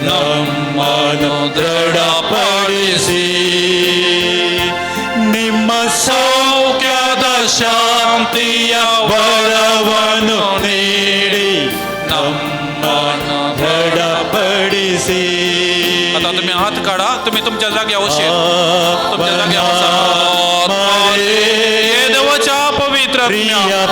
ನಮ್ಮನ್ನು ದೃಢಪಡಿಸಿ, ನಿಮ್ಮ ಸೌಖ್ಯದ ಶಾಂತಿಯ ವರವನ್ನು ನೀಡಿ ನಮ್ಮನ್ನು ದೃಢಪಡಿಸಿ. आता तुम्ही हात काढा, तुम्ही तुमच्या जाग्या वशे, तुमच्या जाग्या वसा. देवाच्या पवित्र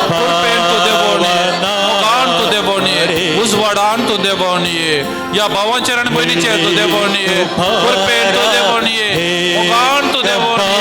कृपेन तूं देवोन ये, मोगान तूं देवोन ये, उजवाडान तूं देवोन ये, ह्या भावांचेर आनी भयणीचेर तूं देवोन ये, कृपेन तूं देवोन ये, मोगान तूं देवोन ये.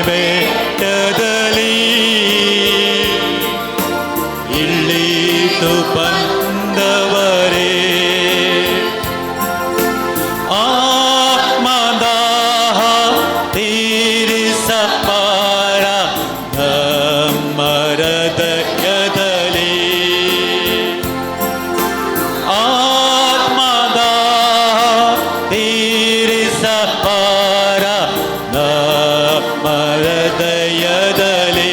ಬೆಟ್ಟದಲ್ಲಿ ಇಳಿದು ಬಂದವರೇ ಆತ್ಮದಾಹ ತೀರಿಸಪಾರ ನಮ್ಮ ಹೃದಯದಲ್ಲಿ ಆತ್ಮದಾಹ ತೀರಿಸಪಾರ ನಮ್ಮ ಹೃದಯದಲ್ಲಿ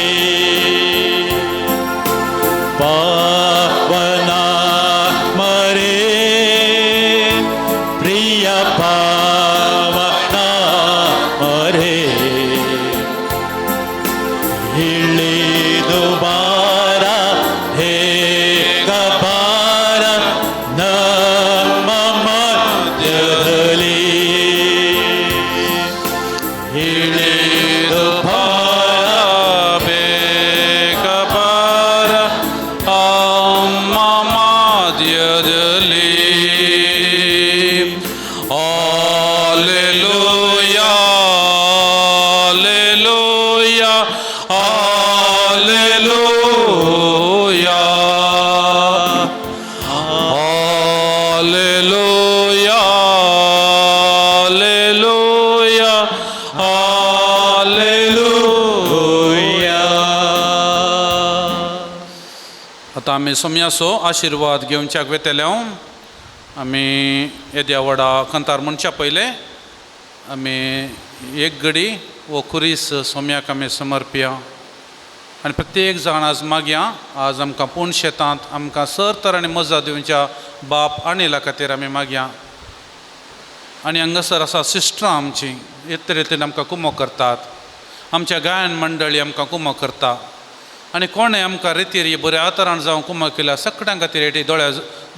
ಪಾವನಾತ್ಮರೇ ಪ್ರಿಯ ಪಾವನಾತ್ಮರೇ ಇಳಿದು ಬಾರ ಹೇಗ ಬಾರ ನಮ್ಮ ಮಧ್ಯದಲ್ಲಿ ಇಳಿದು ಬಾರ ಬೇಗ ಬಾರ ಅಮ್ಮ ಮಾಧ್ಯದಲ್ಲಿ. Alleluia, alleluia, alleluia, alleluia, alleluia, alleluia. आतां आमी सोम्याचो आशिर्वाद घेवच्याक वेतले. आमी येद्या व्हडा कंतार म्हणच्या पयलें आमी एक गडी वो खुरीस सोम्याक आमी समर्पया आनी प्रत्येक जाण आज मागया आज आमकां पूण शेतांत आमकां सर तरांनी मजा दिवच्या बाप अनिला खातीर आमी मागया. आनी हांगासर आसा सिस्टरां आमची एक रितीन आमकां कुमो करतात, आमच्या गायन मंडळी आमकां कुमो करता आनी कोणें आमकां रितीर बऱ्या तरान जावं कुमो केल्या सगळ्यां खातीर हेटी दोळे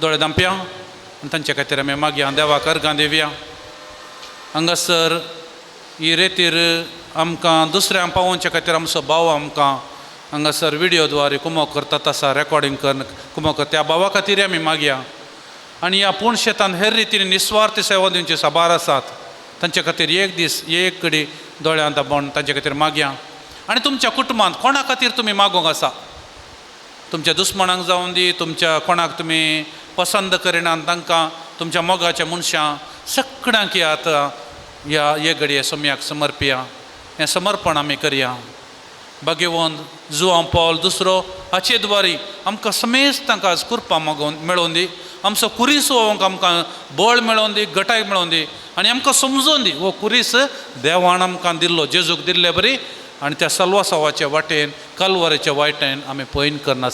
दोळे दामप्या आनी तांच्या खातीर आमी मागया देवाक अर्गां दिवया. हांगासर ही रेतीर आमकां दुसऱ्यांक पावोवच्या खातीर आमचो भाव आमकां हांगासर विडियो द्वारे कुमो करतात आसा रेकॉर्डिंग करून कुमो करता त्या भावा खातीर आमी मागया. आनी ह्या पूण शेतान हेर रितीन निस्वार्थी सेवा दिवचे साबार आसात तांचे खातीर एक दीस एक कडी दोळ्यांत दाबोवन तांचे खातीर मागया. आनी तुमच्या कुटुंबांत कोणा खातीर तुमी मागूंक आसा, तुमच्या दुस्मणांक जावन दी, तुमच्या कोणाक तुमी पसंद करिनात तांकां, तुमच्या मोगाच्या मनशां सगळ्यांक ह्या आतां ह्या एक घडये सोम्याक समर्पया, हें समर्पण आमी करया. भाग्यवंत जुआंव पावल दुसरो हाचे द्वारी आमकां समेस्त तांकां आज कृपा मागोवन मेळोवन दी, आमचो कुरीस व्होवंक आमकां बळ मेळोवन दी, गटाय मेळोवन दी आनी आमकां समजोन दी हो कुरीस देवान आमकां दिल्लो, जेजूक दिल्ले बरी आनी त्या सलवासावाच्या वाटेन कलवरेच्या वाटेन आमी पयन करना.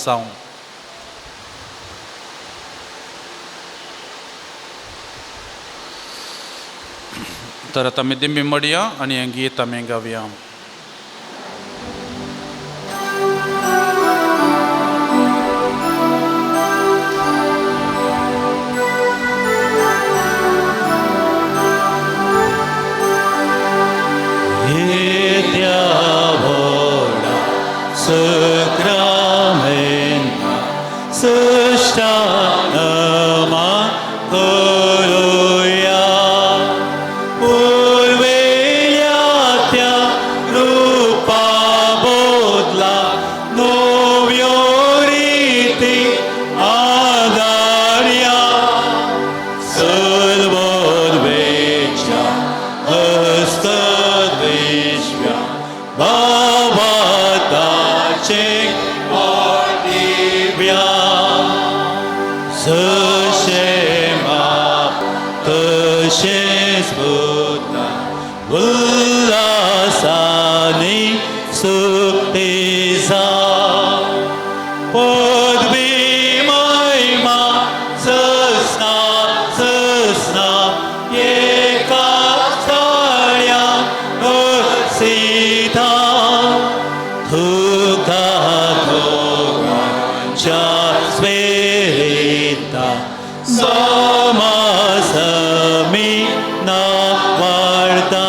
तर आतां आमी दिंबी मोडया आनी हें गीत आमी गावया. Sacramenta, Sustanama, Hallelujah. Purvelyatya Rupa Bodla, Novyoriti Adarya, Sarvodvecha, Hastadvishya, Bhavatache Divya, Sushema, Tushes Bhuta, Ullasani Suktisa, Podvi Maima, Susna, Susna, Yeka Sarya, Usita, Thuka Thuka, Spirita, Samasami Navarta.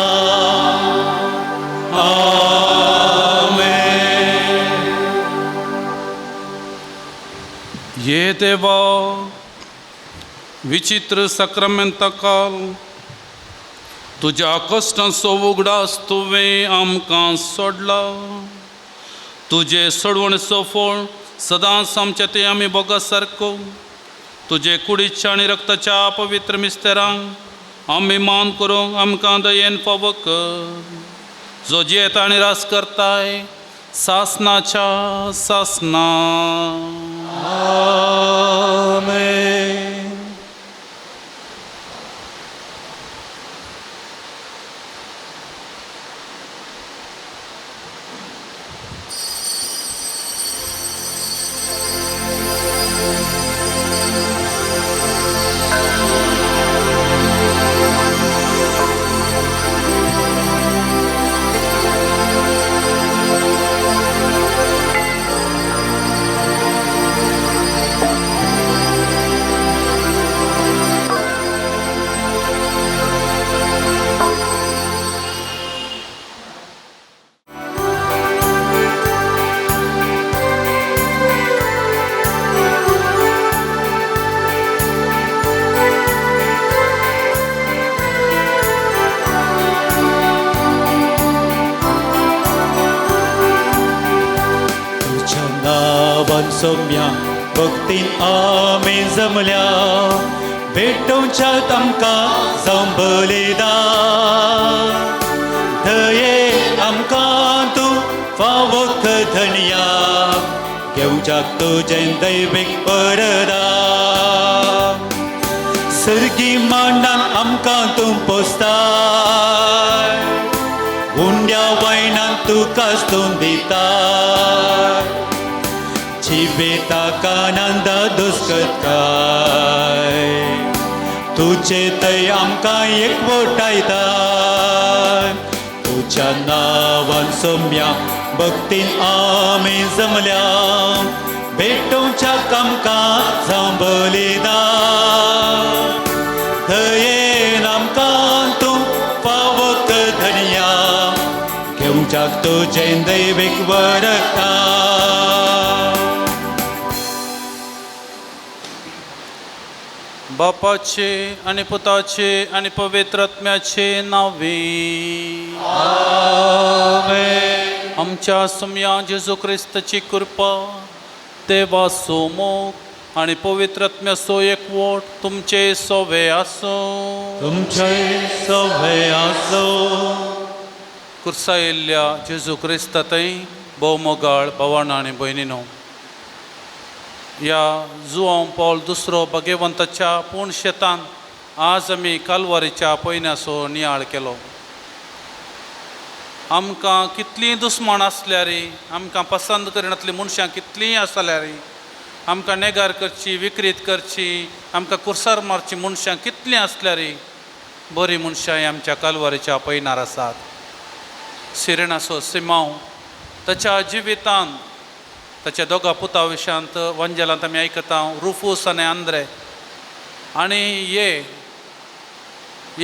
Amen. ये देवा विचित्र साक्रामेंताकाल तुज्या कश्टांचो उगडास तुवें आमकां सोडला, तुजें सोडवणेचो फळ सदांच आमच्या ते आमी बोगस सारको तुजे कुडीच्या आनी रक्ताच्या पवित्र मिस्तेरांक आमी मान करूंक आमकां दयेन फावो कर जो जियेता आनी रास करताय सासनाच्या सासना. आमेन. तुझ्या नावान सोम्या भक्तीन आमी जमल्या भेटोवच्यात आमकां जावं बलिदान दये आमकां तूं फावो धनया घेवच्याक तुजें दैवीक वरदान सर्गी मांडान आमकां तूं पोसताय उंड्या वायनान तुका स्तून दिता जिवेताक आनंदा दुस्कत काय तुजे थंय आमकां एकवटायता तुज्या नांवान सोम्या भक्तीन आमी जमल्या भेटोवच्याक आमकां जावं बलिदान दयेन आमकां तूं फावो धनया घेवच्याक तुजें दैवीक वरदान. बापाचे आनी पुताचे आनी पवित्र आत्म्याचे नांवे. आमेन. आमच्या सोम्या जेजू क्रिस्ताची कृपा देवाचो मोग आनी पवित्र आत्म्याचो एकवट तुमचे सोवे आसूं. तुमचे सोवे आसूं. कुर्सायल्ल्या जेजू क्रिस्ता थंय भोव मोगाळ भावान आनी भयणीनो ह्या जुआंव पावल दुसरो भगेवंताच्या पूण शेतान आज आमी कालवारीच्या पयन्याचो नियाळ केलो. आमकां कितलीं दुस्मान आसल्यार आमकां पसंद करिनातलीं मनशां कितलींय आसल्यार आमकां नेगार करची विक्रीत करची आमकां कुर्सार मारची मनशां कितलीं आसल्यार बरीं मनशां आमच्या कालवारीच्या पयनार आसात. सिरेनाचो सिमांव ताच्या जिवितान ताच्या दोगा पुता विशांत वंजेलांत आमी आयकता रुफूस आनी आंद्रे आनी ये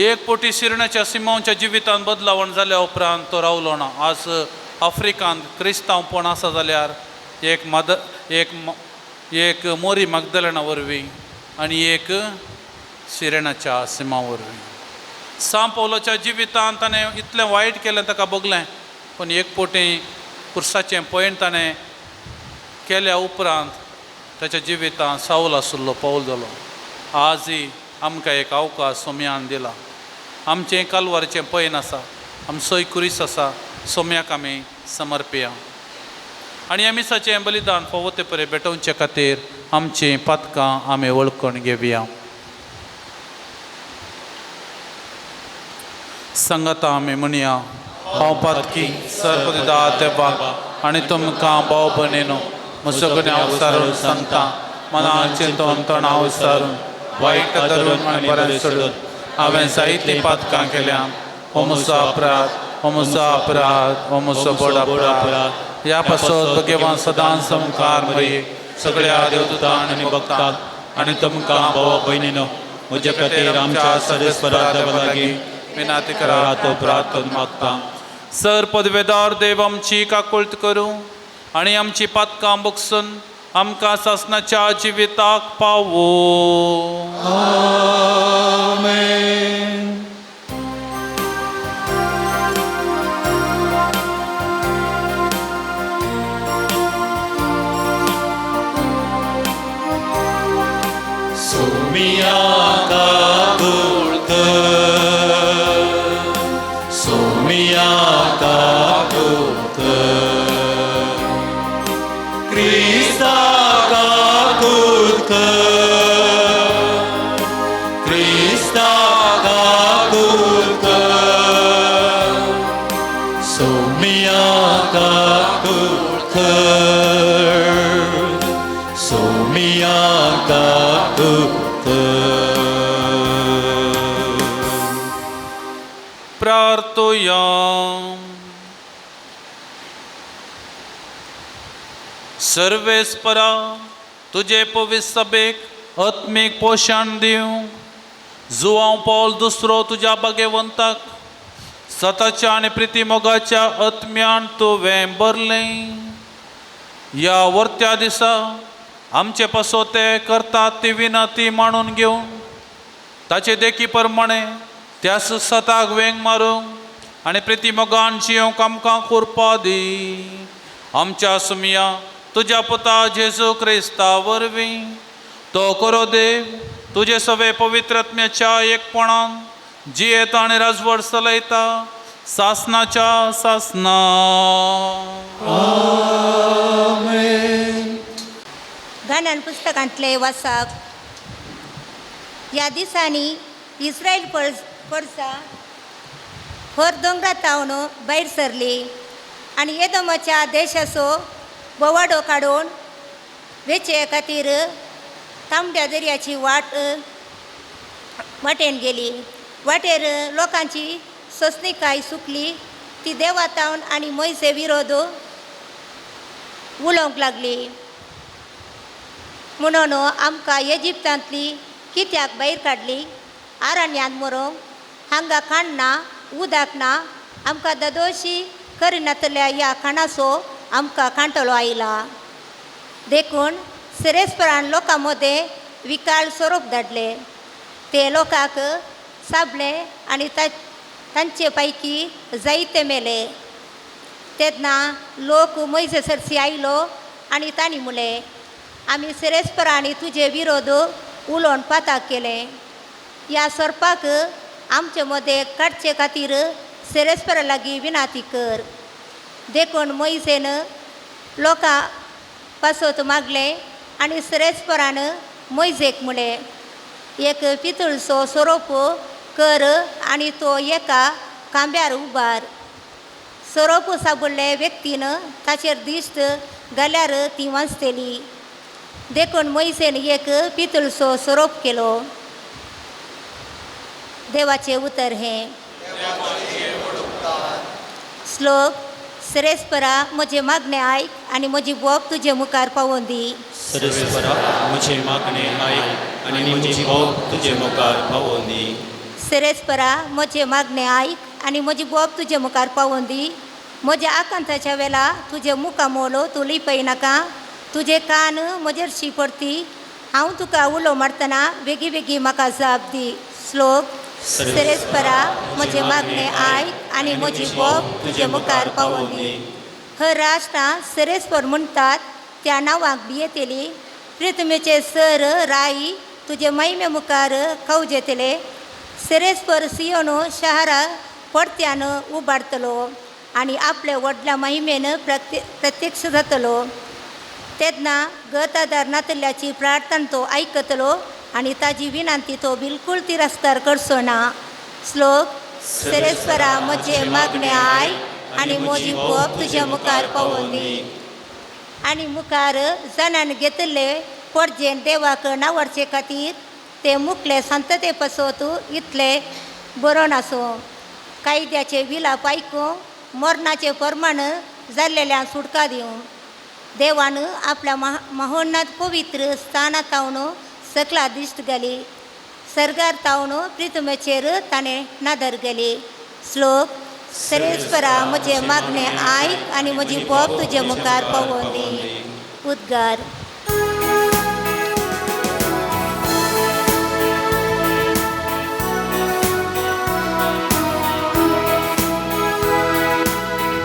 एक पोटी सिरणाच्या सिमांवच्या जिवितांत बदलावण जाल्या उपरांत तो रावलो ना. आज आफ्रिकांत क्रिस्तांवपण आसा जाल्यार एक मद एक एक मोरी मगदलना वरवीं आनी एक सिरेणाच्या सिमा वरवीं. सांव पावलाच्या जिवितांत ताणें इतलें वायट केलें ताका भोगलें पूण एक पोटी कुर्साचें पयण ताणें केल्या उपरांत ताच्या जिवितांत सावल आशिल्लो पावल जालो. आजय आमकां एक अवकाश सोम्यान दिला. आमचें कालवारीचें पयन आसा आमचोय कुरीस आसा सोम्याक आमी समर्पया आनी ह्या मिसाचें बलिदान फावो ते परे भेटोवचे खातीर आमचीं पातकां आमी वळखून घेवया. संगता आमी म्हणया हांव पातकी सर्वदा देवा आनी तुमकां भाव भयणीनो म्हजो हांव सारून सांगता मनान चिंतून तणाव सारून वायट धरून आनी बरें सोडून हांवें जायतीं पातकां केल्या. हो म्हजो अपराध हो म्हजो अपराध हो म्हजो व्हड अपराध. ह्या पासत भगवान सदांच संकार मये सगळ्या देवदूतांक आनी भक्तांक आनी तुमकां भाव भयणीनो म्हज्या खातीर आमच्या सर्वेस्परा देवा लागीं विनंती करात प्रार्थना मागता. सर पदवेदार देव आमची काकुळट करूं आनी आमची पातकां बगसून आमकां सासणाच्या जिविताक पावो. आमेन. सोमिया प्रार्थुया. सर्वेस्परा तुजे पवित्र सभेक आत्मीक पोशण दिवंक जुवांव पावल दुसरो तुज्या भाग्यवंताक सताच्या आनी प्रिती मोगाच्या आत्म्यान तुवें भरलें. ह्या वर्त्या दिसा आमचे पासो ते करतात ती विनंती मांडून घेवन ताचे देखी प्रमाणे त्याच सताक वेंग मारूंक आनी प्रिती मोगान जियोंक आमकां कुरपा दी. आमच्या सुमिया तुज्या पुता जेजू क्रिस्ता वरवीं तो करो देव तुजे सवे पवित्र आत्म्याच्या एकपणान जियेता आनी राजवट चलयता सासनाच्या सासना. गाण्यान पुस्तकांतले वासाक. ह्या दिसांनी इस्रायल परसा होर दोंगरा तावन भायर सरली आनी येदोमाच्या देशाचो बोवाडो काडून वेचे खातीर तांबड्या दर्याची वाट वाटेन गेली. वाटेर लोकांची सोंसणीकाय सुकली. ती देवा तावन आनी मोयसे विरोध उलोवंक लागली. म्हणून आमकां इजिप्तांतली कित्याक भायर काडली? आरण्यांत मरोंक हांगा खाण ना, उदक ना. आमकां ददोशी करिनातल्या ह्या खाणाचो आमकां कांटलो आयला. देखून सिरेस्परान लोकां मदें विकाळ सोरोप धाडले. ते लोकांक साबले आनी तांचे पैकी जायते मेले. तेन्ना लोक मोयजे सरशी आयलो आनी तांणी म्हणलें, आमी सिरेस्परांनी तुजे विरोध उलोवन पाताक केलें. ह्या सोरपाक आमचे मदें काडचे खातीर सिरेस्परा लागीं विनाती कर. देखून मोयसेन लोकां पासत मागलें आनी सिरेस्परान मोयजेक म्हणलें, एक पितूळचो सोरोप कर आनी तो एका खांब्यार उबार. सोरोप साबुडले व्यक्तीन ताचेर दिश्ट घाल्यार ती वांचतली. देखून मोयसेन एक पितूळचो सोरोप केलो. देवाचें उतर हें. श्लोक. सिरेस्परा म्हजें मागणें आयक आनी म्हजी बोब तुजे मुखार पावोवन दी. सरेस्परा म्हजें मागणें आयक आनी म्हजी बोब तुजे मुखार पावोवन दी. सिरेस्परा म्हजें मागणें आयक आनी म्हजी बोब तुजे मुखार पावोवन दी. म्हज्या आकांताच्या वेळा तुजें मुखामोल तूं लिपय नाका. तुजे कान म्हजेर पडती. हांव तुका उलो मारतना बेगी बेगी म्हाका जाप दी. श्लोक. सिरेस्परा म्हजें मागणें आयक आनी म्हजी बोब तुजे मुखार पावोवन दी. हर राष्ट्रां सिरेस्पर म्हणटात त्या नांवाक भियेतली. प्रिथमेचे सर राई तुजे महिमे मुखार खवजेतले. सिरेस्पर सियोनो शहरा परत्यान उबारतलो आनी आपले व्हडल्या महिमेन प्रत्यक्ष जातलो. तेन्ना गतादार नातल्याची प्रार्थना तो आयकतलो आनी ताजी विनंती तो बिलकुल तिरस्कार करचो ना. श्लोक. सिरेस्परा म्हजें मागणें आयक आनी म्हजी बोब तुज्या मुखार पावोवन दी. आनी मुखार जाणान घेतिल्ले पोटजेन देवाक नावडचे खातीर ते मुकले संतते पासत इतले बरोवन आसूं. कायद्याचे विलाप आयकूंक मरणाचे प्रमाण जाल्लेल्या सुटका दिवं. देवान आपल्या महोन्नत पवित्र स्थानां तावन सकला दिश्ट घाली. सर्गार तावन प्रितमेचेर ताणें नदर घाली. श्लोक. सरेस्परा म्हजें मागणें आयक आनी म्हजी बोब तुजे मुखार पावोवन दी. उद्गार.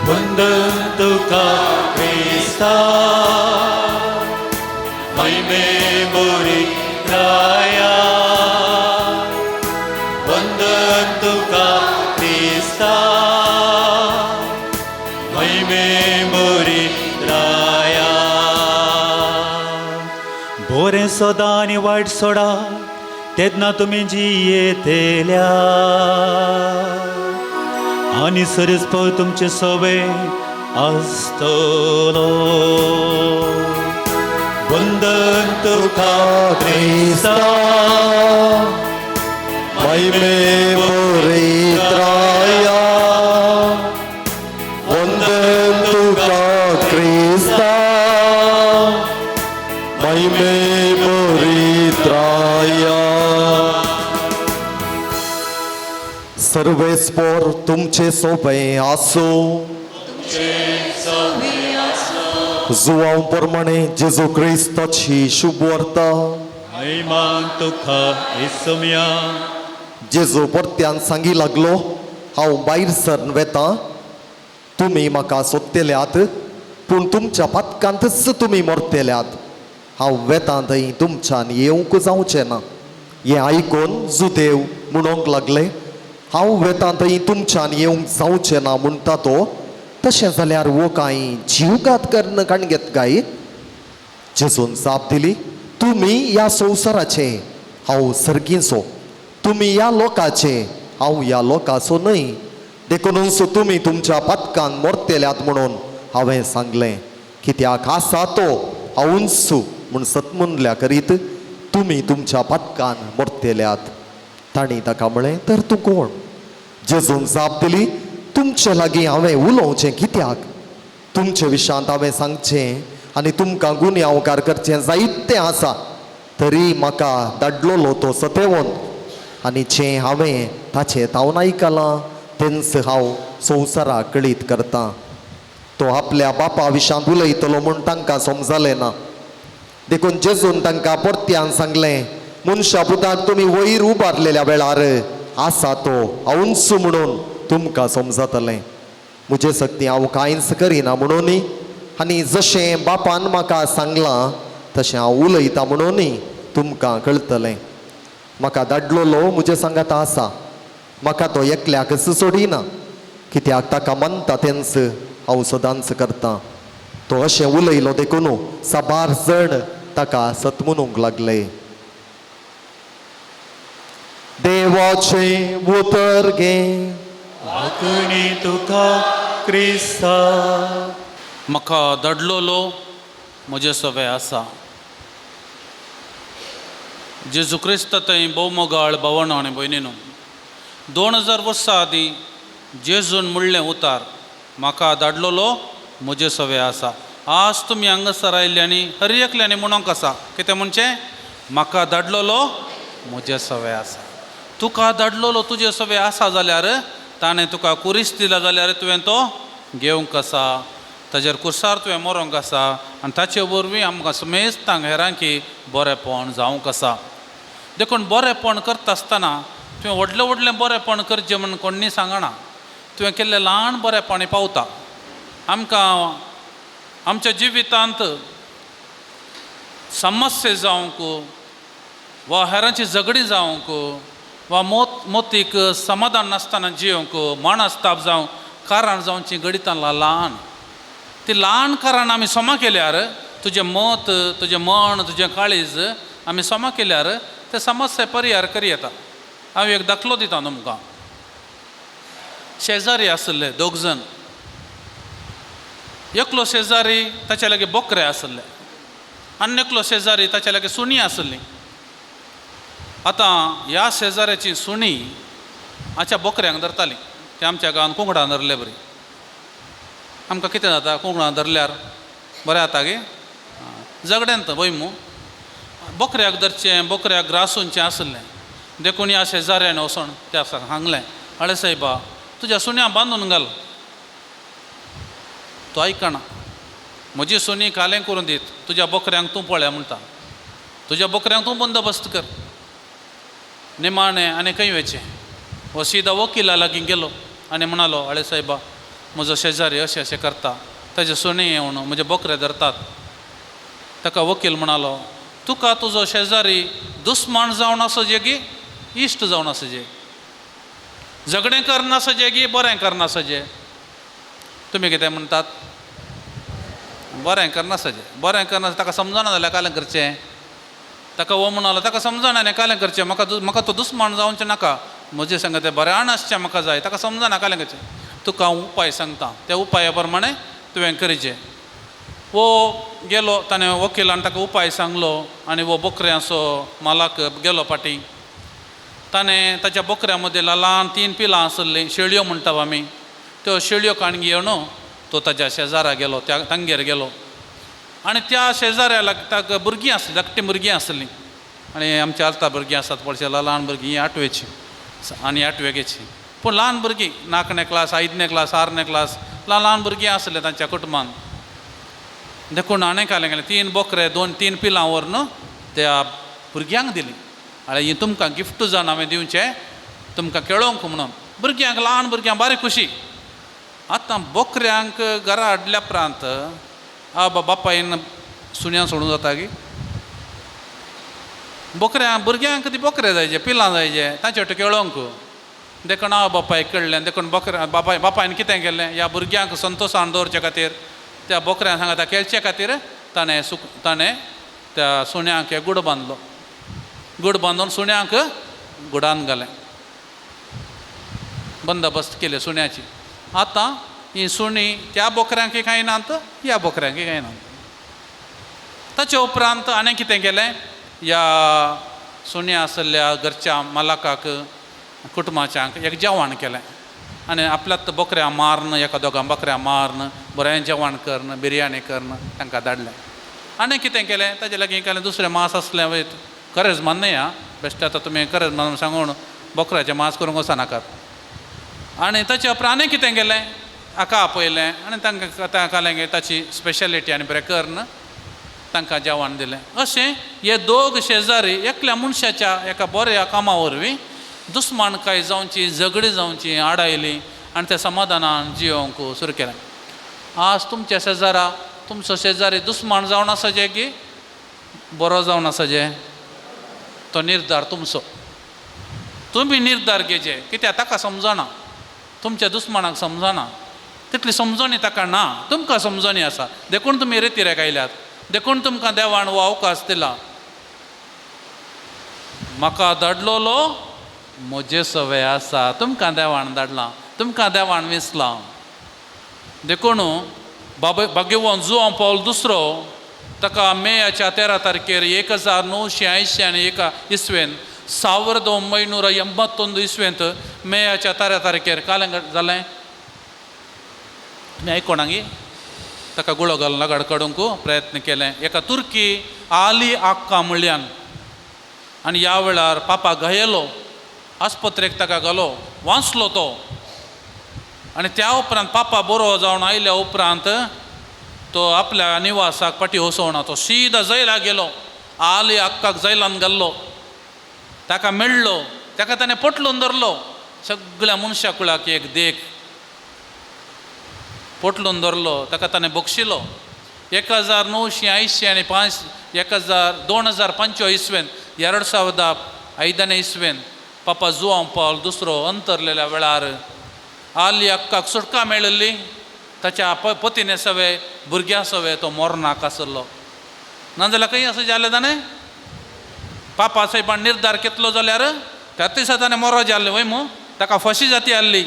वंदन तुका क्रिस्ता महिमे मोरी राया. वंदन तुका क्रिस्ता महिमे मोरी राया. बोरें सोदा आनी वायट सोडा तेन्ना तुमी जियेतल्या आनी सरस्पर तुमचे सवे आसतलो. वंदन तुका क्रिस्ता महिमे परित्राया वंदन तुका क्रिस्ता महिमे परित्राया. सर्वेस्पोर तुमचे सोबे आसो. जुवांव प्रमाणे जेजू क्रिस्ताची शुभवार्ता. महिमान तुका इसम्या. जेजू परत्यान सांगी लागलो, हांव भायर सरन वेता, तुमी म्हाका सोदतल्यात पूण तुमच्या पातकांतच तुमी मरतल्यात. हांव वेता थंय तुमच्यान येवंक जावचें ना. हें आयकून जुदेव म्हणूंक लागले, हांव वेता थंय तुमच्यान येवंक जावचें ना म्हणटा तो, तशें जाल्यार हो कांय जीवघात करून काणगेत काय? जेजून जाप दिली, तुमी ह्या संवसाराचे, हांव सर्गीचो. तुमी ह्या लोकाचे, हांव ह्या लोकाचो न्हय. देखूनच तुमी तुमच्या पातकान मरतल्यात म्हणून हांवें सांगलें. कित्याक आसा तो हांवूच म्हूण सतमुनल्या करीत तुमी तुमच्या पातकान मरतल्यात. तांणी ताका म्हळें, तर तूं कोण? जेजून जाप दिली, तुमचे लागीं हांवें उलोवचें कित्याक? तुमचे विशांत हांवें सांगचें आनी तुमकां गुन्यांवकार करचें जायतें आसा, तरी म्हाका धाडलोलो तो सतेवंत आनी जें हांवें ताचें तावन आयकलां तेंच हांव संवसाराक कळीत करतां. तो आपल्या बापा विशांत उलयतलो म्हूण तांकां समजलें ना. देखून जेजून तांकां परत्यान सांगलें, मनशा पुताक तुमी वयर उबारलेल्या वेळार आसा तो हांवूच म्हणून तुमकां समजतलें. म्हजे सक्ती हांव कांयच करिना म्हणून आनी जशें बापान म्हाका सांगलां तशें हांव उलयतां म्हणून तुमकां कळटलें. म्हाका धाडलोलो म्हजे सांगाता आसा, म्हाका तो एकल्याकच सोडिना, कित्याक ताका मानता तेंच हांव सदांच करतां. तो अशें उलयलो देखून साबार जण ताका सत म्हणूंक लागले. देवाचें उतर गे. आकणी तुका क्रिस्ता. म्हाका धाडलोलो म्हजे सवे आसा. जेजू क्रिस्त थंय भोवमोगाळ भावणां आनी भयणीनू, 2000 वर्सां आदीं जेजून म्हणलें उतार, म्हाका धाडलोलो म्हजे सवे आसा. आज तुमी हांगासर आयिल्ल्यांनी हर एकल्यांनी म्हणूंक आसा, कितें म्हणचें? म्हाका धाडलोलो म्हजे सवे आसा. तुका धाडलोलो तुजे सवे आसा जाल्यार ताणें तुका कुरीस दिला जाल्यार तुवें तो घेवंक आसा, ताजेर कुर्सार तुवें मरोंक आसा आनी ताचे वरवीं आमकां समेस्तांक हेरांकी बरेंपण जावंक आसा. देखून बरेंपण करता आसतना तुवें व्हडलें व्हडलें बरेंपण करचें म्हूण कोण्णी सांगना. तुवें केल्लें ल्हान बरेंपण पावता. आमकां आमच्या जिवितांत समस्या जावंक वा हेरांची झगडीं जावंक वा मोतीक समाधान नासतना जियोंक मानस्ताप जावं कारण जावची घडितां ल्हान, ती ल्हान कारण आमी समा केल्यार तुजें मत, तुजें मन, तुजें काळीज आमी समा केल्यार ते समस्या परिहार करी येता. हांव एक दाखलो दिता तुमकां. शेजारी आशिल्ले दोग जण. एकलो शेजारी ताच्या लागीं बोकरे आशिल्ले आनी एकलो शेजारी ताच्या लागीं सुणी आशिल्ली. आतां ह्या शेजाऱ्याची सुणी आमच्या बोकऱ्यांक धरताली. ते आमच्या गांवांत कुंकडां धरले बरी. आमकां कितें जाता कुंकडां धरल्यार बरें जाता गे झगड्यांत वय मू. बोकऱ्याक धरचें, बोकऱ्याक ग्रासूनचें आशिल्लें. देखून ह्या शेजाऱ्यान वचोन त्या सांगलें, अळे सायबा तुज्या सुण्या बांदून घाल. तो आयकना. म्हजी सुणी कालें करून दीत, तुज्या बोकऱ्यांक तूं पळय म्हणटा, तुज्या बोकऱ्यांक तूं बंदोबस्त कर. निमाणें आनी खंय वचें, हो सिदा वकिला लागीं गेलो आनी म्हणालो, अळे सायबा म्हजो शेजारी अशें अशें करता, ताजे सुणे येवन म्हजे बोकरे धरतात. ताका वकील म्हणालो, तुका तुजो शेजारी दुस्मान जावन आसोजे गी इश्ट जावन आसोजे, झगडें करनासोजे गी बरें करनासोजे? तुमी कितें म्हणटात? बरें करनासोजे. बरें करना ताका समजना जाल्यार कालें करचें? ताका हो म्हणालो, ताका समजना न्ही कालें करचें, म्हाका तो दुस्मान जावचें नाका, म्हजें सांगा तें बऱ्यान आसचें म्हाका जाय. ताका समजना कालें करचें. तुका हांव उपाय सांगता, त्या उपाया प्रमाणे तुवें करचें. वो गेलो ताणें वकिलान ताका उपाय सांगलो आनी वो बोकऱ्यांचो मालक गेलो फाटीं. ताणें ताच्या बोकऱ्यां मदीं ल्हान 3 पिलां आसलीं, शेळयो म्हणटा आमी, त्यो शेळयो काडून घेवन तो ताज्या शेजारा गेलो, त्या तांगेर गेलो. आनी त्या शेजाऱ्या ताका भुरगीं आसलीं, धाकटीं भुरगीं आसलीं. आनी आमच्या आलता भुरगीं आसात पळय, ल्हान भुरगीं, ही आठवेची आनी आठवेगेची, पूण ल्हान भुरगीं, 4ने क्लास, 5ने क्लास, 6ने क्लास, ल्हान ल्हान भुरगीं आसलें तांच्या कुटुंबान. देखून हाणें कालें गेलें 3 बोकरे 2-3 पिलां व्हरून त्या भुरग्यांक दिलीं. आनी ही तुमकां गिफ्ट जावन हांवें दिवचें तुमकां खेळोंक म्हणून. भुरग्यांक, ल्हान भुरग्यांक बारी खुशी. आतां बोकऱ्यांक घरा हाडल्या उपरांत आ बापायन सुण्यां सोडूं जाता की बोकऱ्यां भुरग्यांक ती बोकरे जायचे, पिलां जायचे तांचे वाटे खेळोंक. देखून हांव बापायक कळ्ळें. देखून बोकऱ्या बापाय बापायन कितें केलें, ह्या भुरग्यांक संतोशान दवरचे खातीर त्या बोकऱ्यां सांगता खेळचे खातीर ताणें ताणें त्या सुण्यांक एक गुड बांदलो. गुड बांदून सुण्यांक गुडान घालें, बंदोबस्त केले सुण्याची. आतां ही सुणी त्या बोकऱ्यांकय खायनात, ह्या बोकऱ्यांकय खायनात. ताचे उपरांत हाणें कितें केलें, ह्या सुण्या आसल्या घरच्या मालकाक कुटुंबाच्यांक एक जेवण केलें आनी आपल्यात बोकऱ्यां मारून, एका दोगां बोकऱ्यां मारून बरें जेवण करून बिरयानी करून तांकां धाडलें. आनी कितें केलें, ताजे लागीं केलें दुसरें मांस आसलें वयत, खरेंच मान्य आं बेश्टें आतां तुमी खरेंच म्हणून सांगून बोकऱ्याचें मांस करूंक वचनाकात. आनी ताचे उपरांत आनी कितें केलें, हाका आपयलें आनी तांकां कालें ताची स्पेशलिटी आनी बरें करून तांकां जेवण दिलें. अशें हे दोग शेजारी एकल्या मनशाच्या एका बऱ्या कामा वरवीं दुस्मानकाय जावची, झगडी जावची आडायली आनी त्या समाधानान जियोवंक सुरू केलें. आज तुमच्या शेजारा तुमचो शेजारी दुस्मान जावन आसा की बरो जावन आसा, तो निर्धार तुमचो, तुमी निर्धार घेचे. कित्याक ताका समजना, तुमच्या दुस्मानाक समजना, तितली समजणी ताका ना, तुमकां समजणी आसा. देखून तुमी रेतिरेक आयल्यात, देखून तुमकां देवान हो अवकाश दिला. म्हाका धाडलोलो म्हजे सवे आसा, तुमकां देवान धाडलां, तुमकां देवान विसलां. देखून बाबा भाग्यवान जुआंव पावल दुसरो ताका मेयाच्या 13 तारखेर 1981 इस्वेन 1981 इस्वेंत मेयाच्या 13 तारखेर कालें जालें. तुमी आयकोणांगी ताका गुळो घालून लगाड काडूंक प्रयत्न केलें एका तुर्की आली आक्का म्हणल्यान. आनी ह्या वेळार पापा घायलो, आस्पत्रेक ताका घालो, वांचलो तो. आनी त्या उपरांत पापा बरो जावन आयल्या उपरांत तो आपल्या निवासाक फाटीं वचोना, तो सीधा जैला गेलो. आली अक्काक जैलान घाल्लो, ताका मेळ्ळो, ताका ताणें पोटलून धरलो. सगळ्या मनशा कुळाक एक देख, पोटलून धरलो, ताका ताणें बक्षिलो. 1985 2005 इस्वेन 2005 इस्वेन पापा जुआंव पावल दुसरो अंतरलेल्या वेळार आली अक्काक सुटका मेळिल्ली. ताच्या पतीने सवे भुरग्यां सवे तो मोरनाक आसलो. नाजाल्यार खंय अशें जालें ताणें पापा साहेबान निर्धार घेतलो जाल्यार त्या दिसा ताणें मोरो जाल्लें वय मू, ताका फांशी जाती आहली.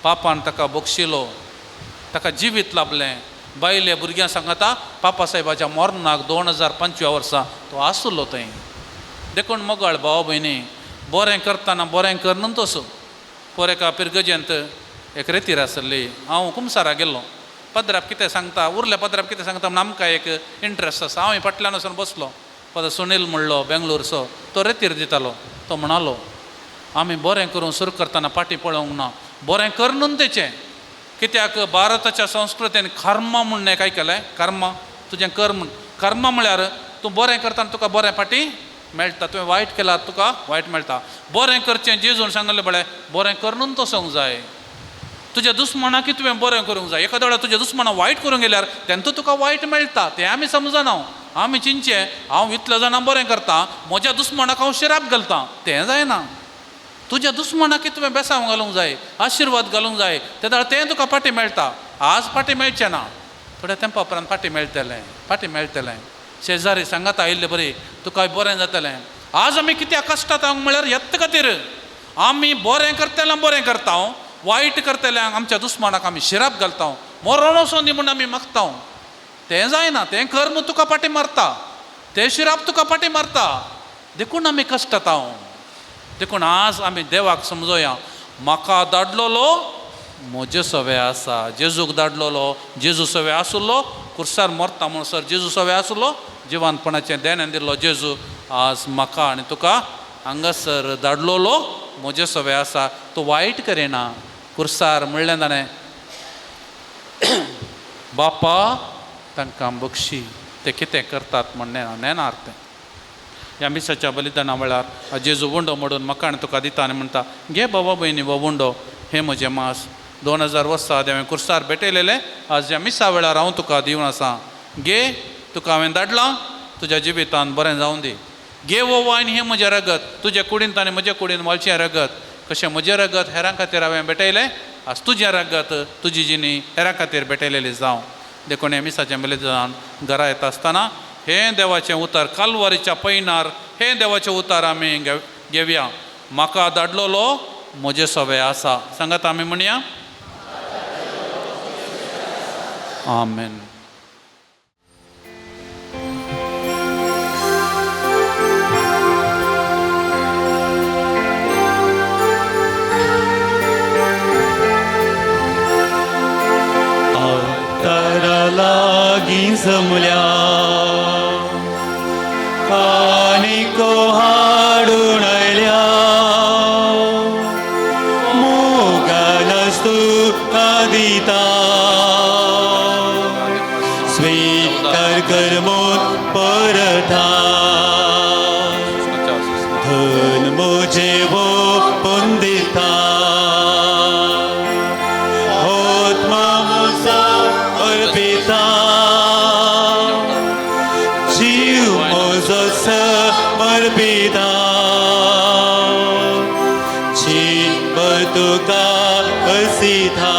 पापान ताका बक्षिलो, ताका जिवीत लाभलें. बायले भुरग्यां सांगता पापा साहेबाच्या मोरनाक 2005 वर्सा तो आसलो थंय. देखून मोगाळ भाव भयणी, बरें करतना बरें कर न्हू तसो. पोर एका पिरगजेंत एक रेतीर आसली, हांव कुमसारा गेल्लो. पद्राप कितें सांगता, उरले पद्राप कितें सांगता म्हण आमकां एक इंट्रस्ट आसा. हांव फाटल्यान वचून बसलो. पद सुनील म्हणलो बेंगलोरचो, तो रेतीर दितालो. तो म्हणालो आमी बरें करूंक सुरू करतना फाटीं पळोवंक ना, बरें कर न्हू तेचें. कित्याक भारताच्या संस्कृतीन कर्म म्हूण एक आयकलें, कर्म तुजें कर्म. कर्म म्हळ्यार तूं बरें करतना तुका बरें फाटीं मेळटा, तुवें वायट केलां तुका वायट मेळटा. बरें करचें जेजून सांगलें पळय, बरें करून तसोंक जाय. तुज्या दुस्मनाक तुवें बरें करूंक जाय. एखाद्या वेळार तुज्या दुस्मनाक वायट करूंक गेल्यार तेंतू तुका वायट मेळटा, तें आमी समजना. आमी चिंतचें हांव इतल्या जाणां बरें करता, म्हज्या दुस्मनाक हांव शिराप घालता, तें जायना. तुज्या दुस्मनाक तुवें बेसांव घालूंक जाय, आशिर्वाद घालूंक जाय, तेन्ना तें तुका फाटीं मेळटा. आज फाटीं मेळचें ना, थोड्या तेंपा उपरांत फाटीं मेळटलें, फाटीं मेळटलें. शेजारी सांगात आयिल्ले बरी तुका बरें जातलें. आज आमी कित्याक कश्टात म्हळ्यार येत खातीर आमी बरें करतले बरें करता, वायट करतल्यांक आमच्या दुस्मानाक आमी शिराप घालता, मरण वचोन दी म्हूण आमी मागता. तें जायना, तें कर्म तुका फाटी मारता, तें शिराप तुका फाटी मारता. देखून आमी कश्टता. देखून आज आमी देवाक समजोया, म्हाका धाडलोलो म्हजे सवे आसा. जेजूक धाडलोलो, जेजू सवे आसलो, कुर्सार मरता म्हणसर जेजू सवे आसलो, जिवानपणाचें देणें दिल्लो जेजू आज म्हाका आनी तुका हांगासर धाडलोलो म्हजे सवे आसा. तूं वायट करिना. कुर्सार म्हणलें ताणें, बापा तांकां बक्षी, ते कितें करतात म्हण नेणार तें. ह्या मिसाच्या बलिदाना वेळार जेजू उंडो मोडून म्हाका आनी तुका दिता आनी म्हणटा, घे बाबा भयणी हो उंडो, हें म्हजें मांस. 2000 वर्सां आदीं हांवें कुर्सार भेटयलेलें, आज ह्या मिसा वेळार हांव तुका दिवन आसा. घे, तुका हांवें धाडलां, तुज्या जिवितान बरें जावन दी. घे हो वायन, हें म्हजें रगत, तुज्या कुडींत आनी म्हज्या कुडीन वाळचें रगत. कशें म्हजें रगत हेरां खातीर हांवें भेटयलें, आज तुजें रगत तुजी जिणी हेरां खातीर भेटयलेली जावं. देखून हें मिसाचें बलिदान घरा येता आसतना हें देवाचें उतर कालवारीच्या पैनार हें देवाचें उतर आमी घेवया. म्हाका धाडलोलो म्हजे सवे आसा. सांगात आमी म्हणया, आमेन. लागीं जमल्या कानिको हाडून आयल्या, मोगान तुका दिता, स्वीकार कर मोन परता, धन म्हजें ओंपून दिता, आत्मा म्हजो अर्पिता, जीव म्हजो समर्पिता, जीव तुका हसिता.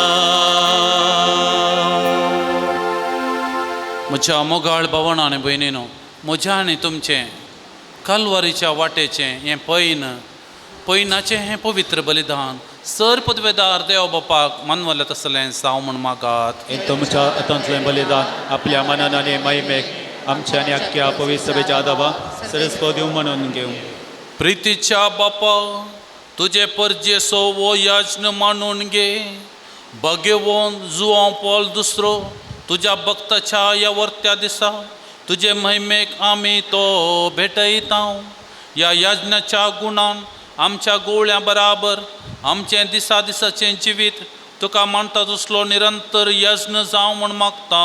म्हज्या मोगाळ भावणां आनी भयणीनो, म्हज्या आनी तुमचें कालवारीच्या वाटेचें हें पैन, पैनाचें हें पवित्र बलिदान सर पदवेदार देव बापाक मानवलें तसलें जावं म्हूण मागात. हें तुमच्या हातांतलें बलिदान आपल्या मनान आनी महिमेक आमच्या आनी आख्ख्या पवित्र सभेच्या आदाबा सरस्पत दिवं म्हणून घेवं. प्रितीच्या बापा, तुजे परजेसो वो याज्ञ मानून घे. भगेवन जुवांव पोल दुसरो तुज्या भक्ताच्या ह्या वर्त्या दिसा तुजे महिमेक आमी तो भेटयता. ह्या याज्ञाच्या गुणान आमच्या गोवळ्या बराबर आमचें दिसा दिसाचें जिवीत तुका मानता तसलो निरंतर यज्ञ जावं म्हूण मागता.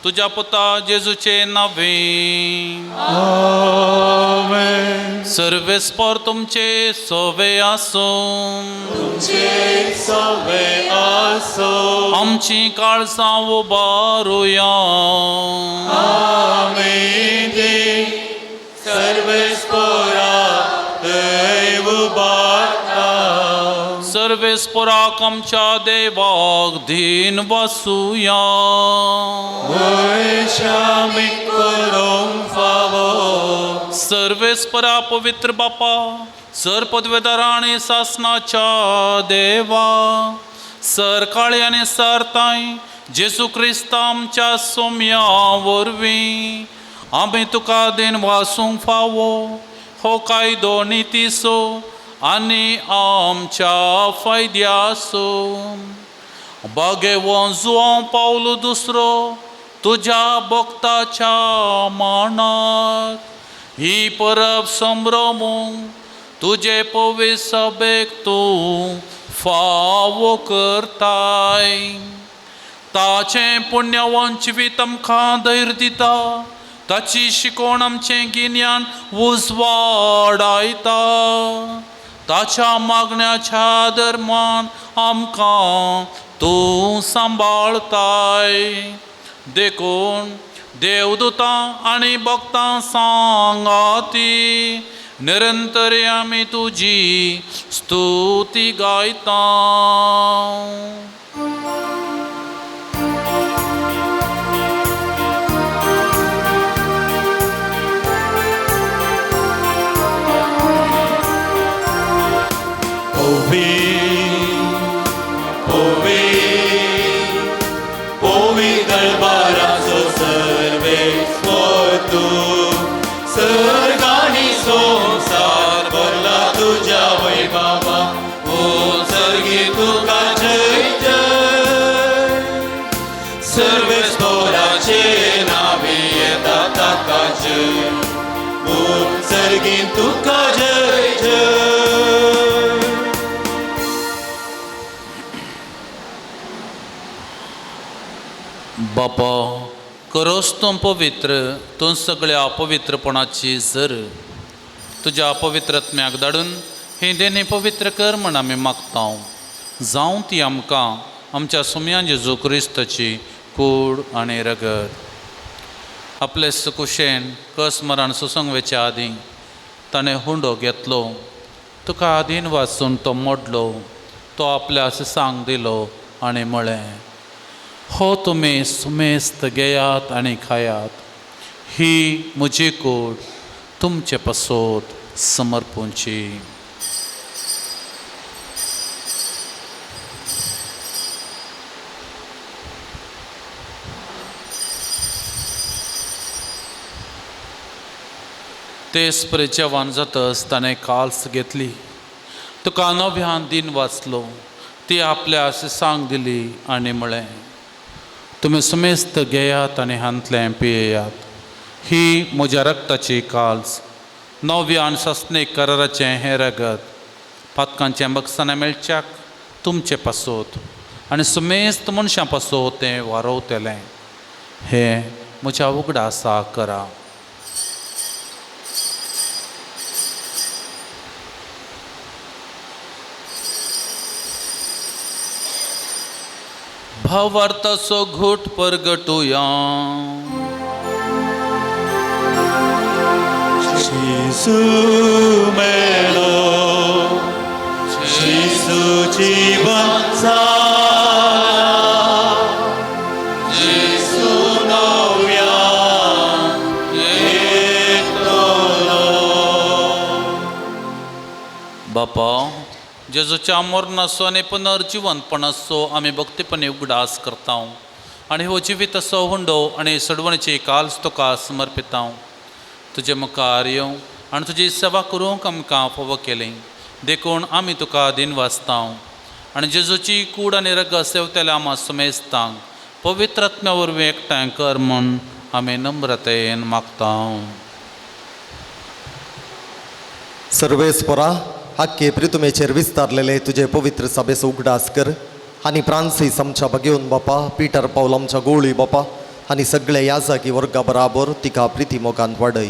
तुज्या पुता जेजूचे नांवे. सर्वेस्पर तुमचे सवे आसूं, आमची काळजां उबारुया. सर्वेस्पराक आमच्या देवाक धीन वसुया. सर्वेस्परा पवित्र बापा, सर पदवेदारा आनी सासनाच्या देवा, सर काळे आनी सर ताय जेजू क्रिस्त आमच्या सोम्या वरवीं आमी तुका देन वासूंक फावो हो कायदो नितीचो आनी आमच्या फायद्याचो. बागेवन जुवांव पावलो दुसरो तुज्या भक्ताच्या मानाक ही परब संभ्रमूंक तुजे पवित्र सभेक तूं फावो करताय. ताचें पुण्यवान जिवीत आमकां धैर्य दिता, ताची शिकवण आमचें गिन्यान उजवाडायता. ताच्या मागण्याच्या धर्मान आमकां तूं सांबाळताय. देखून देवदूतां आनी भक्तां सांगाती निरंतर आमी तुजी स्तुती गायता. पवित्र दरबाराचो तुका जय जय. बापा करोस तूं पवित्र, तूं सगळ्या अपवित्रपणाची जर तुज्या अपवित्रत्म्याक धाडून ही देणी पवित्र कर म्हण आमी मागता. जावं ती आमकां आमच्या सुम्या जेजू क्रिस्ताची कूड आनी रगत. आपले सुकुशेन कस मरण सुसंगवेच्या आदीं ताणें हुंडो घेतलो, तुका आदीन वाचून तो मोडलो, तो आपल्या सांग दिलो आनी म्हळें, हो तुमी सुमेस्त घेयात आनी खायात, ही म्हजी कूड तुमचे पासत समर्पूंची. तेच परी जेवण जातच ताणें काल्स घेतली, तुका नव्यान दिन वाचलो, ती आपल्या सांग दिली आनी म्हळें, तुमी सुमेस्त घेयात आनी हांतलें पियेयात, ही म्हज्या रक्ताची काल्स, नव्या आनी सासणीक कराराचें हें रगत, पातकांचें बक्षां मेळच्याक तुमचे पासत आनी सुमेस्त मनशां पासत तें वारोवतलें, हें म्हज्या उगडासा करा. भावार्थाचो घोट परगटुया. जेजू मेलो, जेजू जीवन जाला, जेजू नव्यान येतलो. बापा जेजूच्या मरणाचो आनी पुनर्जिवंतपणाचो आमी भक्तीपणी उगडास करता आनी हो जिविताचो हुंडो आनी सडवणीची काल्स तुका समर्पिता. तुजे मुखार येवं आनी तुजी सेवा करूंक आमकां फावो केली देखून आमी तुका दिन वाचता आनी जेजूची कूड आनी रगत सेवतल्या आमा सुमेस्तांक पवित्र आत्म्या वरवीं एकठांय कर म्हूण आमी नम्रतेन मागता. सर्वेस्परा हाके प्रितुमेचेर विस्तारलेले तुजे पवित्र सभेचो उगडास कर आनी फ्रांसीस आमच्या भगेवन बापा, पीटर पावल आमच्या गोळी बापा आनी सगळे ह्या जागी वर्गा बराबर तिका प्रिती मोगांत वाडय.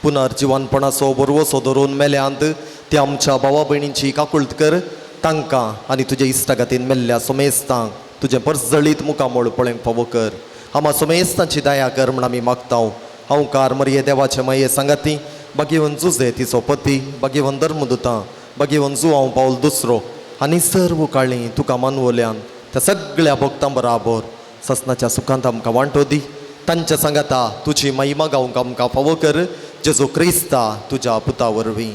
पुनर्जिवनपणाचो बरवसो धरून मेल्यांत ते आमच्या भावा भयणींची काकुळट कर, तांकां आनी तुजे इश्टागतीन मेल्ल्या सोमेस्तांक तुजें परजळीत मुखामळ पळोवंक फावो कर. आमा सोमेस्तांची दया कर म्हण आमी मागता. हांवकार मरये देवाचे माये सांगाती बागेवन जुजे तिचो पती, बागेवन धर्मदुतां, बागेवन जुवांव पावल दुसरो आनी सर्व काळी तुका मानवल्यान त्या सगळ्या भक्तां बराबर ससनाच्या सुखांत आमकां वांटो दी. तांच्या सांगाता तुजी महिमा गावंक आमकां फावो कर, जेजू क्रिस्ता तुज्या पुता वरवीं.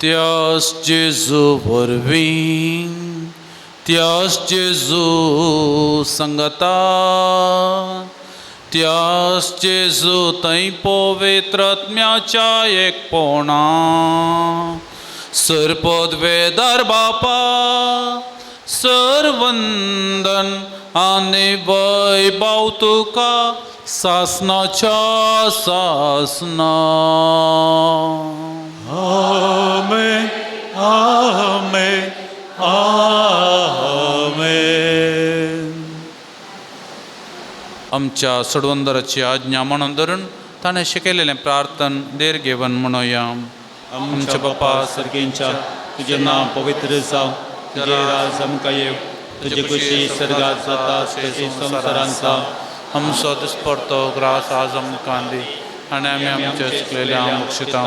त्यास जेजू वरवीं, त्यास जेजू संगता, त्यास जेजू थंय पवित्र आत्म्याच्या एकपणा, सरपदवेदार बापा सरवंदन आनी वैभव तुका सासनाच्या सासना. आमेन, आमेन, आमेन. आमच्या सडवंदराची आज्ञा म्हणून धरून ताणें शिकयलेलें प्रार्थन देर घेवन म्हणोया. आमच्या बापा सर्गींच्या, तुजें नांव पवित्र जावं, तुजें राज आमकां येवं, तुजी खुशी सर्गात जाता तशी संवसारांत जावं. आमचो दिसपडतो ग्रास आज आमकां दी आनी आमी आमचे चुकलेल्या बक्षिता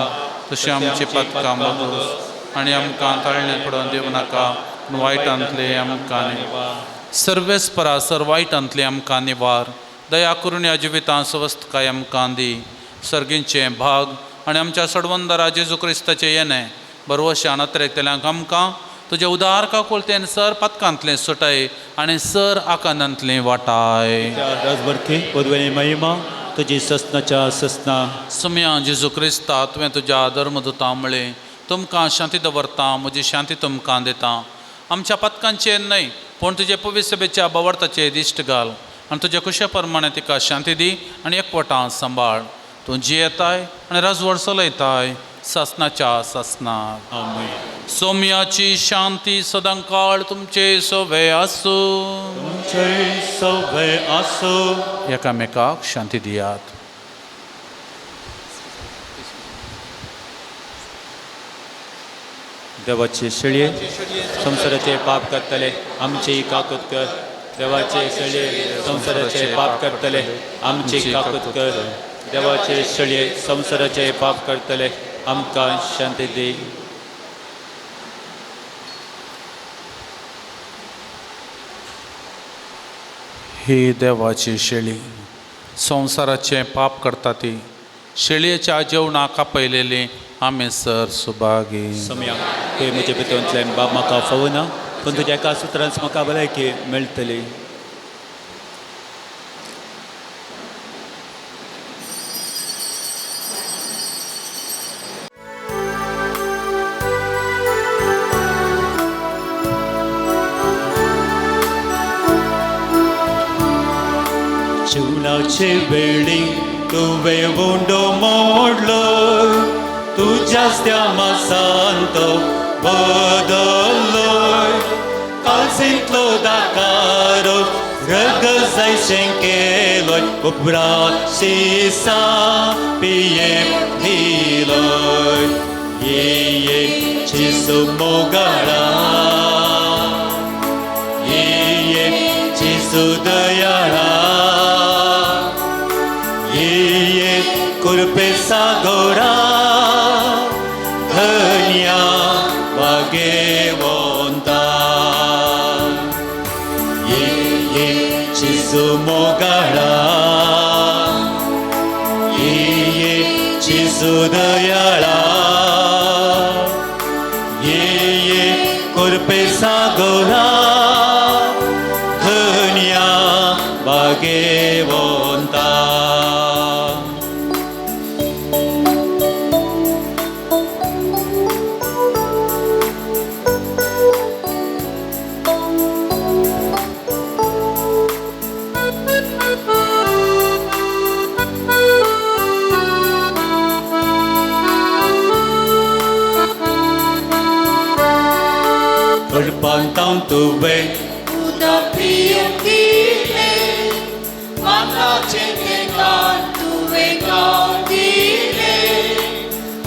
तशी आमची पातकां मागूस आनी आमकां ताळणे पडोवन दिवं नाका, पूण वायटांतले आमकां निवार. सर्वेस्परा सर वायटांतले आमकां निवार. दया करून ह्या जिवितांत स्वस्थकाय आमकां दी. सर्गींचे भाग आनी आमच्या सडवंदरा जेजू क्रिस्ताचें येणें बरवशान अत्रेकतल्यांक आमकां तुजें उदार काकुळतेन सर पातकांतलें सुटाय आनी सर आकांतांतलें वाटाय. राजबरखे पदवेली महिमा तुजी ससनाच्या ससना. सुम्या जेजू क्रिस्ता तुवें तुज्या धर्मदुता म्हळें, तुमकां शांती दवरता, म्हजी शांती तुमकां दिता. आमच्या पथकांचेर न्हय पूण तुजे पवित्र सभेच्या बवर्ताचे दिश्ट घाल आनी तुज्या कुशे प्रमाणे तिका शांती दी आनी एकवटां सांबाळ. तूं जियेताय आनी राजवड चलयताय सासनाच्या सासनाक. आमेन. सोम्याची शांती सदांकाळ तुमचे सोवे आसूं. तुमचे सवे आसूं. एकामेकाक शांती दियात. देवाचे शेळये संवसाराचे पाप करतले आमची काकूत कर. देवाचे शेळये संवसाराचे पाप करतले आमची काकूत कर. देवाचे शेळये संवसाराचे पाप करतले आमकां शांती दी. ही देवाची शेळी संवसाराचें पाप करता ती शेळयेच्या जेवणाक आपयलेली आमी सर सुभागी. सोम्या तुवें म्हजे भितूंतल्यान बाब म्हाका फवना पूण तुज्या एका सुत्रांच म्हाका भलायकी मेळटली. जिवनाचे वेळी तुवें उंडो मोडलो तुज्याच त्या मासान तो बदल्लोय. कालसींतलो दाकारो रगत जायशें केलोय उपरांत शिसा पिये दिलोय. ये ये जेजू मोगाळा ये ये जेजू दयाळा ये ये कुरपे सागोरा धन्या भाग्यवंता. ये ये जेजू मोगाळा ये ये जेजू दयाळा ये ये कुरपे सागोरा धन्या भाग्यवंता. कडपांतां तुवें उदक पियूंक दिलें, मात्राचें तें कान तुवें गावन दिलें.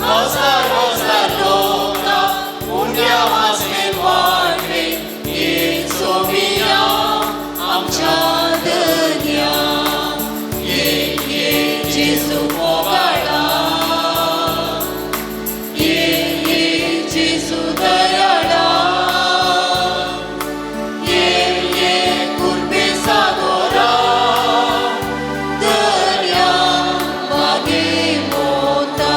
हजार हजार लोकांक उंड्या वासनेन वाडलें, ये सोमिया आमच्या दर्या. ये ये जेजू मोगाळा ये ये जेजू दयाळा ये ये कुरपे सागोरा दर्या भाग्यवंता.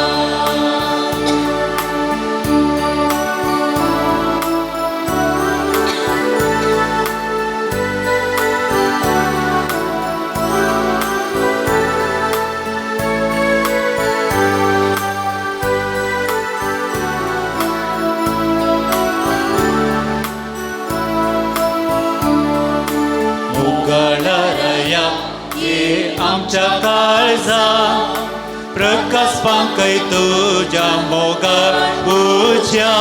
मोगाळाया ये आमच्या काळजा प्रकाश पांकय तुज्या मोगाळ उज्या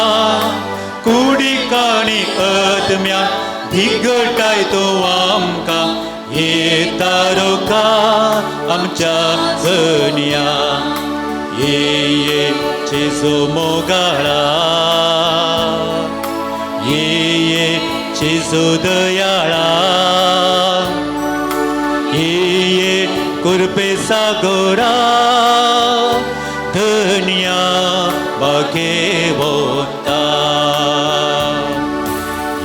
कुडीक आनी आत्म्या धिगटाय तूं आमकां हे तारुका आमच्या धनया. ये ये जेजू मोगाळा ये ये जेजू दयाळा ये ये कुरपे सागोरा धन्या भाग्यवंता.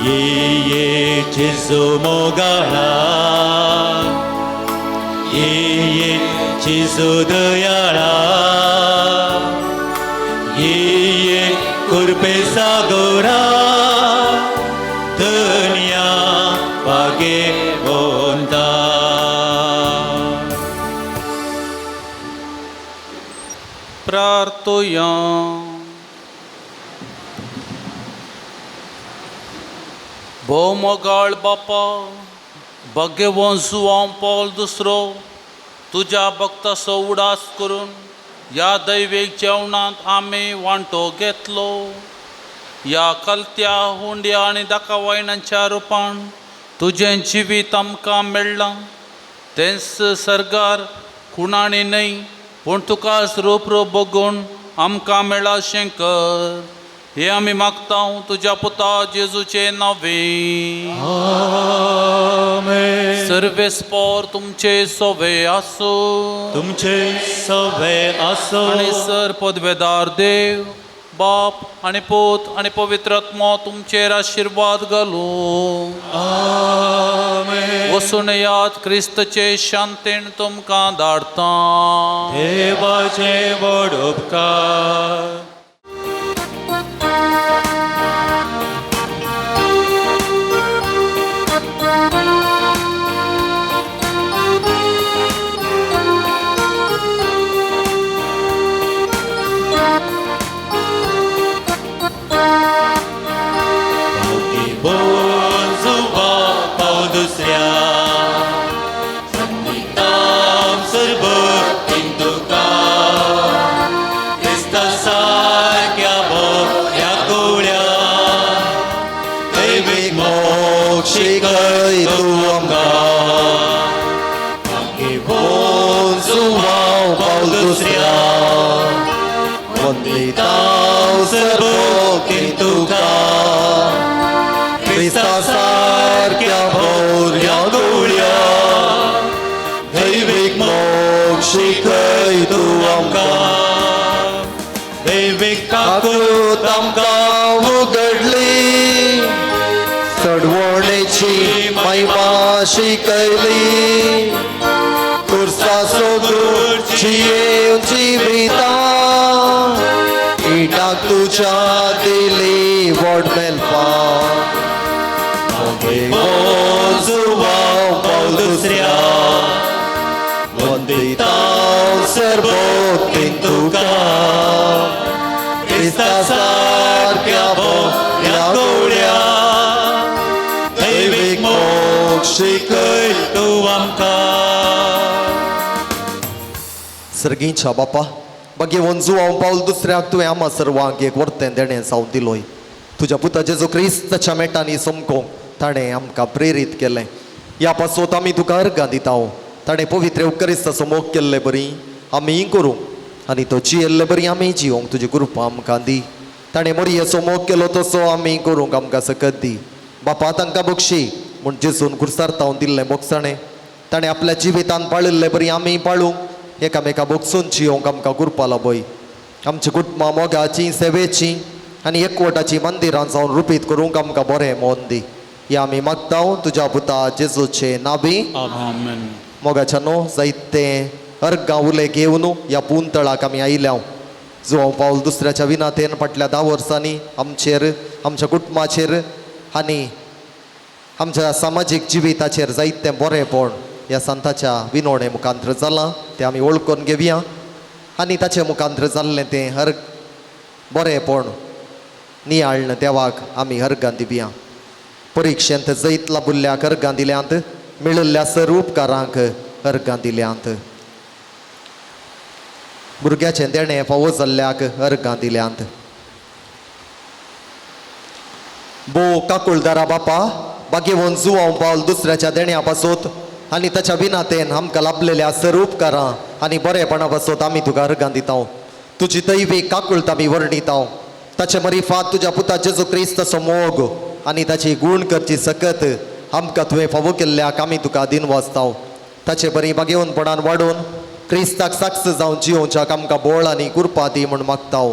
ये ये जेजू मोगाळा ये ये जेजू दयाळा ये ये कुरपे सागोरा धन्या भाग्यवंता. प्रार्थोया. भोव मोगाळ बापा, भाग्यवंत जुवांव पावल दुसरो तुज्या भक्ताचो उडास करून ह्या दैवीक जेवणांत आमी वांटो घेतलो. ह्या कलत्या हुंड्या आनी दाकावायणांच्या रुपान तुजें जिवीत आमकां मेळ्ळां. तेंच सर्गार खुणांनी न्हय पूण तुकाच रूप रूप बघून आमकां मेळ्ळा अशें कर. हे आमी मागता तुज्या पुता जेजूचे नांवे. आमेन. सर्वेस्पोर तुमचे सोवे आसूं तुमचे सवे आसो. आनी सर पदवेदार देव बाप आनी पूत आनी पवित्र आत्मो तुमचेर आशिर्वाद घालूं. आमेन. वसून याद क्रिस्तचे शांतीन तुमकां धाडता. देवाचे व्हड उपकार. चडवणेची महिमा शिकयली कुर्सा सोदूची जिविता इटाक तुज्या दिली व्हड मेलपा पावल दुसऱ्या वंदिता सर्वोक्तीन तुका क्रिस्ता सारक्या बोल्या गोळ्या दैवीक मोग शिकय तूं आमकां. सर्गींच्या बापा भाग्यवंत जुवांव पावल दुसऱ्याक तुवें आमा सर्वांक एक वर्तें देणें जावन दिलोय. तुज्या पुता जेजू क्रिस्ताच्या मेटांनी समकोंक ताणें आमकां प्रेरीत केलें. ह्या पासत आमी तुका अर्गां दिता. ताणें पवित्र क्रिस्ताचो मोग केल्ले बरी आमी करूंक आनी तो जियेल्ले बरी आमी जिवंक तुजी कृपा आमकां दी. ताणें मोरयेचो मोग केलो तसो आमी करूंक आमकां सकत दी. बापा तांकां बक्षी म्हूण जेजून खुर्सार तावन दिल्लें बोगसाणें ताणें आपल्या जिवितान पाळिल्ले बरी आमी पाळूंक एकामेका बोगसून जियोंक आमकां कृपा लाबय. आमची कुटुंबां मोगाची सेवेची आनी एकवटाची मंदिरां जावन रुपीत करूंक आमकां बरें मोन दी. ह्या आमी मागता तुज्या पुता जेजूचे नाबी. आमेन. मोगाच्या न्हू जायते अर्गां उले घेवन ह्या पुंतळाक आमी आयल्या. जुवांव पावल दुसऱ्याच्या विनातेन फाटल्या 10 वर्सांनी आमचेर आमच्या कुटुंबाचेर आनी आमच्या सामाजीक जिविताचेर जायतें बरेंपण ह्या संताच्या विनोणे मुखांत्र जालां तें आमी वळखून घेवया आनी ताचे मुखांत्र जाल्लें तें हर बरेंपण नियाळ्ण देवाक आमी अर्गां दिवया. परिक्षेंत जैत लाबुल्ल्याक अर्गां दिल्यांत मेळिल्ल्या सर उपकारांक अर्गां दिल्यांत भुरग्याचें देणें फावो जाल्ल्याक अर्गां दिल्यांत. भोव काकुळदारा बापा भाग्यवंत जुवांव पावल दुसऱ्याच्या देण्या पासत आनी ताच्या विनातेन आमकां लाभलेल्या सर उपकारां आनी बरेपणा पासत आमी तुका अर्गां दिता. तुजी दैवी काकुळत आमी वर्णिता. ताचे मरिफात तुज्या पुता जेजू क्रिस्ताचो मोग आनी ताची गूण करची सकत आमकां तुवें फावो केल्ल्याक आमी तुका दिनवासता. ताचे बरी भाग्यवंतपणान वाडोवन क्रिस्ताक साक्ष जावन जियोवच्याक आमकां बोळ आनी कृपा दी म्हूण मागता.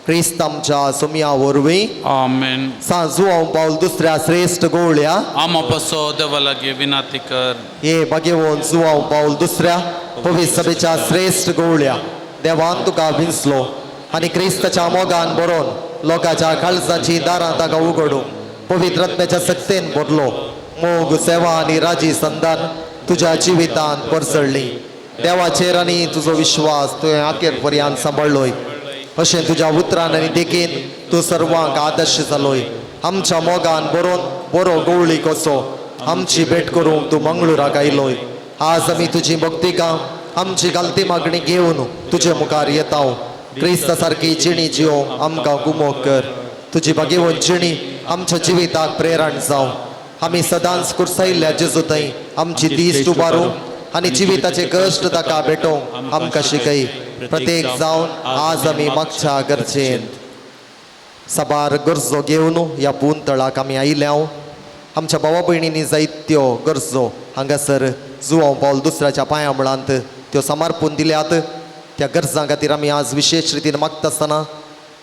क्रिस्त आमच्या सोमया वरवीं. आमेन. सांज जुवांव पावल दुसऱ्या श्रेश्ठ गोवळ्या आमा पसो देवा लागीं विनंती कर. हे भाग्यवंत जुवांव पावल दुसऱ्या पवित्र सभेच्या श्रेश्ठ गोवळ्या देवान तुका विंचलो आनी क्रिस्ताच्या मोगान बरोवन लोकांच्या काळजाची दारां ताका उगडूं पवित्र आत्म्याच्या सक्तेन भरलो. मोग सेवा आनी राजी संदान तुज्या जिवितांत परसळ्ळी. देवाचेर आनी तुजो विश्वास तुवें आखेर पर्यंत सांबाळ्ळोय. अशें तुज्या उतरान आनी देखीन तूं सर्वांक आदर्श जालोय. आमच्या मोगान बरोवन बरो गवळी कसो आमची भेट करूंक तूं मंगळुराक आयलोय. आज आमी तुजी भक्तिका आमची गालती मागणी घेवन तुजे मुखार येता. क्रिस्ता सारकी जिणी जिवंक आमकां गुमोक कर. तुजी भागेवन जिणी आमच्या जिविताक प्रेरण जावं. आमी सदांच कुर्सायिल्ल्या जेजू थंय आमची दीस उबारूंक आनी जिविताचे कश्ट ताका भेटोवंक आमकां शिकय. प्रत्येक जावन आज आमी मागच्या गरजेन साबार गरजो घेवन ह्या पुंतळाक आमी आयल्या. आमच्या भावा भयणींनी जायत्यो गरजो हांगासर जुवांव पावल दुसऱ्याच्या पांया मुळांत त्यो समर्पून दिल्यात. त्या गरजां खातीर आमी आज विशेश रितीन मागता आसतना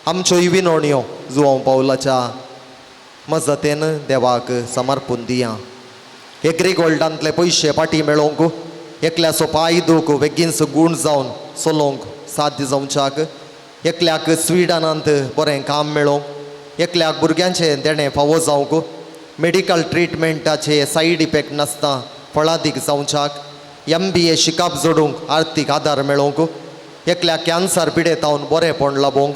आमच्यो विनवण्यो जुवांव पावलाच्या मजतेन देवाक समर्पून दिया. एग्री गोल्डांतले पयशे पाटी मेळोवंक, एकल्याचो पांय दूख बेगीनच गूण जावन चलोवंक साध्य जावच्याक, एकल्याक स्विडनांत बरें काम मेळोवंक, एकल्याक भुरग्यांचें देणें फावो जावंक, मेडिकल ट्रिटमेंटाचे सायड इफेक्ट नासता फळादीक जावच्याक, MBA शिकाप जोडूंक आर्थीक आदार मेळोवंक, एकल्याक कॅन्सर पिडेतावन बरेंपण लाबोवंक,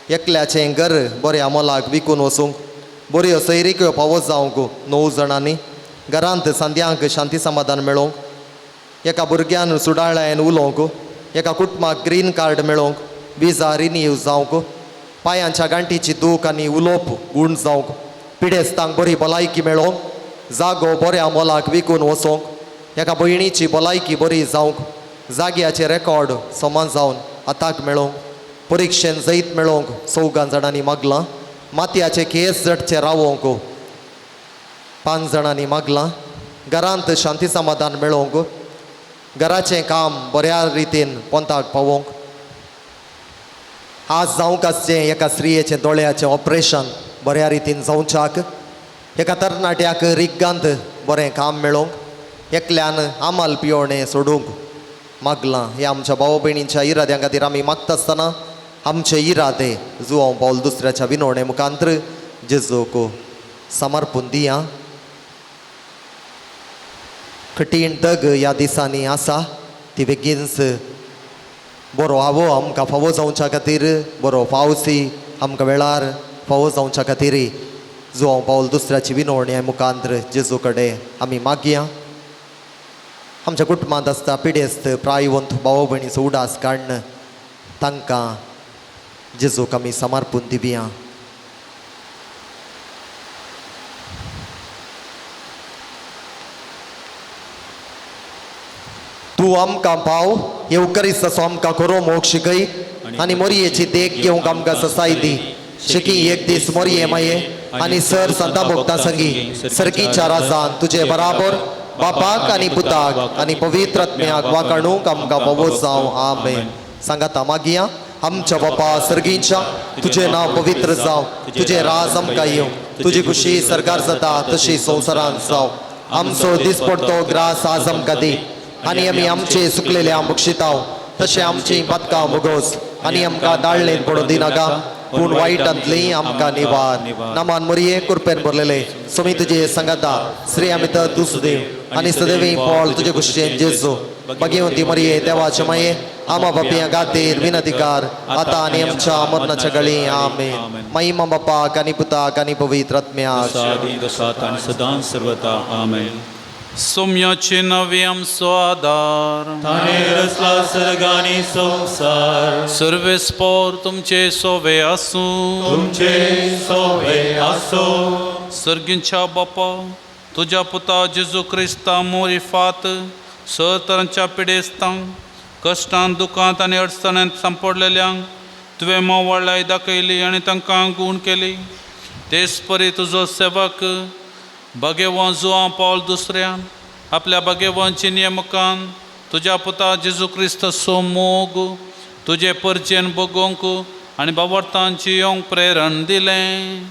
एकल्याचें घर बऱ्या मोलाक विकून वचूंक, बऱ्यो सैरिक्यो फावो जावंक 9 जाणांनी, घरांत सांद्यांक शांती समाधान मेळोवंक, एका भुरग्यान सुडाळ्यान उलोवंक, एका कुटुंबाक ग्रीन कार्ड मेळोवंक, विजा रिन्यू जावंक, पांयांच्या गांठीची दूख आनी उलोवप गूण जावंक, पिडेस्तांक बरी भलायकी मेळोवंक, जागो बऱ्या मोलाक विकून वचोंक, एका भयणीची भलायकी बरी जावंक, जाग्याचे रेकॉर्ड समान जावन हाताक मेळोवंक, परिक्षेन जैत मेळोवंक 4 जाणांनी मागलां. मातयाचे केस जटचे रावोवंक 5 जाणांनी मागलां. घरांत शांती समाधान मेळोवंक, घराचें काम बऱ्या रितीन पोंताक पावोवंक, आज जावंक आसचें एका स्त्रियेचें दोळ्याचें ऑपरेशन बऱ्या रितीन जावच्याक, एका तरणाट्याक रिगांत बरें काम मेळोवंक, एकल्यान आमाल पियोणें सोडूंक मागलां. ह्या आमच्या भाव भयणींच्या इराद्यां खातीर आमी मागता आसतना आमचे इरादे जुवांव पावल दुसऱ्याच्या विनवणे मुखांत्र जेजूक समर्पून दिया. कठीण दग ह्या दिसांनी आसा ती बेगीनच बरो आवो आमकां फावो जावच्या खातीर, बरो पावसी आमकां वेळार फावो जावच्या खातीर जुवांव पावल दुसऱ्याची विनवणी मुखांत्र जेजू कडेन आमी मागया. आमच्या कुटुंबांत आसता पिडेस्त प्रायवंत भाव भयणीचो उडास काडून तांकां जेजूक आमी समर्पून दिवया. तूं आमकां पाव येवकरीस आमकां खरो मोग शिकय आनी मोरयेची देख घेवंक आमकां ससाय दी. शिकी एक दीस मोरये माये आनी सर संता भोगता संगी सर्गीच्या राजान तुजे बराबर बापाक आनी पुताक आनी पवित्र आत्म्याक वाकाणूंक आमकां फावो जावं. आमेन. सांगाता मागया. आमच्या बापा सर्गीच्या, तुजें नांव पवित्र जावं, तुजें राज आमकां येवं, तुजी खुशी सरकार जाता तशी संवसारांत जावं. आमचो दिसपडतो ग्रास आज आमकां दी आनी आमी आमचे सुकलेले बक्षिताव तशें आमची पातकां भोगोस आनी आमकां दाळणेंत पडूं दिनाका, पूण वायटांतली आमकां निवार. नामान मोरये कुरपेन भरलेले सोमी तुजे सांगाता, श्री आमी तर तूं सुदेव आनी सदैवी फळ तुजे खुशेन जेजू. भगवंती मरिये देवाचे माये, आमा बापिया खातीर विनंती कर आतां आनी आमच्या मरणाच्या घडी. आमेन. महिमा बापाक आनी पुताक आनी पवित्र आत्म्याक. सदां सर्वता. आमेन. सोम्याचे नवे आमचो आदार, ताणें रचला सर्ग आनी संवसार, सर्वेस्पोर तुमचे सोवे आसूं. तुमचे सोवे आसूं. सर्गींच्या बापा, तुज्या पुता जेजू क्रिस्ता मोरिफात सर तरांच्या पिडेस्तांक, कश्टांत, दुखांत आनी अडचणांत सांपडलेल्यांक तुवें मोवाळाय दाखयली आनी तांकां गूण केली. तेच परी तुजो सेवक भगेवन जुवां पावल दुसऱ्यान आपल्या भगेवनची नियमकान तुज्या पुता जेजू क्रिस्ताचो मोग तुजे परचेन बगोवंक आनी बावडतांची येवंक प्रेरण दिलें.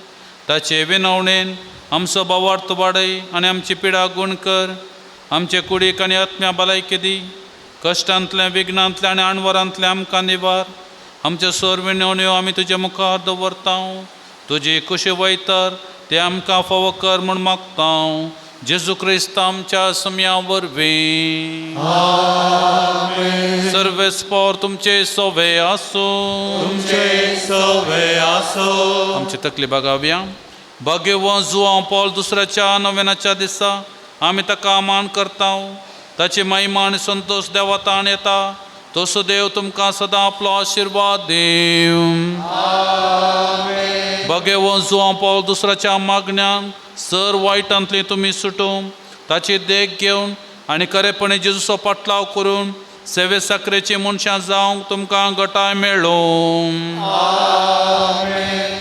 ताचे विनवणेन आमचो बावार्थ वाडय आनी आमची पिडा गूण कर. आमचे कुडीक आनी आत्म्या भलायकी दी. कश्टांतलें, विघ्नांतलें आनी आणवरांतलें आमकां निवार. आमच्यो सोर विनवण्यो आमी तुजे मुखार दवरता. तुजी कुशी वयतर ते आमकां फावो कर म्हूण मागता. जेजू क्रिस्त आमच्या सुम्या वरवीं. सर्वेस्पोर तुमचे सोवे आसूं. तुमचे सोवे आसूं. आमची तकली बागावया. भाग्यवंत जुवांव पॉल दुसऱ्याच्या नव्यानाच्या दिसा आमी ताका मान करता. ताची महिमा आनी संतोश देवा ताण येता. तसो देव तुमकां सदां आपलो आशिर्वाद दिवं. भाग्यवंत जुवांव पॉल दुसऱ्याच्या मागण्यान सर वायटांतली तुमी सुटूं. ताची देख घेवन आनी खरेपणी जेजूचो पाटलाव करून सेवे साकरेची मनशां जावंक तुमकां गटाय मेळूं.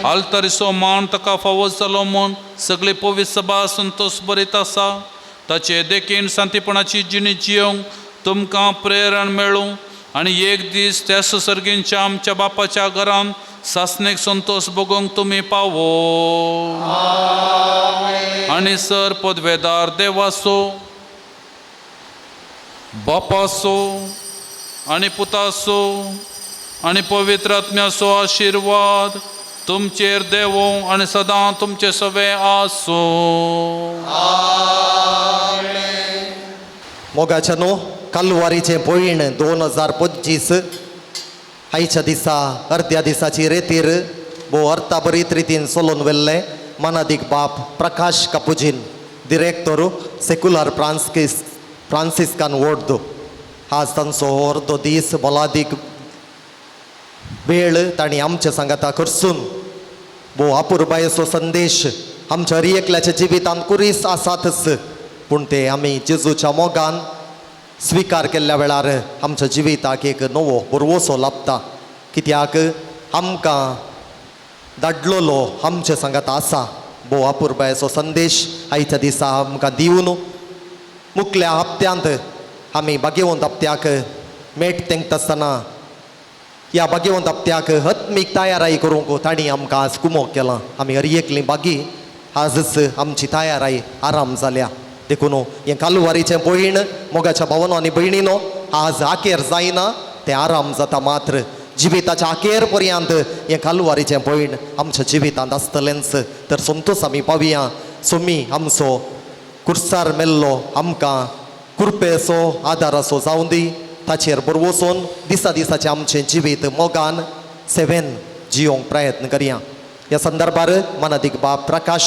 आल्तरीचो मान ताका फावो जालो म्हूण सगळी पवित्र सभा संतोश बरीत आसा. ताचे देखीन शांतीपणाची जिणी जियोंक तुमकां प्रेरण मेळूं आनी एक दीस त्या सर्गींच्या आमच्या बापाच्या घरान सासणेक संतोश भोगोवंक तुमी पावो. आनी सर पदवेदार देवासो बापासो आनी पुतासो आनी पवित्र आत्म्याचो आशिर्वाद तुमचेर देवो आनी सदां तुमचे सवे आसूं. मोगाच्या न्हू कालवारीचें पयण 2025 आयच्या दिसा अर्द्या दिसाची रेतीर भोव अर्था बरीत रितीन चलोवन व्हेल्लें मानादीक बाप प्रकाश कापुजीन दिरेक्तोर सेक्युलर फ्रांसिस्कान वोर्द. आज तांचो हो अर्दो दीस मोलादीक वेळ तांणी आमच्या सांगाता खर्चून भोव अपुरबायेचो संदेश आमच्या हर एकल्याच्या जिवितांत कुरीस आसातच, पूण ते आमी जेजूच्या मोगान स्विकार केल्ल्या वेळार आमच्या जिविताक एक नवो बरवसो लाभता. कित्याक आमकां धाडलेलो आमच्या सांगात आसा. भोव अपुरबायेचो संदेश आयच्या दिसा आमकां दिवन मुखल्या हप्त्यांत आमी भाग्यवंत हप्त्याक मेट तेंकता आसतना ह्या भाग्यवंत हप्त्याक आत्मीक तयाराय करूंक तांणी आमकां आज कुमोक केलां. आमी हर एकली बागी आजच आमची तयाराय आराम जाल्या. देखून हें कालवारीचें पयण मोगाच्या भावनो आनी भयणीनो आज आखेर जायना, तें आराम जाता. मात्र जिविताच्या आखेर पर्यंत हें कालवारीचें पयण आमच्या जिवितांत आसतलेंच. तर संतोश आमी पावया. सोमी आमचो कुर्सार मेल्लो आमकां कृपेचो आदाराचो जावं दी. ताचेर बरवसून दिसा दिसाचें आमचें जिवीत मोगान सेवेन जियोंक प्रयत्न करया. ह्या संदर्भार मनादीक बाप प्रकाश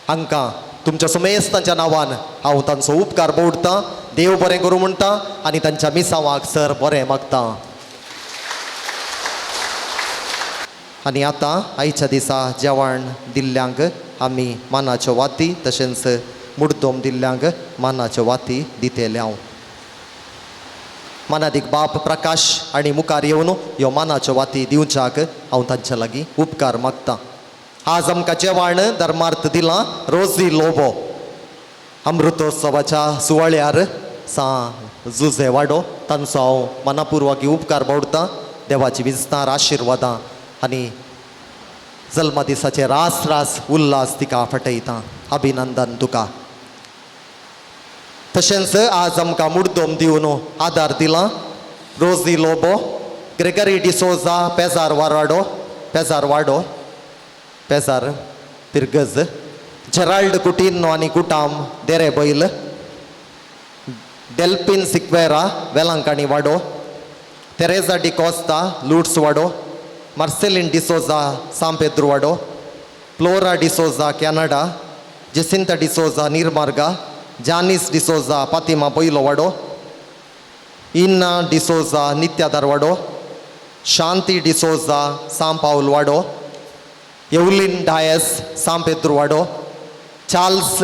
हांकां तुमच्या सुमेस्तांच्या नांवान हांव तांचो उपकार बोडतां. देव बरें करूं म्हणटा आनी तांच्या मिसांवाक सर बरें मागता. आनी आतां आयच्या दिसा जेवण दिल्ल्यांक आमी मानाच्यो वाती तशेंच मुड्डोम दिल्ल्यांक मानाच्यो वाती दितले हांव. मानादीक बाप प्रकाश आनी मुखार येवन ह्यो मानाच्यो वाती दिवच्याक हांव तांच्या लागीं उपकार मागता. आज आमकां जेवण धर्मार्थ दिलां रोजी लोबो अमृतोत्सवाच्या सुवाळ्यार सां जुजे वाडो तांचो हांव मनापुर्वाकी उपकार बावडतां. देवाची विस्तार आशिर्वादां आनी जल्मा दिसाचे रास रास उल्हास तिका फटयता. अभिनंदन तुका. तशेंच आज आमकां मुड्डोम दिवन आदार दिला रोजी लोबो ग्रेगरी डिसोजा पेजार वाराडो पेजार वाडो पेजार पिर्गज जेराल्ड कुटिन्हो आनी कुटाम देरे बैल डेल्पिन सिक्वेरा वेलांकाणी वाडो तेरेजा डिकोस्ता लुट्स वाडो मार्सेलीन डिसोजा सांपेद्रू वाडो फ्लोरा डिसोजा कॅनडा जेसिंता डिसोजा निर्मार्गा जानीस डिसोजा पातिमा पयलो वाडो इन्ना डिसोजा नित्यादार वाडो शांती डिसोजा सांग पावल वाडो एवलिन डायस सांग पेद्रू वाडो चार्ल्स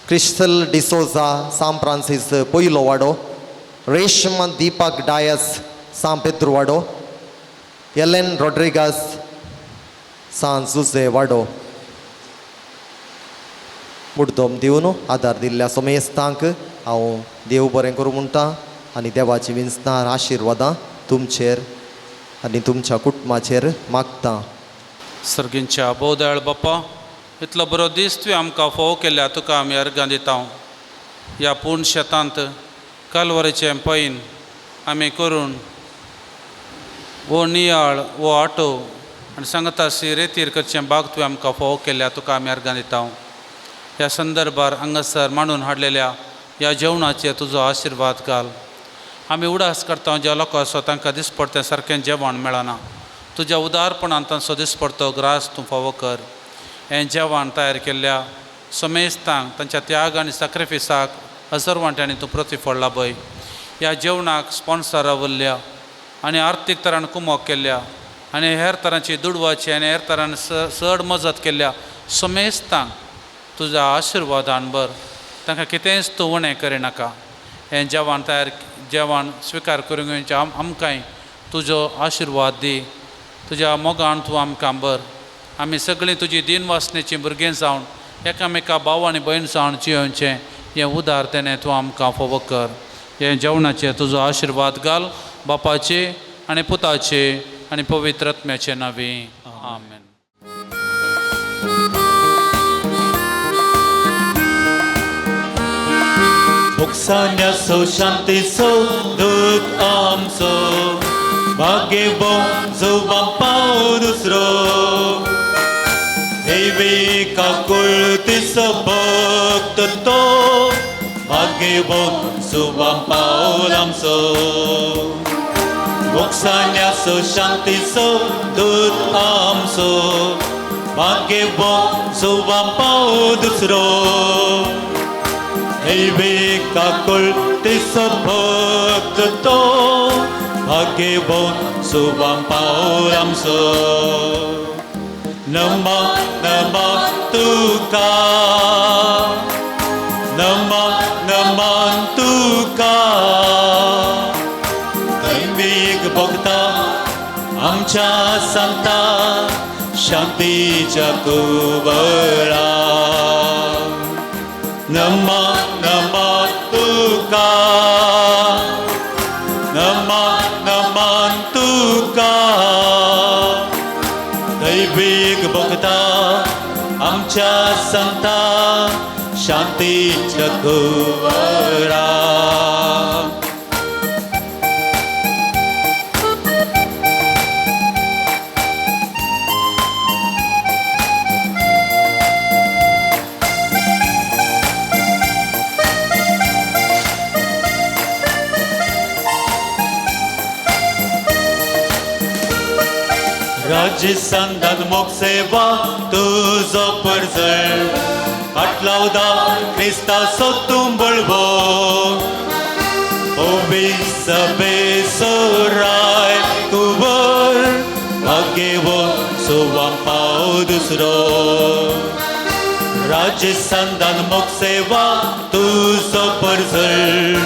क्रिस्टल डिसोजा सांग फ्रांसीस पयलो वाडो रेशम दीपक डायस सांग पेद्रू वाडो एलेन रॉड्रिगास सांग जुजे वाडो. मुड्डोम दिवन आदार दिल्ल्या सोमेस्तांक हांव देव बरें करूं म्हणटा आनी देवाची विंचणार आशिर्वादां तुमचेर आनी तुमच्या कुटुंबाचेर मागता. सर्गींच्या भोवदयाळ बाप्पा, इतलो बरो दीस तुवें आमकां फोव केल्या तुका आमी अर्गां दिता. ह्या पूर्ण शेतांत कालवारीचें पैन आमी करून वो नियाळ वो आटो आनी सांगतासी रेतीर करचें बाग तुवें आमकां फोव केल्या तुका आमी अर्गां दिता. ह्या संदर्भार हांगासर मांडून हाडलेल्या ह्या जेवणाचेर तुजो आशिर्वाद घाल. आमी उडास करता ज्या लोकां आसा तांकां दिसपडतें सारकें जेवण मेळना, तुज्या उदारपणान तांचो दिसपडतो ग्रास तूं फावो कर. हें जेवण तयार केल्ल्या समेस्तांक तांच्या त्याग आनी साक्रिफिसाक हजर वांट्यांनी तूं प्रतिफळ लाभय. ह्या जेवणाक स्पॉन्सर रावल्ल्या आनी आर्थीक तरान कुमोक केल्ल्या आनी हेर तरांची दुडवाची आनी हेर तरान चड मजत केल्ल्या समेस्तांक तुज्या आशिर्वादान भर. तांकां कितेंच तूं उणें करिनाका. हें जेवण तयार जेवण स्विकार करूंक घेवचें आमकांय तुजो आशिर्वाद दी. तुज्या मोगान तूं आमकां भर. आमी सगळीं तुजी दीन वासनेचीं भुरगीं जावन एकामेका भाव आनी भयण जावन जियोवचें हें उदार तेणें तूं आमकां फावो कर. हें जेवणाचेर तुजो आशिर्वाद घाल बापाचे आनी पुताचे आनी पवित्र आत्म्याचे नांवे. आमेन. भोगसाण्याचो शांतीचो दूत आमचो भाग्यवो जुवां पाव दुसरो देवी काकुळतीचो भक्त तो भाग्यवो जुवां पावल आमचो. भोगसाण्याचो शांतीचो दूत आमचो भाग्यवो जुवां पाव दुसरो देवी काकुळतीचो भक्त तो भाग्यवो जुवां पावल आमचो. नमा नमा तुका नमा नमा तुका दैवीक भोगता आमच्या सांता शांतीच्या कुवळा. नमा नमा तुका नमा नमा तुका दैवीक भोगता आमच्या सांता शांतीच्या कुवळा. राजस्थान मोग सेवा तुजो परजळ पाटलावदा क्रिस्ताचो तूं बळवो ओवी सबे राय कुंवर भाग्यवो सुवां पाव दुसरो. राजस्थान मोग सेवा तुजो परजळ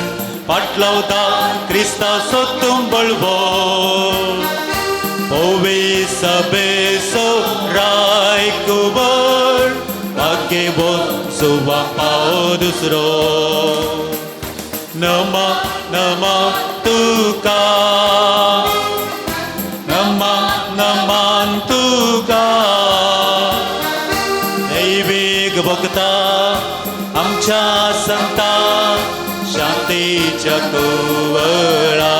पाटलावदा क्रिस्ताचो तूं बळवो ओवी सबे राय कुंवर भाग्यवो सुवां पाव दुसरो. नमा नमा तुका नमा नमा तुका दैवीक भोगता आमच्या सांता शांतीच्या कुवळा.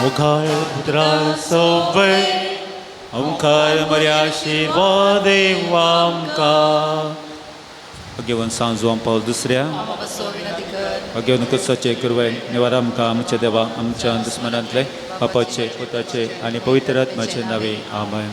मुखार पुत्रा सोवे ओंकार मर्या आशीर्वाद आमकां. भगवान सांजू पावल दुसऱ्या भगवान कुसाचे कुरवे निवार आमकां आमच्या देवा आमच्या दुस्मनांतले बापाचे पुताचे आनी पवित्र आत्माचे नावे. आमेन.